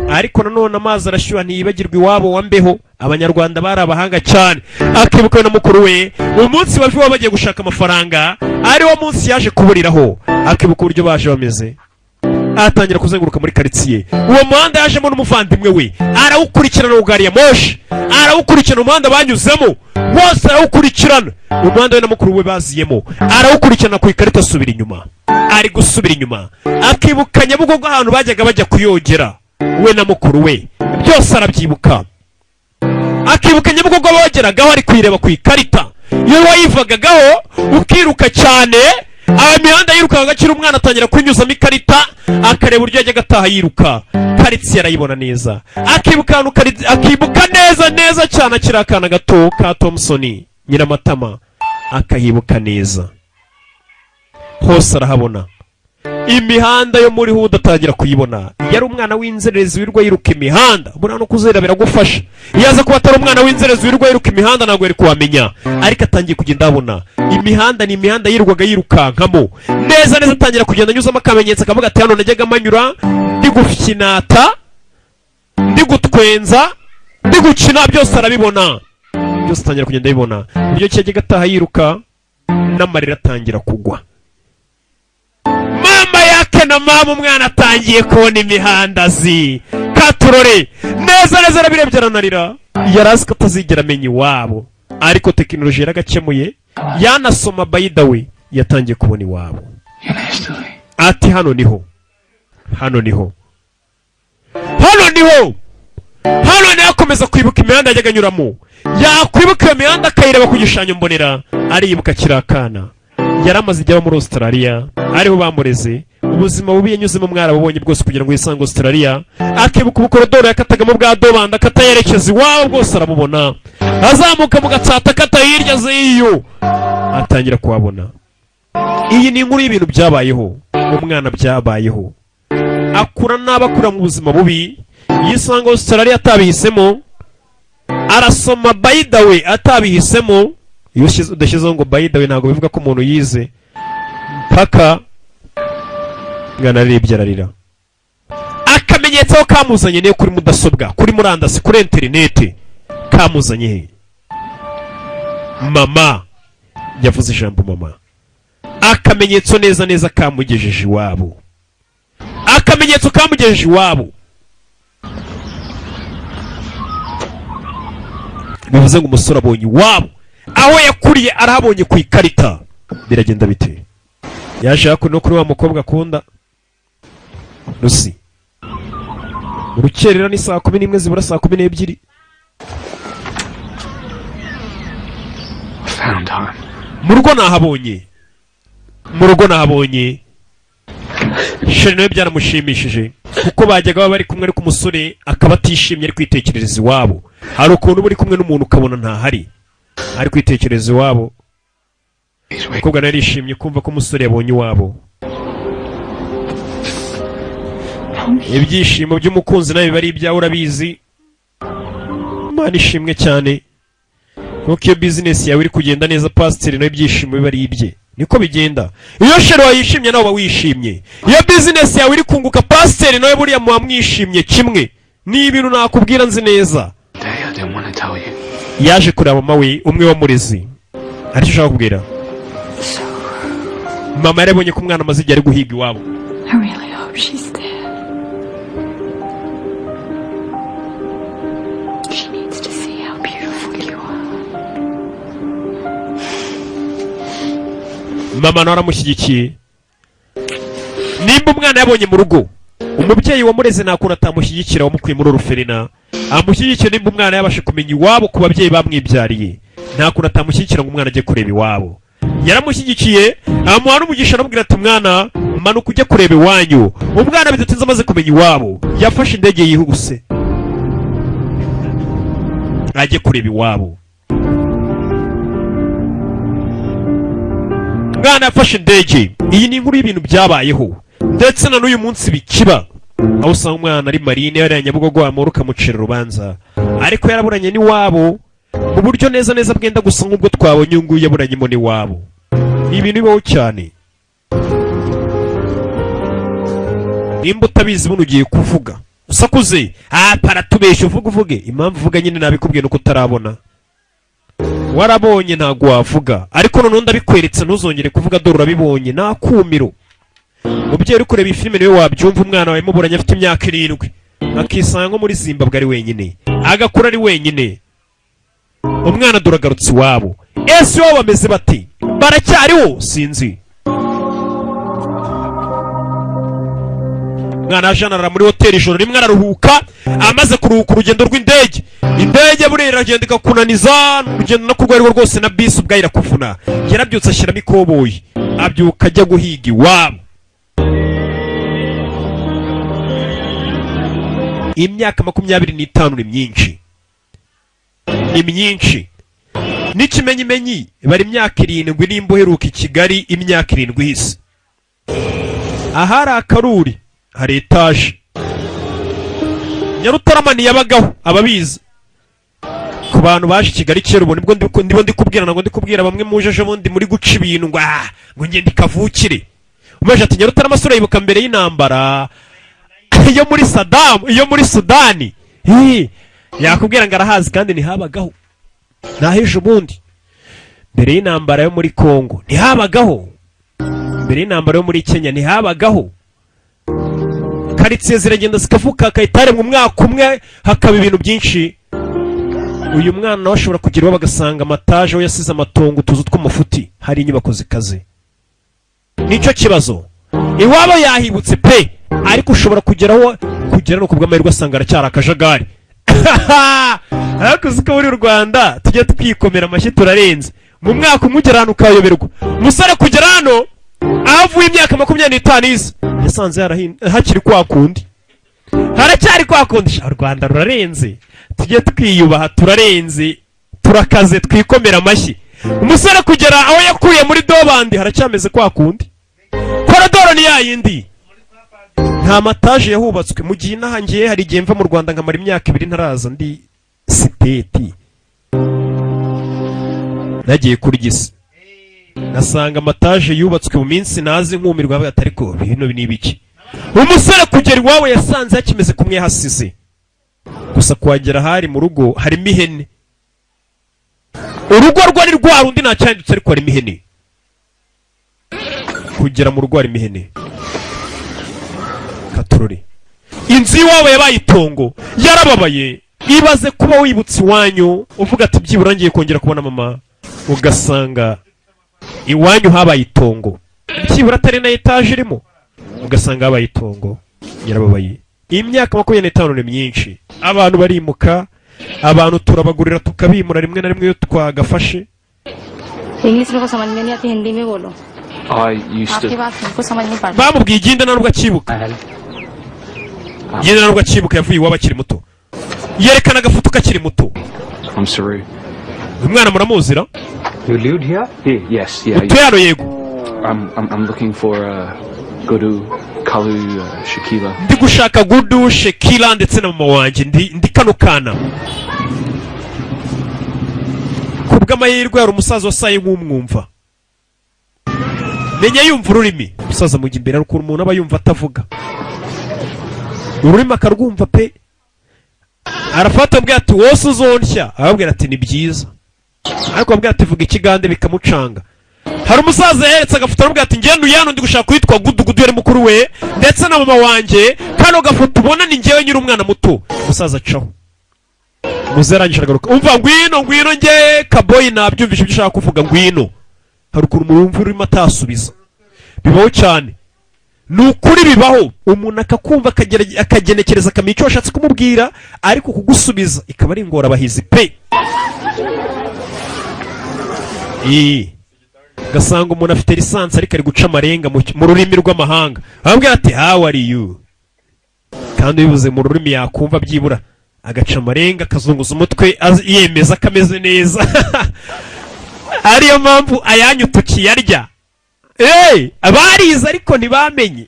ariko nanone amazi arashyuha ntiyibagirwa iwabo wa mbeho. Abanyarwanda bari abahanga cyane. Akibuka we na mukuru we umunsi bava iwabo bagiye gushaka amafaranga, ari wo munsi yaje kuburiraho. Akibuka uburyo baje bameze. Atangira kuzenguruka muri karitsiye. Uwo muhanda yajemo n'umuvandimwe we arawukurikirana, wa gari ya moshi arawukurikirana, umuhanda banyuzemo wose arawukurikirana, umuhanda we na mukuru we baziyemo arawukurikirana ku ikarita. Asubira inyuma, ari gusubira inyuma akibuka Nyabugogo, ahantu bajyaga bajya kuyogera we na mukuru we. Byose arabyibuka, akibuka Nyabugogo bogeragaho. Ari kuyireba ku ikarita, iyo wayivagagaho ukiruka cyane. Aba mihanda yirukanka akiri umwana, atangira kunyuzamo ikarita, akareba uburyo yajyaga ataha yiruka. Karitsiye arayibona neza, akibuka ahantu akibuka neza neza cyane akiri akana gato ka Thompson Nyiramatama, akahibuka neza hose arahabona. Imihanda yo muri hood atangira kuyibona. Yari umwana w'inzererezi wirirwa yiruka imihanda. Buriya no kuzerera biragufasha. Iyo aza kuba atari umwana w'inzererezi wirirwa yiruka imihanda, ntabwo yari kuhamenya. Ariko atangiye kugenda abona imihanda, ni imihanda yirirwaga yirukankamo neza neza. Atangira kugenda anyuzamo akamenyetso, akavuga ati: "Hano najyaga manyura ndi gufinata, ndi gutwenza, ndi gukina." Byose arabibona, byose atangira kugenda abibona. Uburyo ki yajyaga ataha yiruka, n'amarira atangira kugwa. Mama yake na mama, umwana atangiye kubona imihanda azi katurore neza neza. Arabirebye aranarira. Yari azi ko atazigera amenya iwabo, ariko tekinoloji yaragakemuye, yanasoma. By the way, yatangiye kubona iwabo. Ati: "Hano niho, hano niho, hano niho, hano niho." Akomeza kwibuka imihanda yajyaga anyuramo. Yakwibuka iyo mihanda akayireba ku gishushanyo mbonera, ariyibuka akiri akana. Yari amaze igihe aba muri Australia, ariho bamureze. Ubuzima bubi yanyuzemo mwarabubonye bwose kugira ngo yisange Australia. Akibuka ubukorodoro yakatagamo bwa Dobanda, akata yerekeza iwabo, bwose arabubona. Azamuka mu Gatsata, akata hirya z'iyo, atangira kuhabona. Iyi ni inkuru y'ibintu byabayeho umwana, byabayeho akura nabi, akura mu buzima bubi, yisanga Australia atabihisemo. Arasoma, by the way, atabihisemo. Iyo udashyizeho ngo "by the way", ntabwo bivuga ko umuntu yize. Mpaka mwana ararebye ararira. Akamenyetso aho kamuzanye niyo kuri mudasobwa, kuri murandasi, kuri interineti kamuzanye he? Mama yavuze ijambo mama, akamenyetso neza neza kamugejeje iwabo, akamenyetso kamugejeje iwabo. Bivuze ngo umusore abonye iwabo aho yakuriye, arahabonye ku ikarita. Biragenda bite? Yaje hakuno kuri wa mukobwa akunda, Lucy. Mu rukerera ni saa 11 zibura saa 12. Found home. Mu rugo nahabonye, mu rugo nahabonye. Chéri nawe byaramushimishije kuko bajyaga baba bari kumwe, ariko umusore akaba atishimye, ari kwitekerereza iwabo. Hari ukuntu uba uri kumwe n'umuntu ukabona ntahari, ari kwitekerereza iwabo. Umukobwa nawe yarishimye kumva ko umusore yabonye iwabo. Ibyishimo by'umukunzi nawe biba ari ibyawe, urabizi. Imana ishimwe cyane, kuko iyo bizinesi yawe iri kugenda neza, pasiteri nawe ibyishimo biba ari ibye. Niko bigenda. Iyo chéri wawe yishimye, nawe uba wishimye. Iyo bizinesi yawe iri kunguka, pasiteri nawe buriya muba mwishimye kimwe. Ni ibintu nakubwira nzi neza. Day I didn't want to tell you. Yaje kureba mama we umwe wamurezi. Hari icyo ushaka kubwira mama? Yarabonye ko umwana amaze igihe ari guhiga iwabo. I really hope she's there. She needs to see how beautiful you are. Mama nawe aramushyigikiye. Nimba umwana yabonye mu rugo umubyeyi wamureze, nta kuntu atamushyigikira. Wamukuye muri orphelinat amushyigikiye. Nimba umwana yabashe kumenya iwabo ku babyeyi bamwibyariye, nta kuntu atamushyigikira ngo umwana ajye kureba iwabo. Yaramushyigikiye, amuha n'umugisha, aramubwira ati: "Mwana, manuka ujye kureba iwanyu." Umwana bidatinze amaze kumenya iwabo, yafashe indege yihuse ajye kureba iwabo. Umwana yafashe indege. Iyi ni inkuru y'ibintu byabayeho, ndetse na n'uyu munsi bikiba, aho usanga umwana ari marine yariya Nyabugogo, wamura ukamucira urubanza, ariko yaraburanye n'iwabo mu buryo neza neza bwenda gusa nk'ubwo twabonye uyu nguyu yaburanyemo n'iwabo. Ni ibintu bibaho cyane. Nimba utabizi, buno ugiye kuvuga usakuze: "Ah, paratubeshya!" Uvuge, uvuge impamvu uvuga nyine. Nabikubwiye nuko utarabona. Warabonye ntabwo wavuga, ariko noneho ndabikweretse, ntuzongere kuvuga. Dore urabibonye, nta kumiro. Umubyeyi uri kureba iyi filime niwe wabyumva. Umwana wawe muburanye afite imyaka 7, akisanga nko muri Zimbabwe ari wenyine, agakura ari wenyine. Umwana dore agarutse iwabo. Ese iwabo bameze bati? Baracyariho? Sinzi. Umwana yaje arara muri hoteli ijoro rimwe, araruhuka. Amaze kuruhuka urugendo rw'indege, indege buriya iragenda ikakunaniza, urugendo no kurwo arirwo rwose, na bisi ubwayo irakuvuna. Yarabyutse ashyiramo ikoboyi, abyuka ajya guhiga iwabo. Imyaka 25 ni myinshi, ni myinshi. N'ikimenyimenyi bari imyaka 7. Nimba uheruka i Kigali imyaka 7 ihise, ahari akaruri hari etaje. Nyarutarama ntiyabagaho. Ababizi, ku bantu baje i Kigali kera, ubu nibwo ndimo ndikubwira. Ntabwo ndikubwira bamwe muje ejo bundi muri guca ibintu ngo ah, ngo ngende kavukire. Umaje ati Nyarutarama sura, yibuka mbere y'intambara iyo muri Sadamu, iyo muri Sudani. Hi, yakubwira ngo arahazi kandi ntihabagaho. Naho ubundi mbere y'intambara yo muri Kongo ntihabagaho, mbere y'intambara yo muri Kenya ntihabagaho. Karitsiye ziragenda zikavuka, hakahita mu mwaka umwe hakaba ibintu byinshi. Uyu mwana nawe ashobora kugira iwabo bagasanga amataje aho yasize amatongo, utuzu tw'amafuti, hari inyubako zikaze. Nicyo kibazo. Iwabo yahibutse pe, ariko ushobora kugeraho, kugera no kubw'amahirwe asanga aracyari akajagari. Ariko uzi ko muri u Rwanda tujya twikomera amashyi, turarenze. Mu mwaka umwe ugera hano ukayoberwa. Umusore kugera hano aho avuye imyaka 25 iza, yasanze hakiri kwa kundi, haracyari kwa kundi. Sha, u Rwanda rurarenze, tujye twiyubaha, turarenze, turakaze, twikomera amashyi. Umusore kugera aho yakuye muri dobandi, haracyameze kwa kundi, korodoro ni yayindi, nta mataje yahubatswe. Mu gihe inaha ngiye, hari igihe mva mu Rwanda nkamara imyaka 2 ntaraza. Ndi siteti nagiye kurya isi, nasanga amataje yubatswe mu minsi ntazi, nkumirwa bavuga ati: "Ariko bino ni ibiki?" Umusore kugera iwabo yasanze hakimeze kumwe hasize. Gusa kuhagera hari mu rugo harimo ihene. Urugo rwo ni rwa rundi, nta cyahindutse, ariko harimo ihene. Kugera mu rugo harimo ihene. Katurore, inzu y'iwabo yabaye itongo. Yarababaye. Ibaze kuba wibutse iwanyu, uvuga ati: "Byibura ngiye kongera kubona mama," ugasanga iwanyu habaye itongo, byibura atari na etaje irimo, ugasanga habaye itongo. Yarababaye. Imyaka 25 ni myinshi. Abantu barimuka, abantu turabagurira tukabimura rimwe na rimwe iyo twagafashe. English मेरे को समझ में नहीं आती, हिंदी में बोलो। I used आपकी to. बात बिल्कुल समझ नहीं पाती। Bamubwiye igenda nta nubwo akibuka, igenda nta nubwo akibuka. Yavuye iwabo akiri muto, yerekana agafoto kakiri muto. I'm Saru. Uyu mwana muramuzira? You lived here? Here, yes, yeah. Utuye hano? Yego. I'm looking for Gudu, Kalu, Shakila. Ndi gushaka Gudu, Shekila ndetse na mama wanjye. Ndi kano kana. Ku bw'amahirwe hari umusaza wasaye nk'umwumva. Menya yumva ururimi. Umusaza mujya imbere, hari ukuntu umuntu aba yumva atavuga, ururimi akarwumva pe. Arafata, ambwira ati: "Wose uzonsya." Arababwira ati: "Ni byiza." Ariko abwira ati: "Vuga ikigande," bikamucanga. Hari umusaza yeretse agafoto, aramubwira ati: "Ngende uyano, ndi gushaka uwitwa Gudugudu, yari mukuru we ndetse na mama wanjye. Kano gafoto ubona ni njyewe nyiri umwana muto." Umusaza acaho, muze arangije aragaruka. "Umva, ngwino, ngwino." Nge kaboyi nabyumvishe ibyo ushaka kuvuga, ngwino. Hari ukuntu umuntu wumva urimo atasubiza, bibaho cyane, ni ukuri bibaho. Umuntu akakumva, akagenekereza, akamenya icyo washatse kumubwira, ariko kugusubiza ikaba ari ingorabahizi pe. Ii. Ugasanga umuntu afite licence ariko ari guca amarenga mu rurimi rw'amahanga, arabwira ati: "How are you?" Kandi bivuze mu rurimi yakumva byibura, agaca amarenga, akazunguza umutwe, yemeza ko ameze neza. Ariyo mpamvu ayanyu tukiyarya. Hey, abarize ariko ntibamenye.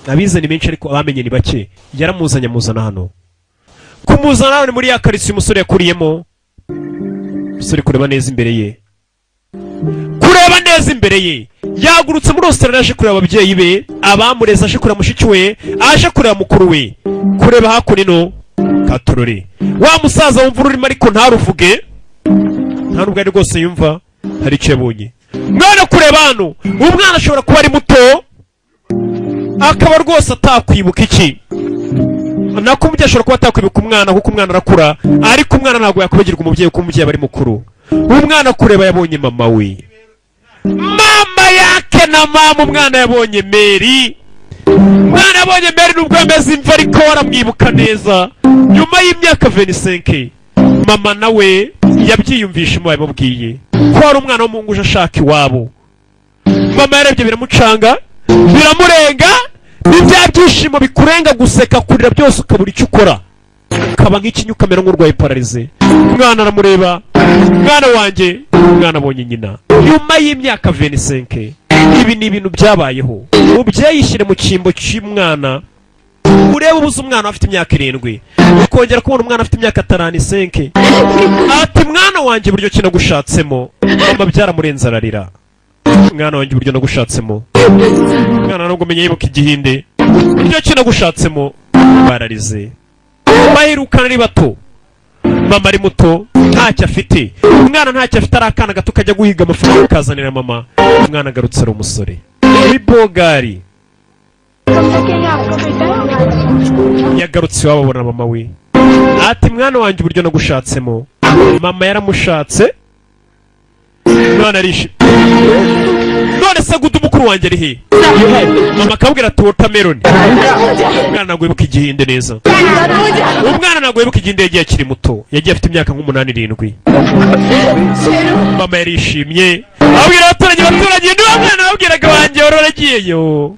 Abize ni benshi ariko abamenye ni bake. Yaramuzanye, amuzana hano. Kumuzana hano ni muri ya karitsiye umusore yakuriyemo. Umusore kureba neza imbere ye, kureba neza imbere ye. Yagurutse muri Australia aje kureba ababyeyi be abamureze, aje kureba mushiki we, aje kureba mukuru we. Kureba hakuno katorore, wa musaza wumva ururimi ariko ntaruvuge, nta nubwo ari rwose yumva, hari icyo yabonye. Mwana, kureba hano, umwana ashobora kuba ari muto, akaba rwose atakwibuka iki nako umubyeyi ashobora kuba atakwibuka umwana, kuko umwana arakura, ariko umwana ntabwo yakwibagirwa umubyeyi, kuko umubyeyi aba ari mukuru. Umwana kureba, yabonye mama we, mama yake na mama. Umwana yabonye Mary, umwana yabonye Mary nubwo yameze imva, ariko aramwibuka neza nyuma y'imyaka 25. Mama nawe yabyiyumvishemo, yamubwiye ko hari umwana w'umuhungu uje ashaka iwabo. Mama yarebye biramucanga, biramurenga. Ni bya byishimo bikurenga, guseka, kurira, byose ukabura icyo ukora, ukaba nk'ikinya, ukamera nk'urwaye paralysie. Umwana aramureba: "Mwana wanjye." Umwana abonye nyina nyuma y'imyaka 25. Ibi ni ibintu byabayeho. Mubyeyi, ishyire mu cyimbo cy'umwana, urebe ubuze umwana afite imyaka 7, ukongera kubona umwana afite imyaka 35, ati: "Mwana wanjye, uburyo ki nagushatsemo." Mama byaramurenze, ararira: "Mwana wanjye, uburyo nagushatsemo." Umwana nubwo umenya yibuka igihinde, "Uburyo ki nagushatsemo." Bararize, baherukana ari bato. Mama ari muto, ntacyo afite, umwana ntacyo afite, ari akana gato kajya guhiga amafaranga kazanira mama. Umwana agarutse ari umusore w'ibogari. Yagarutse iwabo, abona mama we, ati: "Mwana wanjye, uburyo nagushatsemo." Mama yaramushatse, umwana arishimye. "None se Gudu mukuru wanjye ari he?" Mama akabwira ati: "Watermelon." Umwana ntabwo yibuka igihinde neza, umwana ntabwo yibuka igihinde. Yagiye akiri muto, yagiye afite imyaka nk'umunani, 7. Mama yarishimye, abwira abaturanyi: "Abaturanyi, niba mwana babwiraga wanjye wari waragiyeyo."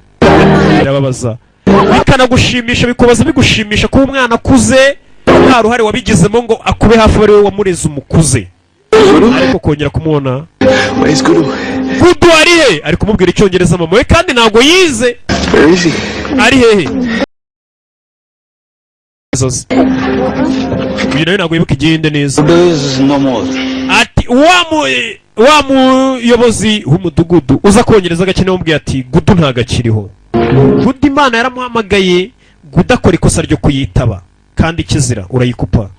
Birababaza bikanagushimisha, bikubaza bigushimisha kuba umwana akuze nta ruhare wabigizemo ngo akube hafi, ari wowe wamureze umukuze, ariko kongera kumubona. Where's Guru? "Gudu ari he?" Ari kumubwira icyongereza mama we, kandi ntabwo yize. Where is he? Ari hehe? Zoze. Uyu nawe ntabwo yibuka igihinde neza. Guru is no more. Ati wa muyobozi w'umudugudu uza kongereza agakene wamubwiye ati: "Gudu ntabwo akiriho. Gudu Imana yaramuhamagaye." Gudu akora ikosa ryo kuyitaba, kandi ikizira urayikupa.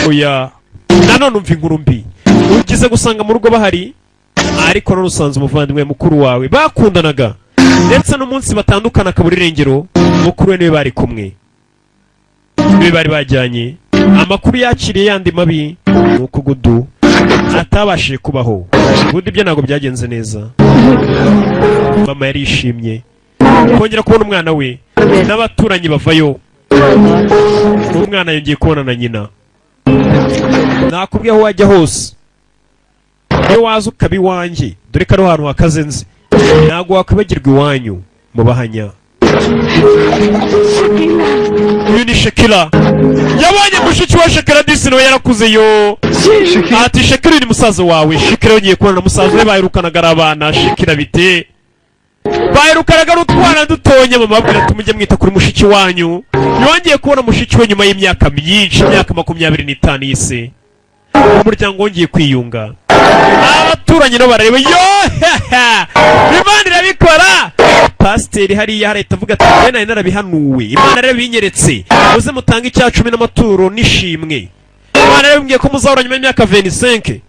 Oya, nanone umva inkuru mbi: ugize gusanga mu rugo bahari, ariko none usanze umuvandimwe mukuru wawe bakundanaga, ndetse n'umunsi batandukana akabura irengero, mukuru we niwe bari kumwe, niwe bari bajyanye. Amakuru yakiriye yandi mabi ni uko Gudu atabashije kubaho. Gudu ibyo ntabwo byagenze neza. Mama yarishimye kongera kubona umwana we, n'abaturanyi bavayo. Umwana yongeye kubona na nyina. Nakubwiye, aho wajya hose, iyo waza ukaba iwanjye, dore ko ari ahantu hakaze nzi, ntabwo wakwibagirwa iwanyu mu bahanya. Uyu ni Shakira, yabonye mushiki wa Shakira. Disi nawe yarakuze yo. Ati: "Shakira, uyu ni musaza wawe." Shakira yongeye kubona na musaza we baherukanaga ari abana. "Shakira, bite?" Baherukanaga ari utwana dutonya. Mama ababwira ati: "Mujye mwita kuri mushiki wanyu." Yongeye kubona mushiki we nyuma y'imyaka myinshi, imyaka 25 y'isi. Umuryango wongeye kwiyunga. Abaturanyi nabo barareba. Yo, Imana irabikora. Pasiteri hariya leta avuga ati: "Njye nari narabihanuwe, Imana rero binyeretse, muze mutange icya cumi n'amaturo n'ishimwe. Imana rero bimbwiye ko muzahura nyuma y'imyaka 25."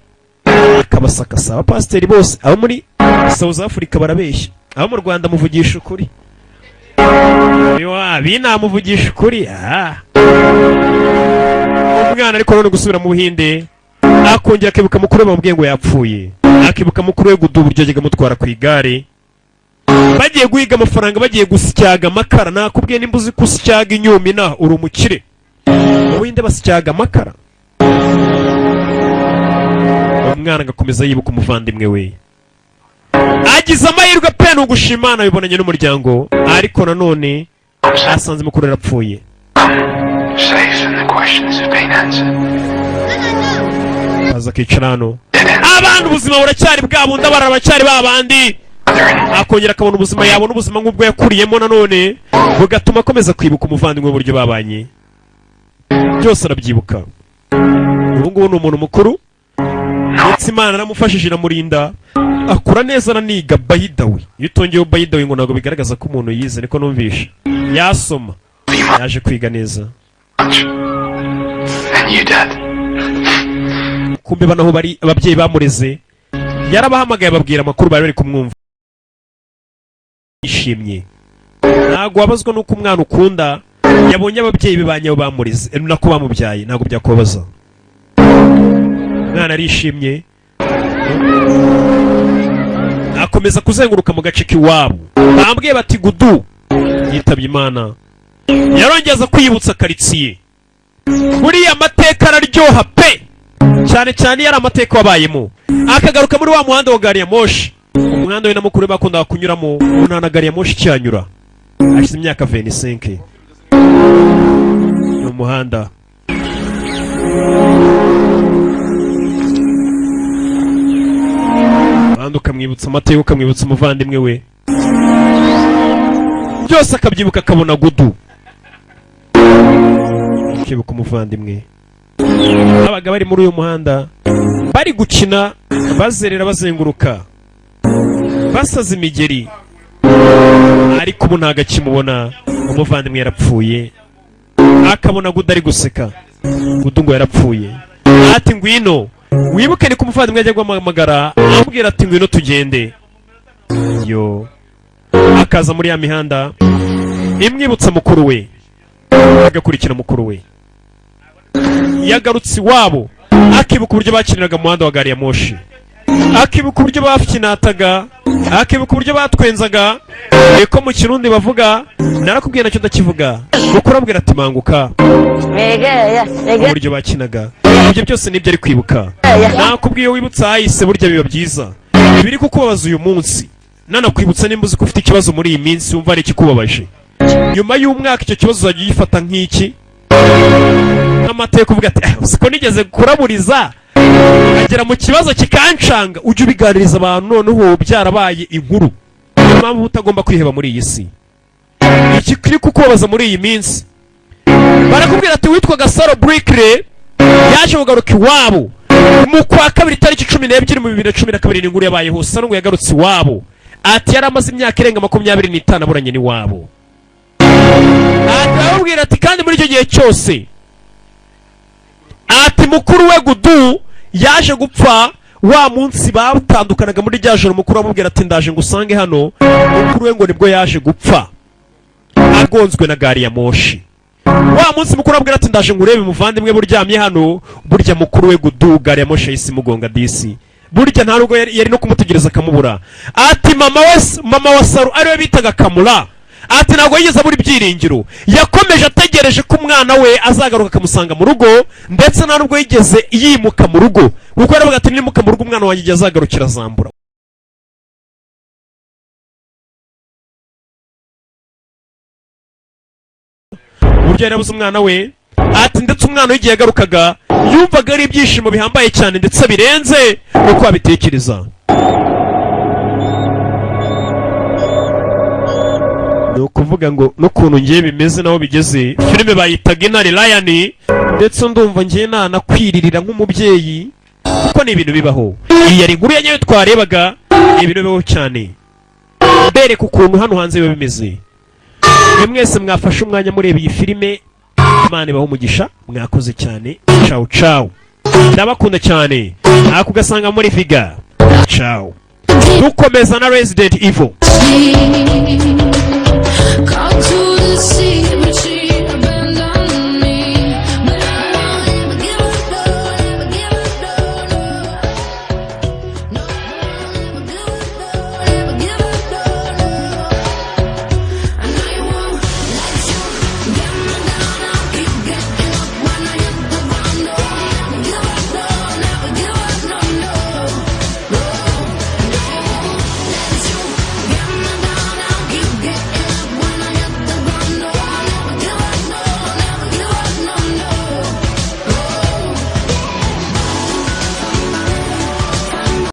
Akabasakasa abapasiteri bose. Abo muri South Africa barabeshya, abo mu Rwanda muvugisha ukuri. Binamuvugisha ukuri. Ah. Umwana ariko none gusubira mu Buhinde, akongera akibuka mukuru we bamubwiye ngo yapfuye, akibuka mukuru we Gudu, uburyo yajyaga amutwara ku igare bagiye guhiga amafaranga, bagiye gusyaga amakara. Nakubwiye, nimba uzi gusyaga inyumina uri umukire. Mu Buhinde basyaga amakara. Umwana agakomeza yibuka umuvandimwe we. Agize amahirwe pe, ni ugushima Imana, bibonanye n'umuryango, ariko nanone asanze mukuru yarapfuye. Safe and the questions have been answered. Aza akicara hano. Abantu ubuzima buracyari bwa bundi, abana baracyari ba bandi. Akongera akabona ubuzima, yabona ubuzima nk'ubwo yakuriyemo, nanone bugatuma akomeza kwibuka umuvandimwe, uburyo babanye, byose arabyibuka. Ubu ngubu ni umuntu mukuru, ndetse Imana yaramufashije, iramurinda, akura neza, araniga. By the way, iyo utongeyeho by the way ngo ntabwo bigaragaza ko umuntu yize, niko numvishe. Yasoma, yaje kwiga neza. And you, Dad. Kumbe banaho bari ababyeyi bamureze, yarabahamagaye ababwira amakuru, bari bari kumwumva yishimye. Ntabwo wabazwa n'uko umwana ukunda yabonye ababyeyi be ba nyabo bamureze, nako bamubyaye, ntabwo byakubabaza. Umwana arishimye, akomeza kuzenguruka mu gace k'iwabo. Bambwiye bati Gudu yitabye Imana. Yarongeza kwiyibutsa karitsiye. Buriya amateka araryoha pe, cyane cyane iyo ari amateka wabayemo. Akagaruka muri wa muhanda wa gari ya moshi, umuhanda we na mukuru we bakundaga kunyuramo. Ubu nta na gari ya moshi ikihanyura, hashize imyaka 25. Ni umuhanda. Umuhanda ukamwibutsa amateka, ukamwibutsa umuvandimwe we, byose akabyibuka, akabona Gudu, akibuka umuvandimwe. Babaga bari muri uyu muhanda bari gukina, bazerera, bazenguruka, basaza imigeri, ariko ubu ntabwo akimubona, umuvandimwe yarapfuye. Akabona Gudu ari guseka. Gudu ngo yarapfuye. Ati: "Ngwino wibuke." Niko umuvandimwe ajya guhamagara, amubwira ati: "Ngwino tugende." Yo, akaza muri ya mihanda imwibutsa mukuru we, agakurikira mukuru we. Yagarutse iwabo, akibuka uburyo bakiniraga mu muhanda wa gari ya moshi, akibuka uburyo bakinataga, akibuka uburyo batwenzaga. Niko mu Kirundi bavuga, narakubwiye, nacyo ndakivuga. Mukuru amubwira ati: "Manguka." Uburyo bakinaga, ibyo byose nibyo ari kwibuka. Nakubwiye, wibutsa ahahise burya biba byiza. Ibiri kukubabaza uyu munsi, nanakwibutsa, nimba uzi ko ufite ikibazo muri iyi minsi, wumva ari ikikubabaje, nyuma y'umwaka icyo kibazo uzajya ugifata nk'iki, nk'amateka, uvuga ati: "Eh, siko nigeze kuraburiza agera mu kibazo kikancanga." Ujye ubiganiriza abantu noneho byarabaye inkuru. Niyo mpamvu utagomba kwiheba muri iyi si. Iki kiri kukubabaza muri iyi minsi, barakubwira ati witwaga Saro Burikire yaje kugaruka iwabo mu kwa kabiri tariki 12 mu 2012. Ni inkuru yabayeho. Saro ngo yagarutse iwabo, ati yari amaze imyaka irenga 25 aburanye n'iwabo. Arababwira ati kandi muri icyo gihe cyose, ati mukuru we Gudu yaje gupfa wa munsi batandukanaga muri rya joro. Mukuru amubwira ati: "Ndaje ngo usange hano." Mukuru we ngo nibwo yaje gupfa agonzwe na gari ya moshi. Wa munsi mukuru amubwira ati: "Ndaje ngo urebe umuvandimwe buryamye hano." Burya mukuru we Gudu gari ya moshi yahise imugonga disi. Burya nta nubwo yari no kumutegereza akamubura. Ati mama we, mama wa Saru ariwe bitaga Kamura, ati ntabwo yigeze abura ibyiringiro, yakomeje ategereje ko umwana we azagaruka akamusanga mu rugo, ndetse nta nubwo yigeze yimuka mu rugo, kuko yaravuga ati: "Nimuka mu rugo, umwana wanjye igihe azagarukira azambura." Uburyo yari yabuze umwana we, ati ndetse umwana we igihe yagarukaga yumvaga ari ibyishimo bihambaye cyane, ndetse birenze uko abitekereza. Ni ukuvuga ngo n'ukuntu ngiye bimeze naho bigeze, filime bayitaga Intare Lion, ndetse ndumva ngiye nanakwiririra nk'umubyeyi. Kuko ni ibintu bibaho. Iyi yari inkuru ya nyayo twarebaga, ni ibintu bibaho cyane, mbereka ukuntu hano hanze biba bimeze. Mwe mwese mwafashe umwanya mureba iyi filime, Imana ibahe umugisha, mwakoze cyane. Ciao ciao, ndabakunda cyane. Ako ugasanga muri viga. Ciao, dukomeza na Resident Evil. Come to the sea.